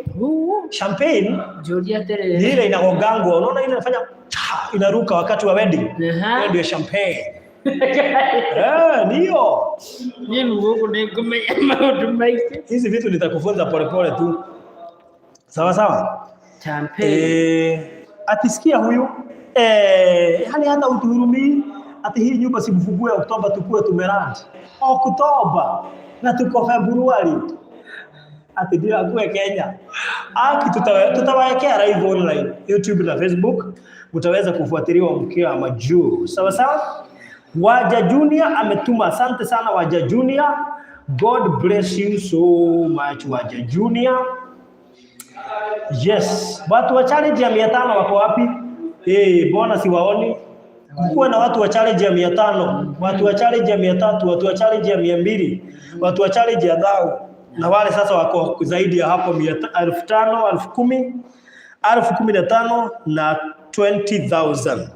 Champagne Njũria ni atĩrĩrĩ. ile inagongangwa, unaona ile inafanya cha, inaruka wakati wa wedding. Aha. Hiyo ndio champagne. Eh, ndio. Niĩ gũkũ nĩ ngũmenya maũndũ maingĩ. Hizi vitu nitakufunza polepole tu. Sawa sawa. Champagne. Eh, atisikia huyu yani hata utuhurumii ati hii nyumba simfungue Oktoba tukue tumerand. Oktoba na tuko Februari. Ati ndio akue Kenya. Aki tutawawekea live online YouTube na Facebook, mtaweza kufuatiliwa mkiwa majuu. Sawa sawa. Waja Junior ametuma, asante sana Waja Junior. God bless you so much Waja Junior. Yes, watu wa challenge ya 500 wako wapi? Mbona siwaoni? Kukuwa na watu wa challenge ya 500, watu wa challenge ya 300, watu wa challenge ya 200, watu wa challenge ya dhao, na wale sasa wako zaidi ya hapo 5,000, 10,000, 15,000 na 20,000.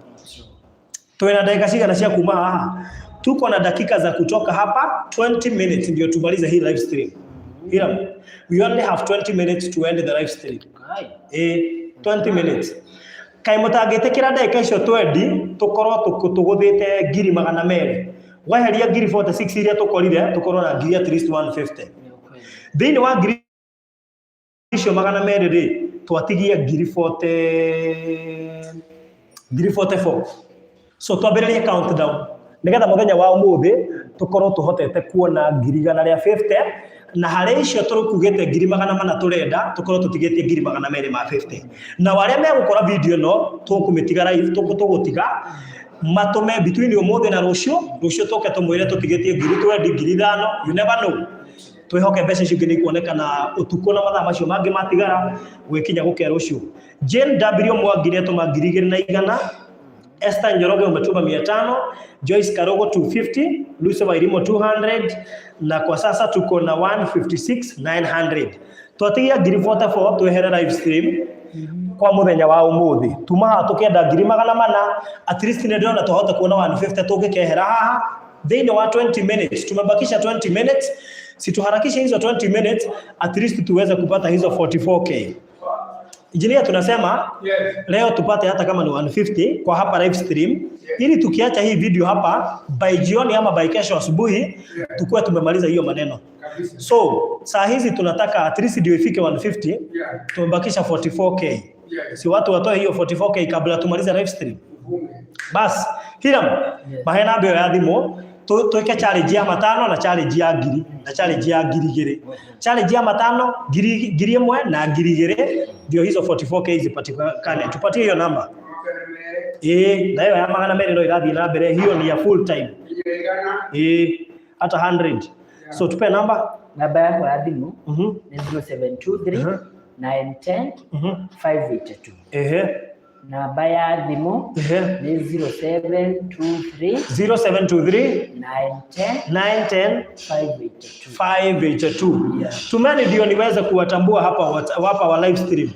Tuwe na dakika cigana cia kuma haha? Tuko na dakika za kutoka hapa 20 minutes ndio tumalize hii live stream. Ila we only have 20 minutes to end the live stream. 20 minutes. Kaĩ mũtangĩtĩkĩra ndagĩka icio twendi tũkorwo tũgũthĩte ngiri magana merĩ. Weheria ngiri 46 iria tũkorire, tũkorwo na ngiri at least 150. Thĩinĩ wa ngiri icio magana merĩ rĩ, twatigia ngiri 40, ngiri 44. So twambĩrĩrie countdown nĩgetha mũthenya wa ũmũthĩ tũkorwo tũhotete kuona ngiri igana rĩa 50, na harĩ icio tũkugĩte ngiri magana mana tũrenda tũkorwo tũtigĩtie ngiri magana merĩ ma 50. Na arĩa megũkora video ĩno tũkũmĩtiga live, tũgũtiga matũme between ũmũthĩ na rũciũ, rũciũ tũke tũmwĩre tũtigĩtie ngiri twendi, ngiri ithano, you never know. Twĩhoke mbeca icio ingĩ nĩ ikuonekana ũtukũ na mathaa macio mangĩ matigara gwĩkinya gũkĩa rũciũ. Jane W Mwangi nĩatũma ngiri igĩrĩ na igana, Esther Njoroge umetuma 500, Joyce Karogo 250, Lucy Wairimu 200, na kwa sasa tuko na 156,900. Twatigia ngiri 44 twehere live stream kwa muthenya wa umuthi. Tuma haha tukienda ngiri magana mana, at least nĩ ndĩrona twahota kuona 150 tũngĩkehera haha thĩinĩ wa 20 minutes. Tumebakisha 20 minutes, situharakishe hizo 20 minutes at least tuweze kupata hizo 44k. Engineer, tunasema Yes. leo tupate hata kama ni 150 kwa hapa live stream, ili tukiacha hii video hapa by jioni ama by kesho asubuhi tukuwe tumemaliza hiyo maneno. Kabisa. So saa hizi tunataka at least ndio ifike 150, tumebakisha 44k. Si watu watoe hiyo 44k kabla tumalize live stream. Uvume. Bas, Hiram, mahe namba ĩyo ya thimũ twĩke challenge ya matano na challenge ya ngiri na challenge ya ngiri igĩrĩ. Challenge ya matano ngiri ĩmwe na ngiri igĩrĩ ndio hizo 44k zipatikane. Tupatie hiyo namba. Magana merĩ. Ĩĩ, na hiyo ya magana merĩ no irathiĩ na mbere, hiyo ni ya full time. Igĩrĩ igana. Ĩĩ, hata 100. So tupe namba. Namba yakwa ya thimũ nĩ 0723 910 582. Namba ya thimũ nĩ 0723 0723 910 910 582. 582. Yeah. Tumeni ndio niweze kuwatambua hapa hapa wa live stream.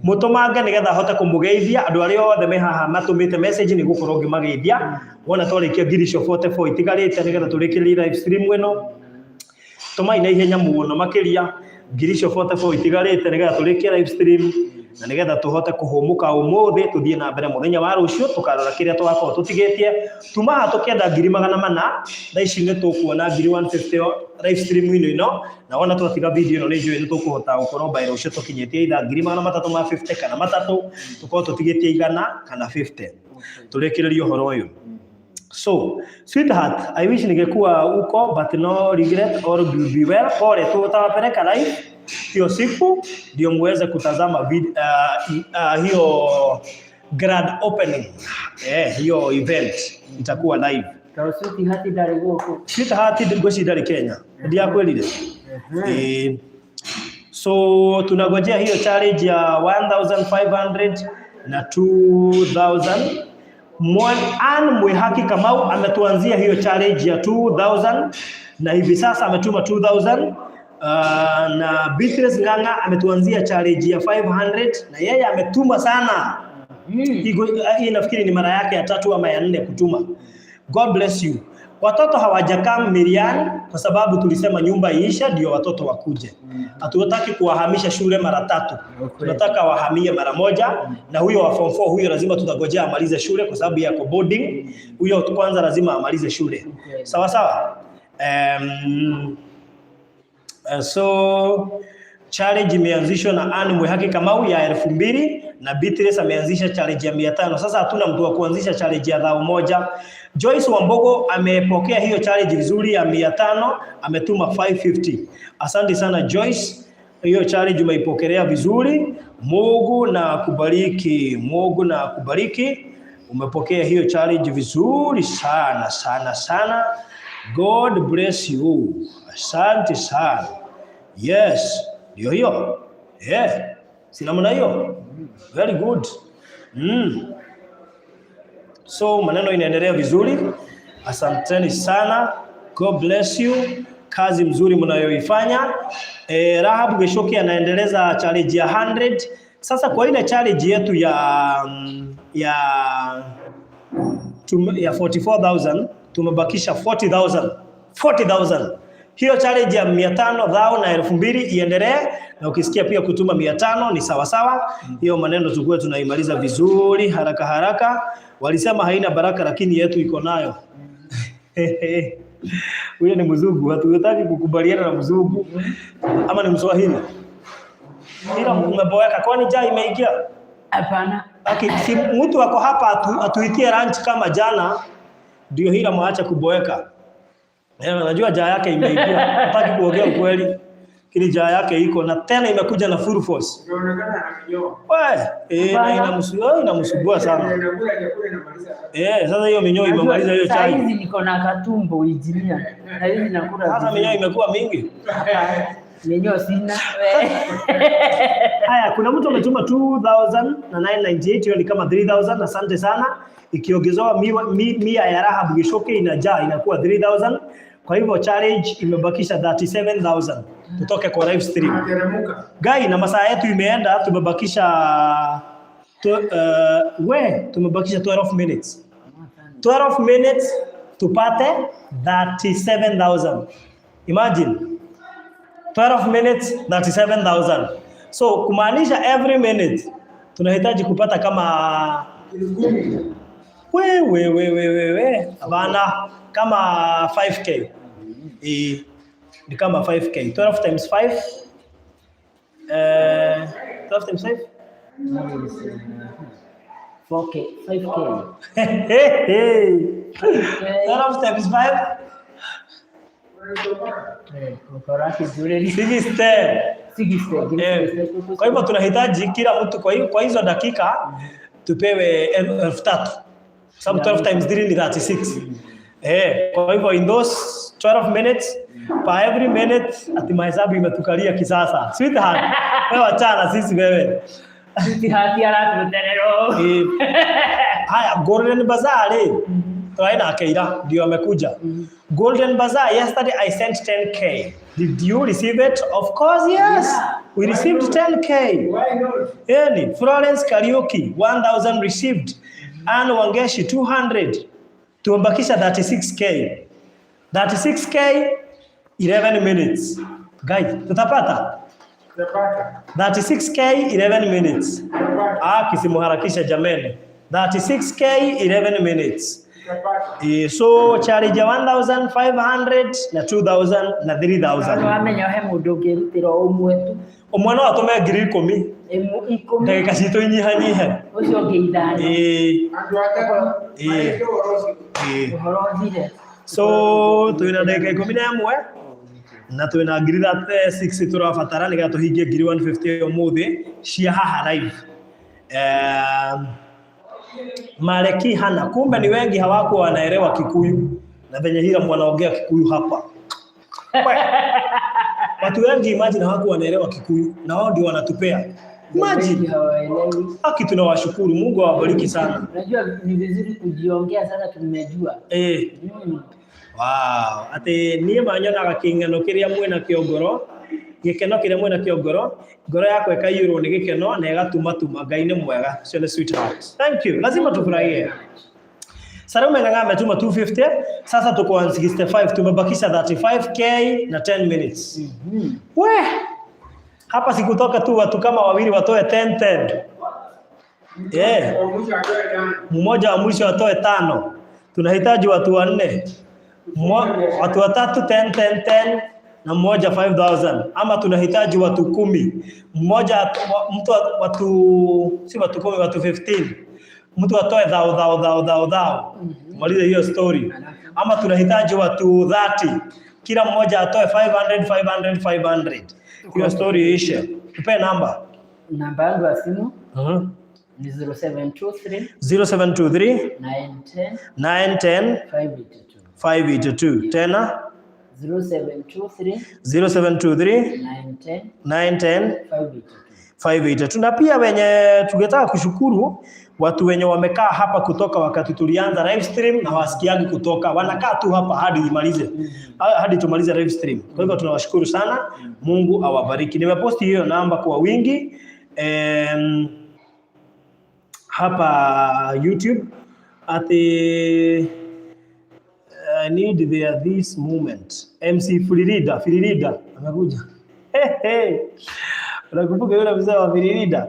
Mutumange nigetha hote kumugeithia andu aria othe me haha matumite message ni gukorwo ngimageithia. Wona twarikia ngiri icio 44 itigarite nigetha turikirie live stream ĩno. Tumai na ihenya muno makiria ngiri icio 44 itigarite nigetha turikie live stream na nigetha tuhote kuhumuka umuthi tuthie na mbere muthenya wa rucio tukarora kiria twakorwo tutigitie. Tuma haha tukienda ngiri magana mana thaa ici ni tukuona ngiri 150 live stream ino ino, na wona twatiga video ino ni njũĩ ni tukuhota gukorwo by rucio tukinyitie ithaa ngiri magana matatu ma 50 kana matatu, tukorwo tutigitie igana kana 50 turikiririe uhoro uyu. So, sweetheart, I wish ningekuwa huko but no regret or will be well. Pole, tutawapeleka live hiyo siku ndio muweze kutazama hiyo grand opening. Hiyo event itakuwa live. Tondũ sweetheart ndarĩ gũkũ. Sweetheart ngwĩciria ndarĩ Kenya. Ndiakwĩrire. So tunagojea hiyo challenge ya 1500 na 2000. Ann Mwihaki Kamau ametuanzia hiyo challenge ya 2000 na hivi sasa ametuma 2000. Na Beatrice Ng'ang'a ametuanzia challenge ya 500 na yeye ametuma sana. Hii nafikiri ni mara yake ya tatu ama ya nne kutuma. God bless you. Watoto hawajakaa Miriam kwa sababu tulisema nyumba iisha ndio watoto wakuje. Hatutaki kuwahamisha shule mara tatu. Tunataka wahamie mara moja, na huyo wa form 4 huyo lazima tutagojea amalize shule kwa sababu yako boarding. Huyo kwanza lazima amalize shule. Sawa sawa. So challenge imeanzishwa na Anne Mwihaki Kamau ya 2000 na Beatrice ameanzisha challenge ya 500. Sasa hatuna mtu wa kuanzisha challenge ya 1000. Joyce Wambogo amepokea hiyo challenge vizuri ya 500, ametuma 550. Asante sana Joyce, hiyo challenge umeipokelea vizuri. Mungu na kubariki, Mungu na kubariki. Umepokea hiyo challenge vizuri sana sana sana. God bless you. Asante sana. Yes, ndio hiyo. Yeah. Si namna hiyo? Very good. So maneno inaendelea vizuri. Asanteni sana. God bless you. Kazi mzuri mnayoifanya. Rahab Geshoki anaendeleza challenge ya 100. Sasa kwa ile challenge yetu ya 44,000 tumebakisha 40,000. 40,000. Hiyo challenge ya 500 thao na 2000 iendelee, na ukisikia pia kutuma 500 ni sawa sawa. Hiyo maneno tukue tunaimaliza vizuri haraka haraka. Walisema haina baraka lakini yetu iko nayo. Huyo ni mzungu, hatutaki kukubaliana na mzungu ama ni Mswahili. Ila umeboeka, kwani njaa imeingia? Hapana. Okay, si mtu ako hapa atuitie lunch kama jana, ndio hila mwache kuboeka. Najua njaa yake imeingia. Hataki kuongea ukweli. Lakini njaa yake iko na tena imekuja na full force. Inaonekana ana minyoo. We, na inamsumbua sana. Inakula chakula inamaliza. Sasa hiyo minyoo imemaliza hiyo Saa chai. hizi niko na katumbo injinia. Na hizi nakula. Sasa minyoo imekuwa mingi. Hapana. Minyoo sina. Haya, kuna mtu ametuma 2998, hiyo ni kama 3000. Asante sana. Ikiongezewa mia ya Rahab Gishoke inajaa inakuwa 3000. Kwa hivyo challenge imebakisha 37000 tutoke kwa live stream. Anateremka. Gai, na masaa yetu imeenda, tumebakisha tumebakisha 12 minutes. 12 minutes tupate 37000. Imagine 12 minutes 37000. So kumaanisha every minute tunahitaji kupata kama we we we we we we bana kama 5k. Ni kama 5k. 12 times 5. 12 times 5? 4K, 5K. Hey. 12 times 5? 60. Kwa hivyo tunahitaji kila mtu kwa hizo dakika tupewe 3000. Sababu 12 times 3 ni 36. Kwa hivyo in those 12 minutes per every minute ati mahesabu imetukalia kisasa. Sweetheart, wewe achana sisi wewe. Sweetheart aratuterero. Haya, Golden Bazaar turaina akeira ndio amekuja. Golden Bazaar, yesterday I sent 10k. Did you receive it? Of course, yes. Yeah. We received 10k. Why not? Yani, Florence Kariuki 1000 received. Anne Wangeshi 200. Tumebakisha 36k. 36k 11 minutes. Guys, tutapata Tutapata. 36k 11 minutes. Tutapata. Kisimuharakisha jameni. 36k 11 minutes. Tutapata. So charge ya 1500 na 2000 na 3000. Wamenya he mundu ũngĩrutĩra ũmwe tu. Ũmwe no atũme 10,000. Ikũmi. Ndagĩka citũ inyihanyihe. Ũcio ũngĩ ithano. Andũ atatu. Marĩte ũhoro ũcio. Ũhoro ũthire. So twĩna ndagĩka 11 na twĩna 36 tũrabatara nĩgetha tũhingie 150 ũmũthĩ cia haha live. Mareki hana, kumbe ni wengi hawakuwa wanaelewa Kikuyu na venye hila mwanaongea Kikuyu hapa. Watu wengi imagine hawakuwa wanaelewa Kikuyu na wao ndio wanatupea. Wengi Imagine. hawaelewi. Haki tunawashukuru, Mungu awabariki sana. Unajua ni vizuri kujiongea sasa tumejua. Wow, atĩ niĩ manyonaga kĩng'eno kĩrĩa mwĩna kĩo ngoro, gĩkeno kĩrĩa mwĩna kĩo ngoro, ngoro yakwa ĩkaiyũrwo nĩ gĩkeno na ĩgatumatuma. Ngai nĩ mwega. Ũcio nĩ sweetheart. Thank you. Lazima tufurahie. Salome Ng'ang'a ametuma 250, sasa tuko 165, tumebakisha 35K na 10 minutes. We, hapa sikutoka tu watu kama wawili watoe 10 10. Yeah. Mmoja wa mwisho atoe tano. Tunahitaji watu wanne. Watu watatu 10 10 10 na mmoja 5000, ama tunahitaji watu 10. Mmoja mtu watu si watu 10, watu 15. Mtu atoe thao thao thao thao thao. Maliza hiyo story. Ama tunahitaji watu 30. Kila mmoja atoe 500 500 500. Hiyo story iishe. Tupe namba. Namba yangu ya simu ni 0723 0723 910 910 582. 582. Tena 0723 0723 910 910 582. 582. Na pia wenye tungetaka kushukuru watu wenye wamekaa hapa kutoka wakati tulianza live stream na wasikiagi kutoka, wanakaa tu hapa hadi imalize, hadi tumalize live stream. Kwa hivyo tunawashukuru sana, Mungu awabariki. Nimeposti hiyo namba kwa wingi hapa YouTube ati I need there this moment. MC Filirida, Filirida amekuja. Hey, hey. Unakumbuka yule mzee wa Filirida?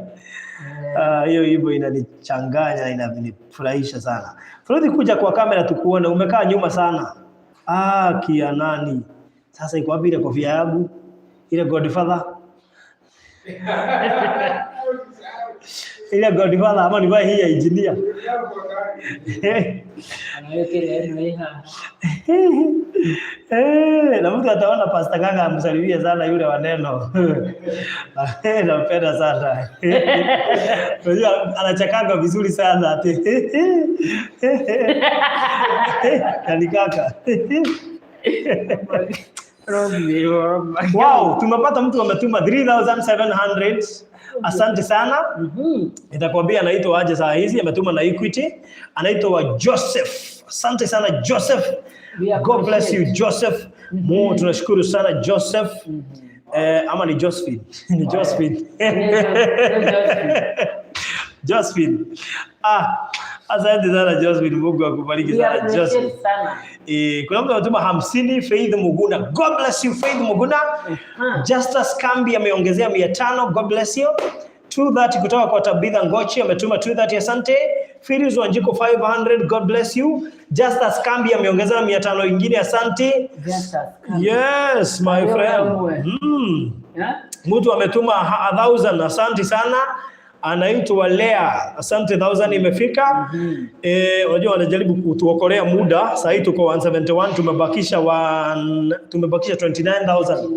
Hiyo hivyo inanichanganya, inanifurahisha sana. Freddy, kuja kwa kamera tukuone, umekaa nyuma sana. Kia nani? Sasa iko wapi ile kofia yangu? Ile Godfather? Ile Godfather ama nivae hii ya engineer? Anaweka ile eno hii haha. Na mtu ataona Pastor Kaka amsalimie sana yule wa neno. Nampenda sana. Unajua anachekanga vizuri sana ati. Kani kaka. Wow, tumepata mtu ametuma 3700. Asante sana. Nitakwambia anaitwa aje saa hizi, ametuma na Equity. Anaitwa Joseph. Asante sana Joseph. We God bless you appreciate. Joseph. Mungu tunashukuru sana Joseph. Ama ni Josephine. Ni Josephine. Josephine. Asante sana Josephine. Mungu akubariki We sana appreciate Josephine. sana. Kuna mtu anatuma 50, Faith Muguna. God bless you Faith Muguna. Justus Kambi ameongezea 500. God bless you. 230 kutoka kwa Tabitha Ngochi ametuma 230, asante. Phyllis Wanjiko 500, God bless you. Justus Kambi ameongezea 500 ingine, asante. Justus Kambi. Yes, my Leo friend. wewe. Mtu ametuma 1000, asante sana. Anaitwa Lea, asante, 1000 imefika. Unajua wanajaribu kutuokolea muda. Sasa hii tuko 171, tumebakisha 29,000.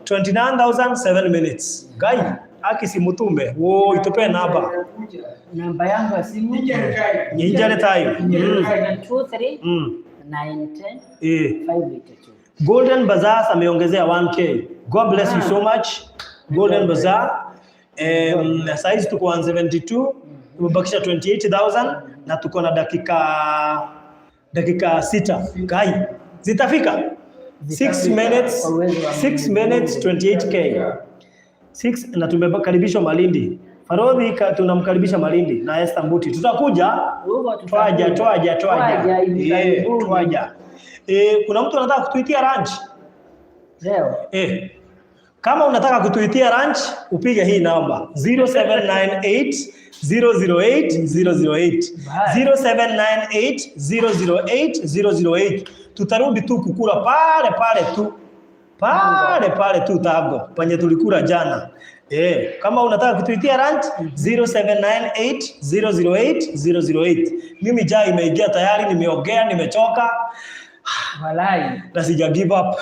29,000 7 minutes. Guy, aki si mutume. Wo, itupe namba. Namba yangu ya simu Ni injale time. 723 910 582. Golden Bazaar ameongezea 1K. God bless you so much. Golden Bazaar. Saizi tuko 172, tumebakisha 28,000 na tuko na dakika 6. Kai, zitafika? 6 minutes, Kwa uwezo wa 6 Mwenyezi minutes Mungu. 28K. 6 na tumekaribishwa Malindi. Farodhi tunamkaribisha Malindi na Esther Mbuti. Tutakuja. Huko Twaja, tutakuja. twaja, twaja. Twaja hivi karibuni. Twaja. Kuna mtu anataka kutuitia lunch? Leo. Kama unataka kutuitia lunch, upige hii namba 0798 008 008. 0798 008 008. Tutarudi tu kukula pale pale tu. Pale pale tu Tago, penye tulikula jana. Kama unataka kutuitia lunch 0798 008 008. Mimi jaa imeingia tayari, nimeogea, nimechoka. Walai. Na sija give up.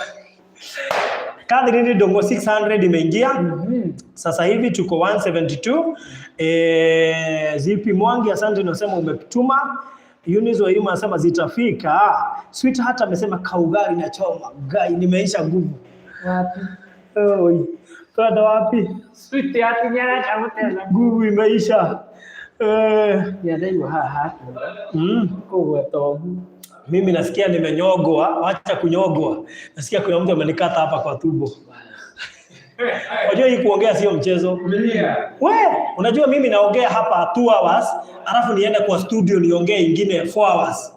Catherine Dongo 600 imeingia. Sasa hivi tuko 172. Zipi Mwangi, asante, unasema umetuma. Eunice Wairimu anasema zitafika. Sweetheart amesema kaugari na choma. Gai, nimeisha nguvu. Wapi? Oi, twenda wapi? Switi atinyara guteza. Nguvu imeisha. Nĩandaigua haha hatura. Kũgweta ũguo. Mimi nasikia nimenyogwa, wacha kunyogwa. Nasikia kuna mtu amenikata hapa kwa tumbo. Unajua hii kuongea sio mchezo. We, unajua mimi naongea hapa 2 hours, alafu niende kwa studio niongee ingine 4 hours.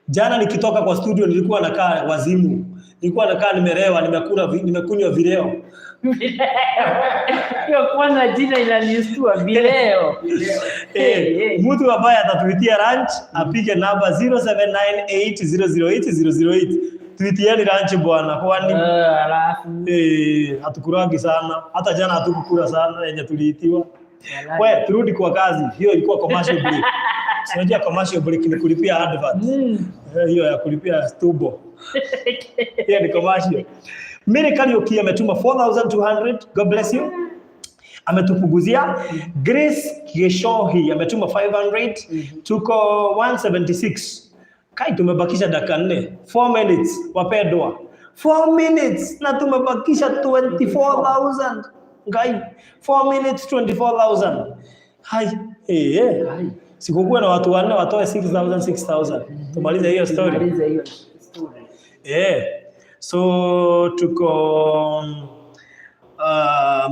Jana nikitoka kwa studio nilikuwa nakaa wazimu. Nilikuwa nakaa nimelewa, nimekula nimekunywa vileo. Hiyo kwanza jina inanistua, vileo. Mtu ambaye atatuitia lunch apige namba 0798008008. Tuitieni lunch bwana, kwani Alafu hatukurangi sana. Hata jana hatukukula sana yenye tuliitiwa. We, turudi kwa kazi. Hiyo ilikuwa commercial break. Si unajua commercial break ni kulipia advert. Hiyo ya kulipia tubo. Hiyo ni commercial. Mary Kariuki ametuma 4200. God bless you. Ametupuguzia. Grace Geshohi ametuma 500. Tuko 176. Kai, tumebakisha dakika 4. 4 minutes wapendwa. 4 minutes na tumebakisha 24,000. Ngai, 4 minutes 24,000. Hai, Hai. Sikukuwa na watu wanne watoe 6,000 6,000. Tumalize hiyo story. Tumalize hiyo story. So tuko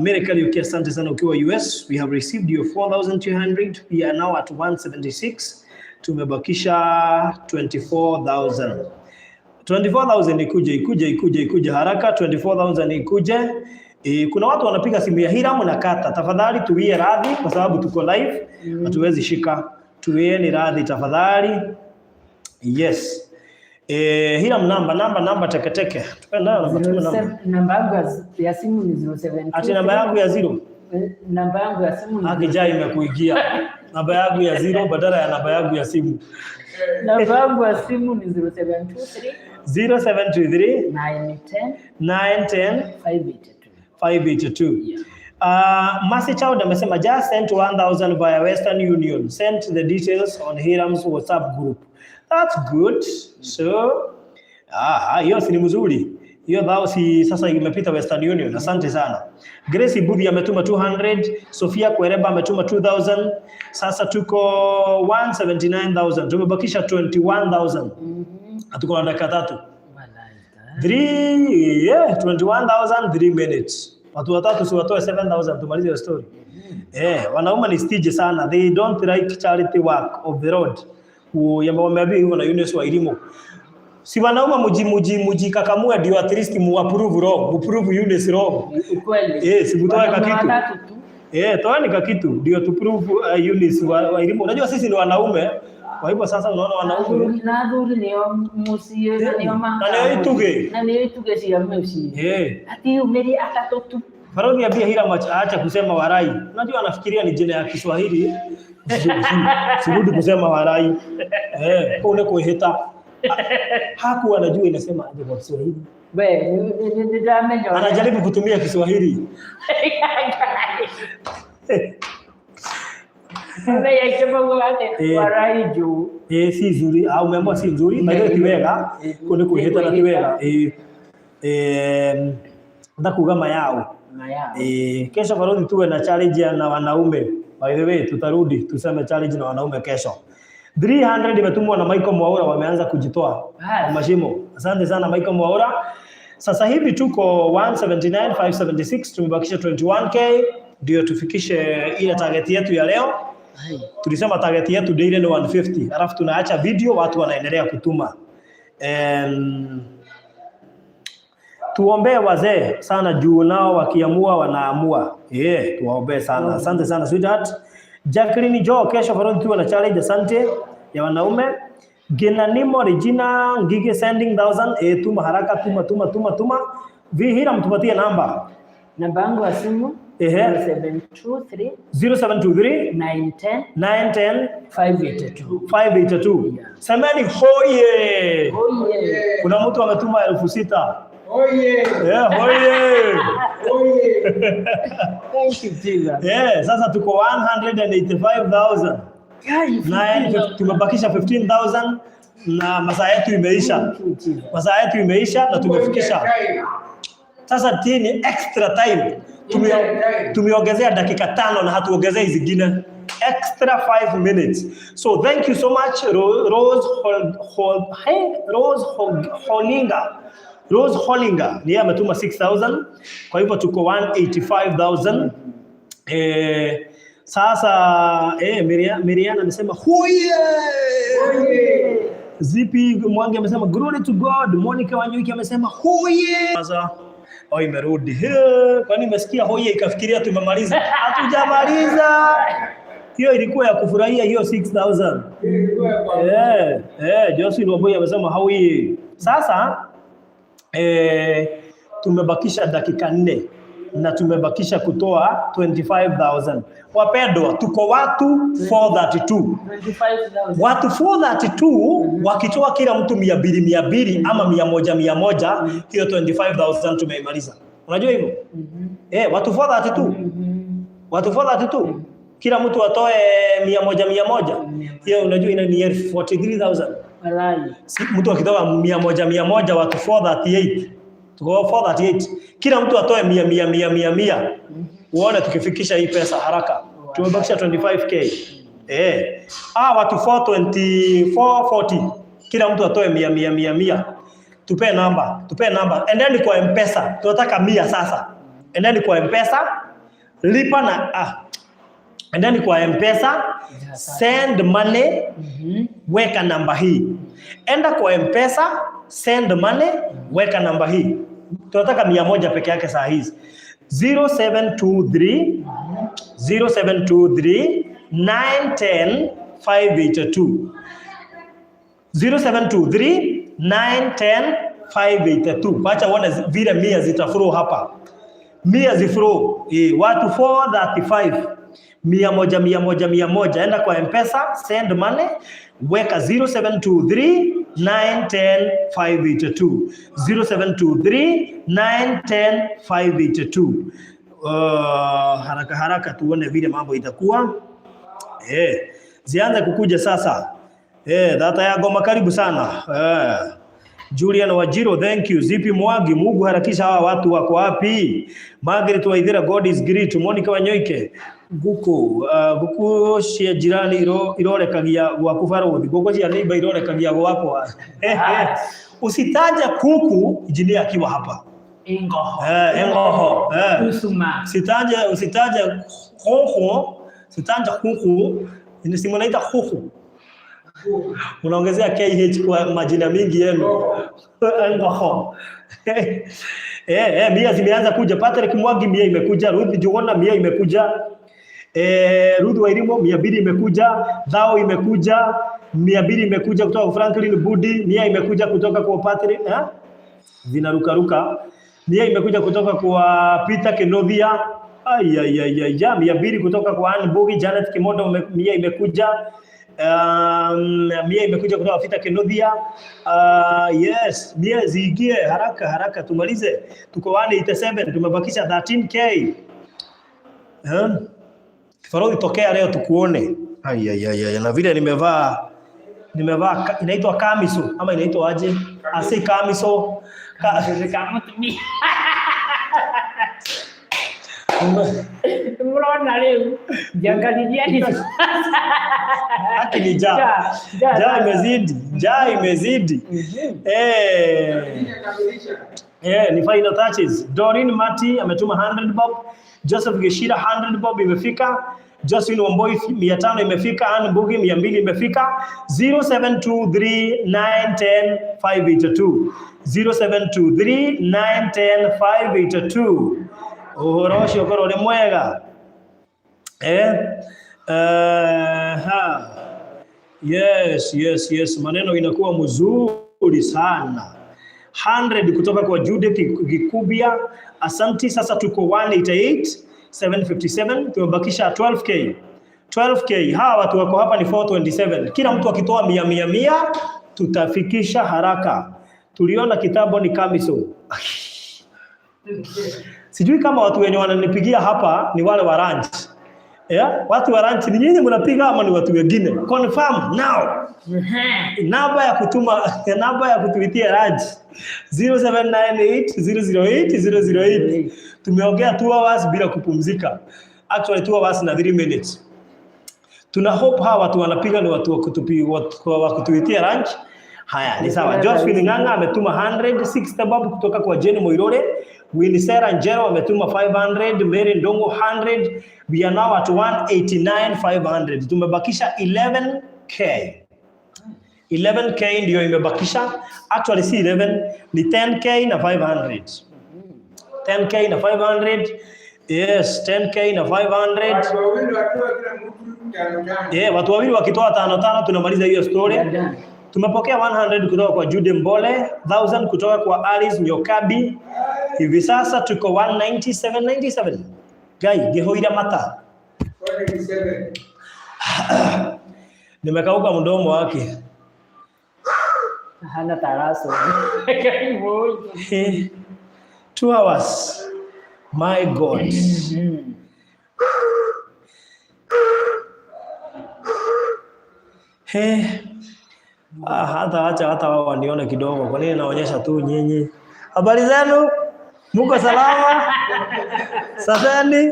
Mary Kariuki, asante sana ukiwa US. We have received your 4,200. We are now at 176. Tumebakisha 24,000. 24,000 ikuje, ikuje, ikuje, ikuje haraka. 24,000 ikuje. Kuna watu wanapiga simu ya Hiram na kata. Tafadhali tuwie radhi kwa sababu tuko live. Hatuwezi shika. Tuwieni radhi tafadhali. Yes. Hiram namba namba namba teke teke. Tupe namba, tupe namba. Namba yangu ya simu ni 07. Ati namba yangu ya 0. Namba yangu ya simu ni Akijai imekuingia. Namba yangu ya 0 badala ya namba yangu ya simu. Namba yangu ya simu ni 0723 0723 910 910 582. 582. Yeah. Mercy Child amesema just sent 1000 via Western Union. Sent the details on Hiram's WhatsApp group. That's good. So, hiyo si ni mzuri. Hiyo dhao si sasa imepita Western Union. Asante sana. Grace Budhi ametuma 200, Sofia Kwereba ametuma 2000. Sasa tuko 179,000. Tumebakisha 21,000. Hatuko na dakika tatu. 3, yeah, 21,000 3 minutes. Watu watatu si watoe 7,000 tumalize hiyo story. Wanaume ni stingy sana. They don't like charity work of the road. Wameambiwa hivyo na Eunice Wairimu. Si wanaume muji kakamue ndio at least mu approve wrong, mu prove Eunice wrong. Ukweli. Si mtoe Wanaume kakitu. watatu tu. Toeni kakitu ndio tu prove Eunice Wairimu. Unajua sisi ni wanaume. Kwa hivyo sasa unaona wanaume Na athuri nĩo mũciĩ na nĩo Na nĩo itugĩ. Na nĩo itugĩ cia mũciĩ. Ati umĩrie atatũ tu. Farodhi ambia Hiram aache kusema warai. Unajua anafikiria ni jina ya Kiswahili. Sirudi kusema warai. Kwa ule kuihita. Hakuwa anajua inasema aje kwa Kiswahili. We, ni Anajaribu kutumia Kiswahili. Warai juu. Si nzuri, au umeambiwa si nzuri, by the way ti wega, kuu ni kwĩhĩta na ti wega. Ndakuga mayao. Mayao. Kesho Farodhi tuwe na challenge na wanaume. By the way, tutarudi tuseme challenge na wanaume kesho. 300 imetumwa na Michael Mwaura, wameanza kujitoa kwa mashimo. Asante sana Michael Mwaura. Sasa hivi tuko 179,576, tumebakisha 21k ndio tufikishe ile target yetu ya leo. Tulisema target yetu daily ni 150, alafu tunaacha video watu wanaendelea kutuma. Tuombee wazee sana juu nao wakiamua wanaamua. Tuwaombee sana. Asante sana sweetheart. Jacqueline Joe, kesho Farodhi tuwe na challenge, asante ya wanaume. Genanimo Regina Ngige sending 1000. Tuma haraka, tuma tuma tuma tuma. Vihira mtupatie namba. Namba yangu ya simu 0723 0723 910 910 582. 582. Semeni hoye. Hoye. Kuna mtu ametuma 6,000. Hoye. Hoye. Hoye. Thank you Jesus. Sasa tuko 185,000. Tumebakisha 15,000 na masaa yetu imeisha. Masaa yetu imeisha na tumefikisha. Sasa hii ni extra time. Tumeongezea dakika 5 na hatuongezei zingine. Extra 5 minutes. So thank you so much, Rose Hol, Hol, hey, Rose Hol, Holinga. Rose Holinga ni yeye ametuma 6000. Kwa hivyo tuko 185,000. Sasa Miriam amesema huye. Zipi Mwangi amesema glory to God. Monica Wanyuki amesema huye. Sasa oh, imerudi. Kwani umesikia hoye ikafikiria tumemaliza? Hatujamaliza. Hiyo ilikuwa ya kufurahia hiyo 6000. Jocelyn Wambui amesema hoye. Sasa tumebakisha dakika 4 na tumebakisha kutoa 25,000. Wapendwa, tuko watu 432. 25,000. Watu 432 wakitoa kila mtu 200 200 ama 100 100, hiyo 25,000 tumeimaliza. Unajua hivyo? Watu 432. Watu 432. Kila mtu atoe 100 100. Hiyo unajua ina ni 43,000. Walai. Si, mtu akitoa 100 100 watu 438. Tuko 438. Kila mtu atoe 100 100 100 100 100. Uone tukifikisha hii pesa haraka. Tumebakisha 25K. Watu 420, 440. Kila mtu atoe 100 100 100 100. Tupe namba, tupe namba. Endeni kwa M-Pesa. Tunataka 100 sasa. Endeni kwa M-Pesa. Lipa na endeni kwa M-Pesa, send money, weka namba hii. Enda kwa M-Pesa, send money, weka namba hii. Tunataka 100 peke yake saa hizi. 0723 0723 910 582. 0723 910 582. Wacha uone vile 100 zitaflow hapa. 100 ziflow. Watu 435. 100 100 100. Enda kwa M-Pesa, send money, weka 0723 910 582. 0723 910 582. Haraka haraka tuone vile mambo itakuwa. Zianze kukuja sasa. Data ya Goma karibu sana. Julian Wajiro, thank you. Zipi Mwagi, Mungu harakisha hawa watu wako wapi? Margaret Waithera, God is great. Monica Wanyoike, guku cia jirani irorekagia gwaku barothi. Guku cia neighbor irorekagia gwakwa. Usitaja kuku injinia akiwa hapa. Ingoho. Ingoho. Kusuma. Usitaje kuku, usitaje kuku, ni si mnaita kuku. Unaongezea KH kwa majina mingi yenu. Ngoho. 100 zimeanza kuja. Patrick Mwangi 100 imekuja, Ruth Jugona 100 imekuja. Ruth Wairimo 200 imekuja, Dhao imekuja, 200 imekuja kutoka kwa Franklin Budi, 100 imekuja kutoka kwa Patrick, eh? Zinarukaruka. 100 imekuja kutoka kwa Peter Kenothia. Ai ai ai ai, 200 kutoka kwa Ann Bugi, Janet Kimondo 100 imekuja. 100 imekuja kutoka Peter Kenothia. Yes, 100 ziingie haraka haraka tumalize. Tuko 187, tumebakisha 13K. Kifarodhi tokea leo tukuone. Ai ai ai ai, na vile nimevaa inaitwa kamiso ama inaitwa aje? Asi kamiso. Mrona leo. Jiangalilia ni Haki ni njaa. Njaa imezidi. Njaa imezidi. Ni final touches. Doreen Mati ametuma 100 bob. Joseph Geshira 100 bob imefika. Josephine Wamboi 500 imefika. Ann Mbugi 200 imefika. 0723 910 582. 0723 910 582. Ũhoro ũcio ũkorwo ũrĩ mwega. Ha. Yes, yes, yes. Maneno inakuwa mzuri sana. 100 kutoka kwa Judith Gikubia. Asanti. Sasa tuko 188 757, tumebakisha 12K. 12K. Hawa watu wako hapa ni 427. Kila mtu akitoa mia mia mia tutafikisha haraka. Tuliona kitambo ni kamiso. Sijui kama watu wenye wananipigia hapa ni wale wa ranch. Yeah, watu wa lunch ni nyinyi mnapiga ama ni watu wengine? Confirm now. Namba ya kutuma, namba ya kutuitia lunch 0798 008 008. Tumeongea 2 hours bila kupumzika. Actually 2 hours na 3 minutes. Tuna hope hawa watu wanapiga ni watu wa kutuitia lunch. Haya, ni sawa. Josephine Ng'ang'a ametuma 100, 6 bob kutoka kwa Jane Moirore. Winisera Njero ametuma 500, Mary Ndongo 100. We are now at 189,500. Tumebakisha 11K. 11K ndio imebakisha. Actually si 11, ni 10K na 500. 10K na 500. Yes, 10K na 500. Watu wawili watoe kila mtu tano tano. Yeah, watu wawili wakitoa tano tano tunamaliza hiyo story. Tumepokea 100 kutoka kwa Jude Mbole, 1000 kutoka kwa Alice Nyokabi. Hivi sasa tuko 19797. Gai, gehoira mata. 187. Nimekauka mdomo wake. Hana taraso. 2 hours. My God. Hey. Ah, hata acha hata wao wanione kidogo. Kwa nini naonyesha tu nyinyi? Habari zenu? Muko salama? Saseni?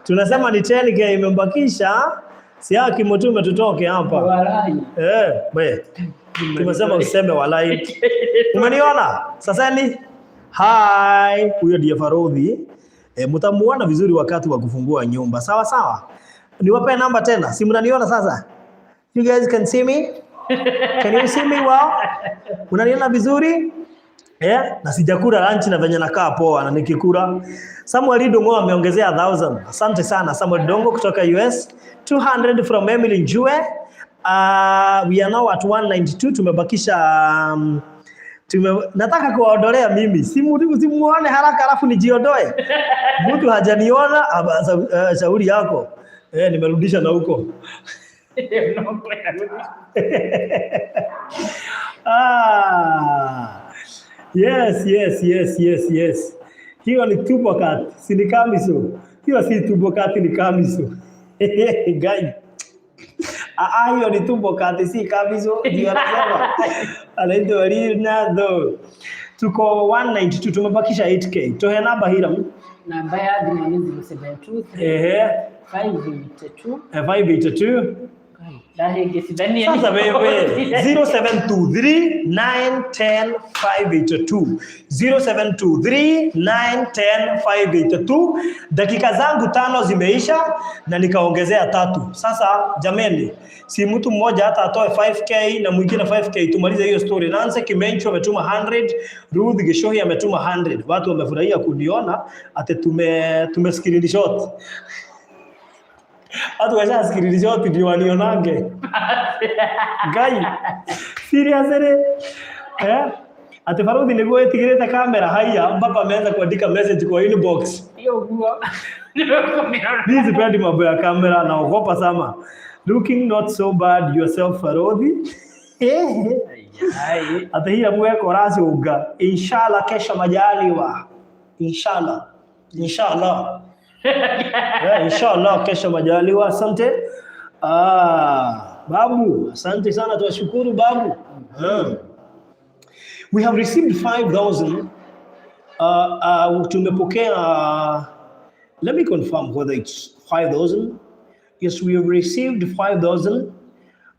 Tunasema ni 10K imembakisha. Siaki mtume tutoke hapa. Walai. Eh, we. Tumesema useme walai. Umeniona? Saseni? Hi, huyo ndiye Farodhi. E, mtamuona vizuri wakati wa kufungua nyumba. Sawa sawa. Niwape namba tena. Si mnaniona sasa? You guys can see me? Can you see me well? Unaniona vizuri? Eh, na sijakula lunch na venye nakaa poa na nikikula. Samuel Dongo ameongezea 1000. Asante sana Samuel Dongo kutoka US. 200 from Emily Njue. We are now at 192, tumebakisha nataka kuwaondolea mimi. Simuone haraka alafu nijiondoe. Mtu hajaniona, shauri yako. Eh, nimerudisha na huko. Ah. Yes. Hiyo ni tumbo kati, si ni kamiso. Hiyo si tumbo kati, ni kamiso. Guy. Ah, ah, hiyo ni tumbo kati, si kamiso. Ndio anasema. Anaitwa Leonardo. Tuko 192, tumebakisha 8K. Tohe namba hila. Namba ya thimũ nĩ 072 Ehe, 582 582. Ndahĩngĩcithania. Sasa wewe 0723 910 582, 0723 910 582. Dakika zangu tano zimeisha na nikaongezea tatu. Sasa jameni, si mtu mmoja hata atoe 5K na mwingine 5K tumalize hiyo story. Nancy Kimencho ametuma 100, Ruth Gishohi ametuma 100. Watu wamefurahia kuniona ate tume screenshot. Watu washa screenshot ndio wanionange. Ngai. Seriously? Eh? Ati Farodhi niguo ĩtigĩrĩte kamera haiya mpaka ameanza kuandika message kwa inbox. Hiyo guo. Mimi sipendi mambo ya kamera, naogopa sana. Looking not so bad yourself, Farodhi. Ati hila mweko racunga. Inshallah kesho majaliwa. Inshallah. Inshallah. Yeah, inshallah kesho majaliwa. Asante. Ah, babu, asante sana, tuwashukuru babu. We have received 5,000. Tumepokea, let me confirm whether it's 5,000. Yes, we have received 5,000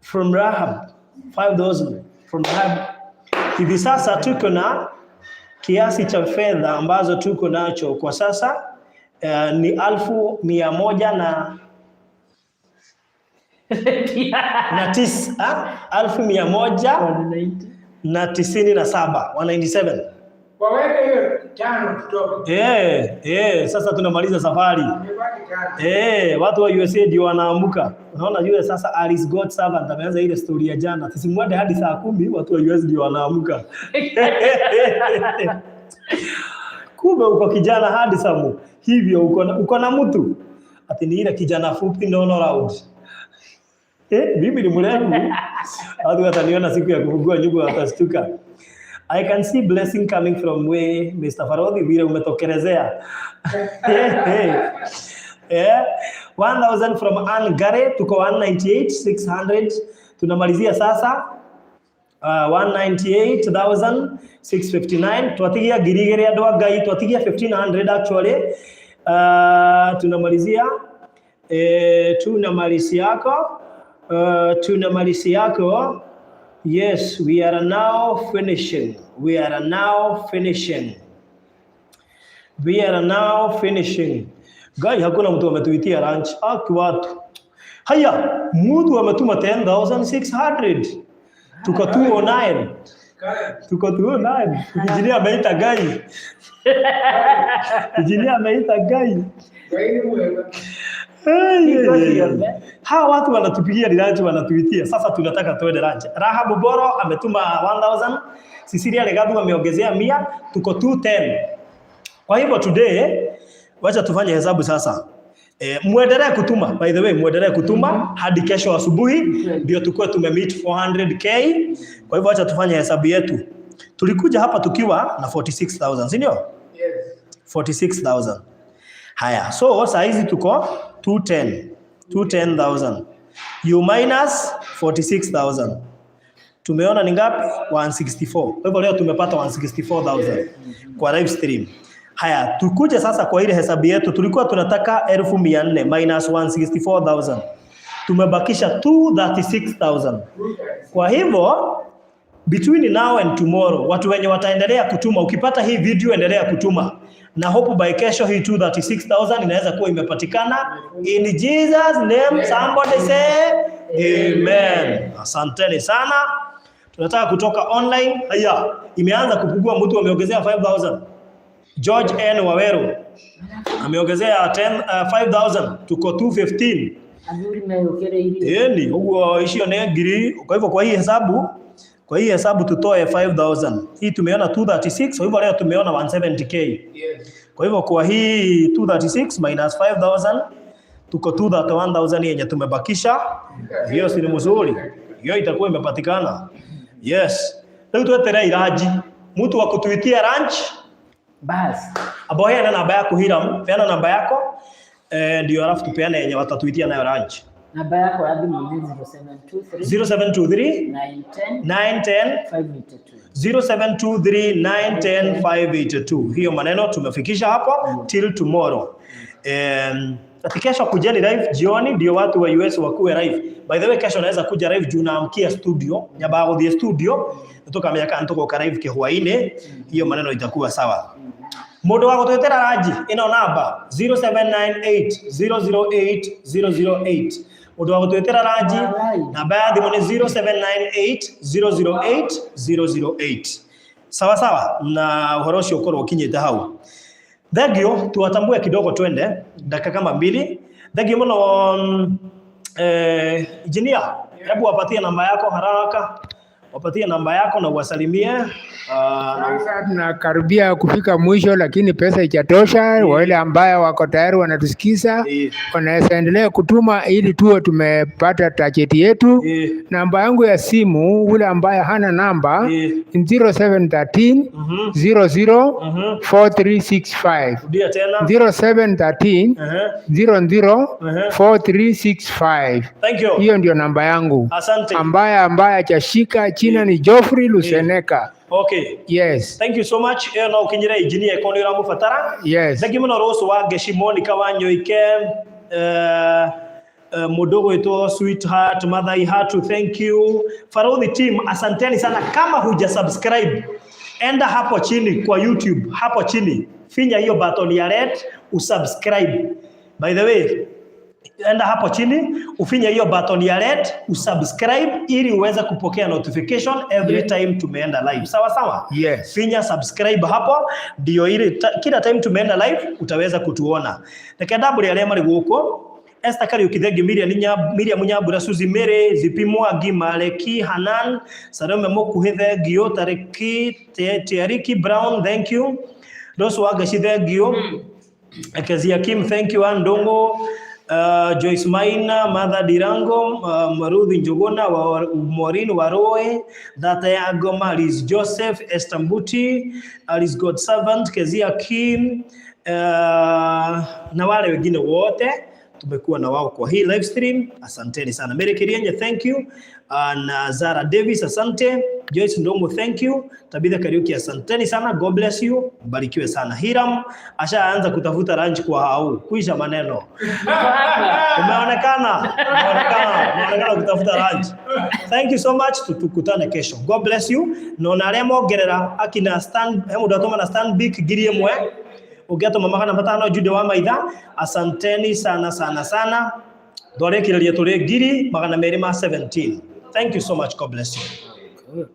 from Rahab. 5,000 from Rahab. Hivi sasa tuko na kiasi cha fedha ambazo tuko nacho kwa sasa ni 1,100 na tisa, 1,197, 197. Waweke hiyo tano tutoke. Sasa tunamaliza safari. Imebaki tano. Watu wa USA ndio wanaamuka. Unaona yule sasa Alice God Servant ameanza ile story ya jana. Tusimwende hadi saa 10, watu wa US ndio wanaamuka. Kumbe uko kijana handsome. Hivyo uko na mtu. Ati ni ile kijana fupi no round. Mimi ni mrefu. Watu wataniona siku ya kufungua nyumba watastuka. I can see blessing coming from way Mr. Farodhi vile umetokelezea. Hey. Eh, 1000 from Ann Gare, tuko 198 600. Tunamalizia sasa 198,659. Twatigia ngiri igĩrĩ andũ a Ngai, twatigia 1500 actually. Tunamalizia tunamaliziako tunamaliziako. Yes, we are now finishing. We are now finishing. We are now finishing. Guy, hakuna mtu ametuitia lunch. Aki watu. Haya, mtu ametuma 10,600. Tuko 209. Tuko 209. Injinia ameita Ngai. Injinia ameita Ngai. Hey, hey, hey. Hawa watu wanatupigia lunch, wanatuitia. Sasa tunataka tuende lunch. Rahabu Boro ametuma 1000. Cecilia Legathu ameongezea 100, tuko 210. Kwa hivyo today, wacha tufanye hesabu sasa. Muendelee kutuma, by the way, muendelee kutuma hadi kesho asubuhi ndio tukue tumemeet 400K. Kwa hivyo wacha tufanye hesabu yetu. Tulikuja hapa tukiwa na 46,000, si ndio? Yes. 46,000. Haya, so saa hizi tuko 210, 210,000. You minus 46,000. Tumeona ni ngapi? 164. Kwa hivyo leo tumepata 164,000 kwa live stream. Haya, tukuje sasa kwa ile hesabu yetu. Tulikuwa tunataka 400,000 minus 164,000. Tumebakisha 236,000. Kwa hivyo between now and tomorrow, watu wenye wataendelea kutuma, ukipata hii video endelea kutuma, na hope by kesho hii 236,000 inaweza kuwa imepatikana. In Jesus name, somebody say amen. Asanteni sana. Tunataka kutoka online. Haya, imeanza kupungua, mtu ameongezea 5000. George N Waweru ameongezea 10, 5000, tuko 215. Athuri meyũkĩrĩirie. Ĩni, ũguo icio nĩ ngiri. Kwa hivyo kwa hii hesabu tutoe 5000. Hii tumeona 236, kwa hivyo leo tumeona 170K. Kwa hivyo kwa hii 236 minus 5000 tuko 231,000 yenye tumebakisha. Hiyo si ni mzuri? Hiyo itakuwa imepatikana. Yes. Rĩu tweterei lunch. Mtu wa kutuitia lunch. Bas. Abo heana namba yako Hiram, peana namba yako. Ndio alafu tupeane yenye watatuitia nayo lunch. Namba yako ya thimũ nĩ 0723 0723 910 910 582. 0723 910 582. Hiyo maneno tumefikisha hapo till tomorrow. Ati kesho kujeni live jioni ndio watu wa US wakuwe live. By the way, kesho naweza kuja live juu naamkia studio, nyamba guthie studio, tukamenya kana tugoka live kihwaini, hiyo maneno itakuwa sawa. Mundu wa gutwitira ranji ino namba 0798 008 008. Mundu wa gutwitira ranji namba ya thimu ni 0798 008 008. Sawa sawa, na uhoro ucio ukorwo ukinyite hau. Thengio, tuwatambue kidogo, twende dakika kama mbili. Thengio muno engineer, hebu wapatie namba yako haraka, wapatie namba yako na uwasalimie. Sasa tunakaribia kufika mwisho, lakini pesa ijatosha. Wale ambayo wako tayari wanatusikiza wanaweza endelea kutuma ili tuwe tumepata target yetu. Namba yangu ya simu, ule ambaye hana namba, ni 0713 00 4365. Rudia tena. 0713 00 4365. Thank you. Hiyo ndio namba yangu. Asante. Ambaye hajashika jina ni Geoffrey Luseneka. Okay. Yes. Thank you so much. Ĩyo no ũkinyĩre engineer ĩkorwo nĩ ũramũbatara. Yes. Thank you mũno Rose wa Ngeshi, Monica wa Nyoike, mũndũ ũgwĩtwo Sweetheart Mathai Hatu, thank you. Farodhi team, asanteni sana. Kama huja subscribe, enda hapo chini kwa YouTube, hapo chini finya hiyo button ya red usubscribe. By the way, enda hapo chini ufinye hiyo button ya red usubscribe ili uweze kupokea notification every time tumeenda live. Sawa sawa? Yes. Finya subscribe hapo ndio ili kila time tumeenda live utaweza kutuona. Reke ndambũre arĩa marĩ gũkũ. Esther Kariuki, thengi. Miriam Miriam Nyambura, Suzy Mary, Zipi Mwangi, Maleki Hanan, Salome Mukuhi, thengio. Tariki Tiariki Brown, thank you. Rose Wangaci, thengio. Kezia Kim, thank you. Andongo, Joyce Maina, Martha Dirango, Maruthi Njuguna, Maureen Waroe, Dhata ya Ngoma, Liz Joseph, Esther Mbuti, Alice God Servant, Kezia Kim, Na wale wengine wote tumekuwa na wao kwa hii live stream, asanteni sana. Mary Kirienye, thank you. Na Zara Davis, asante. Joyce Ndongo, thank you. Tabitha Kariuki, asanteni sana. God bless you, mbarikiwe sana. Hiram ashaanza kutafuta lunch kwa hau, kuisha maneno. Umeonekana, umeonekana, umeonekana kutafuta lunch. Thank you so much, tutukutane kesho. God bless you. Na ona arĩa mongerera akina Stan, he mũndũ atũma na Stanbic 1000, ũngĩatũma 500 Jude wa Maitha. Asanteni sana sana sana. Twarĩkĩrĩria tũrĩ 217,000. Thank you so much. God bless you. Good.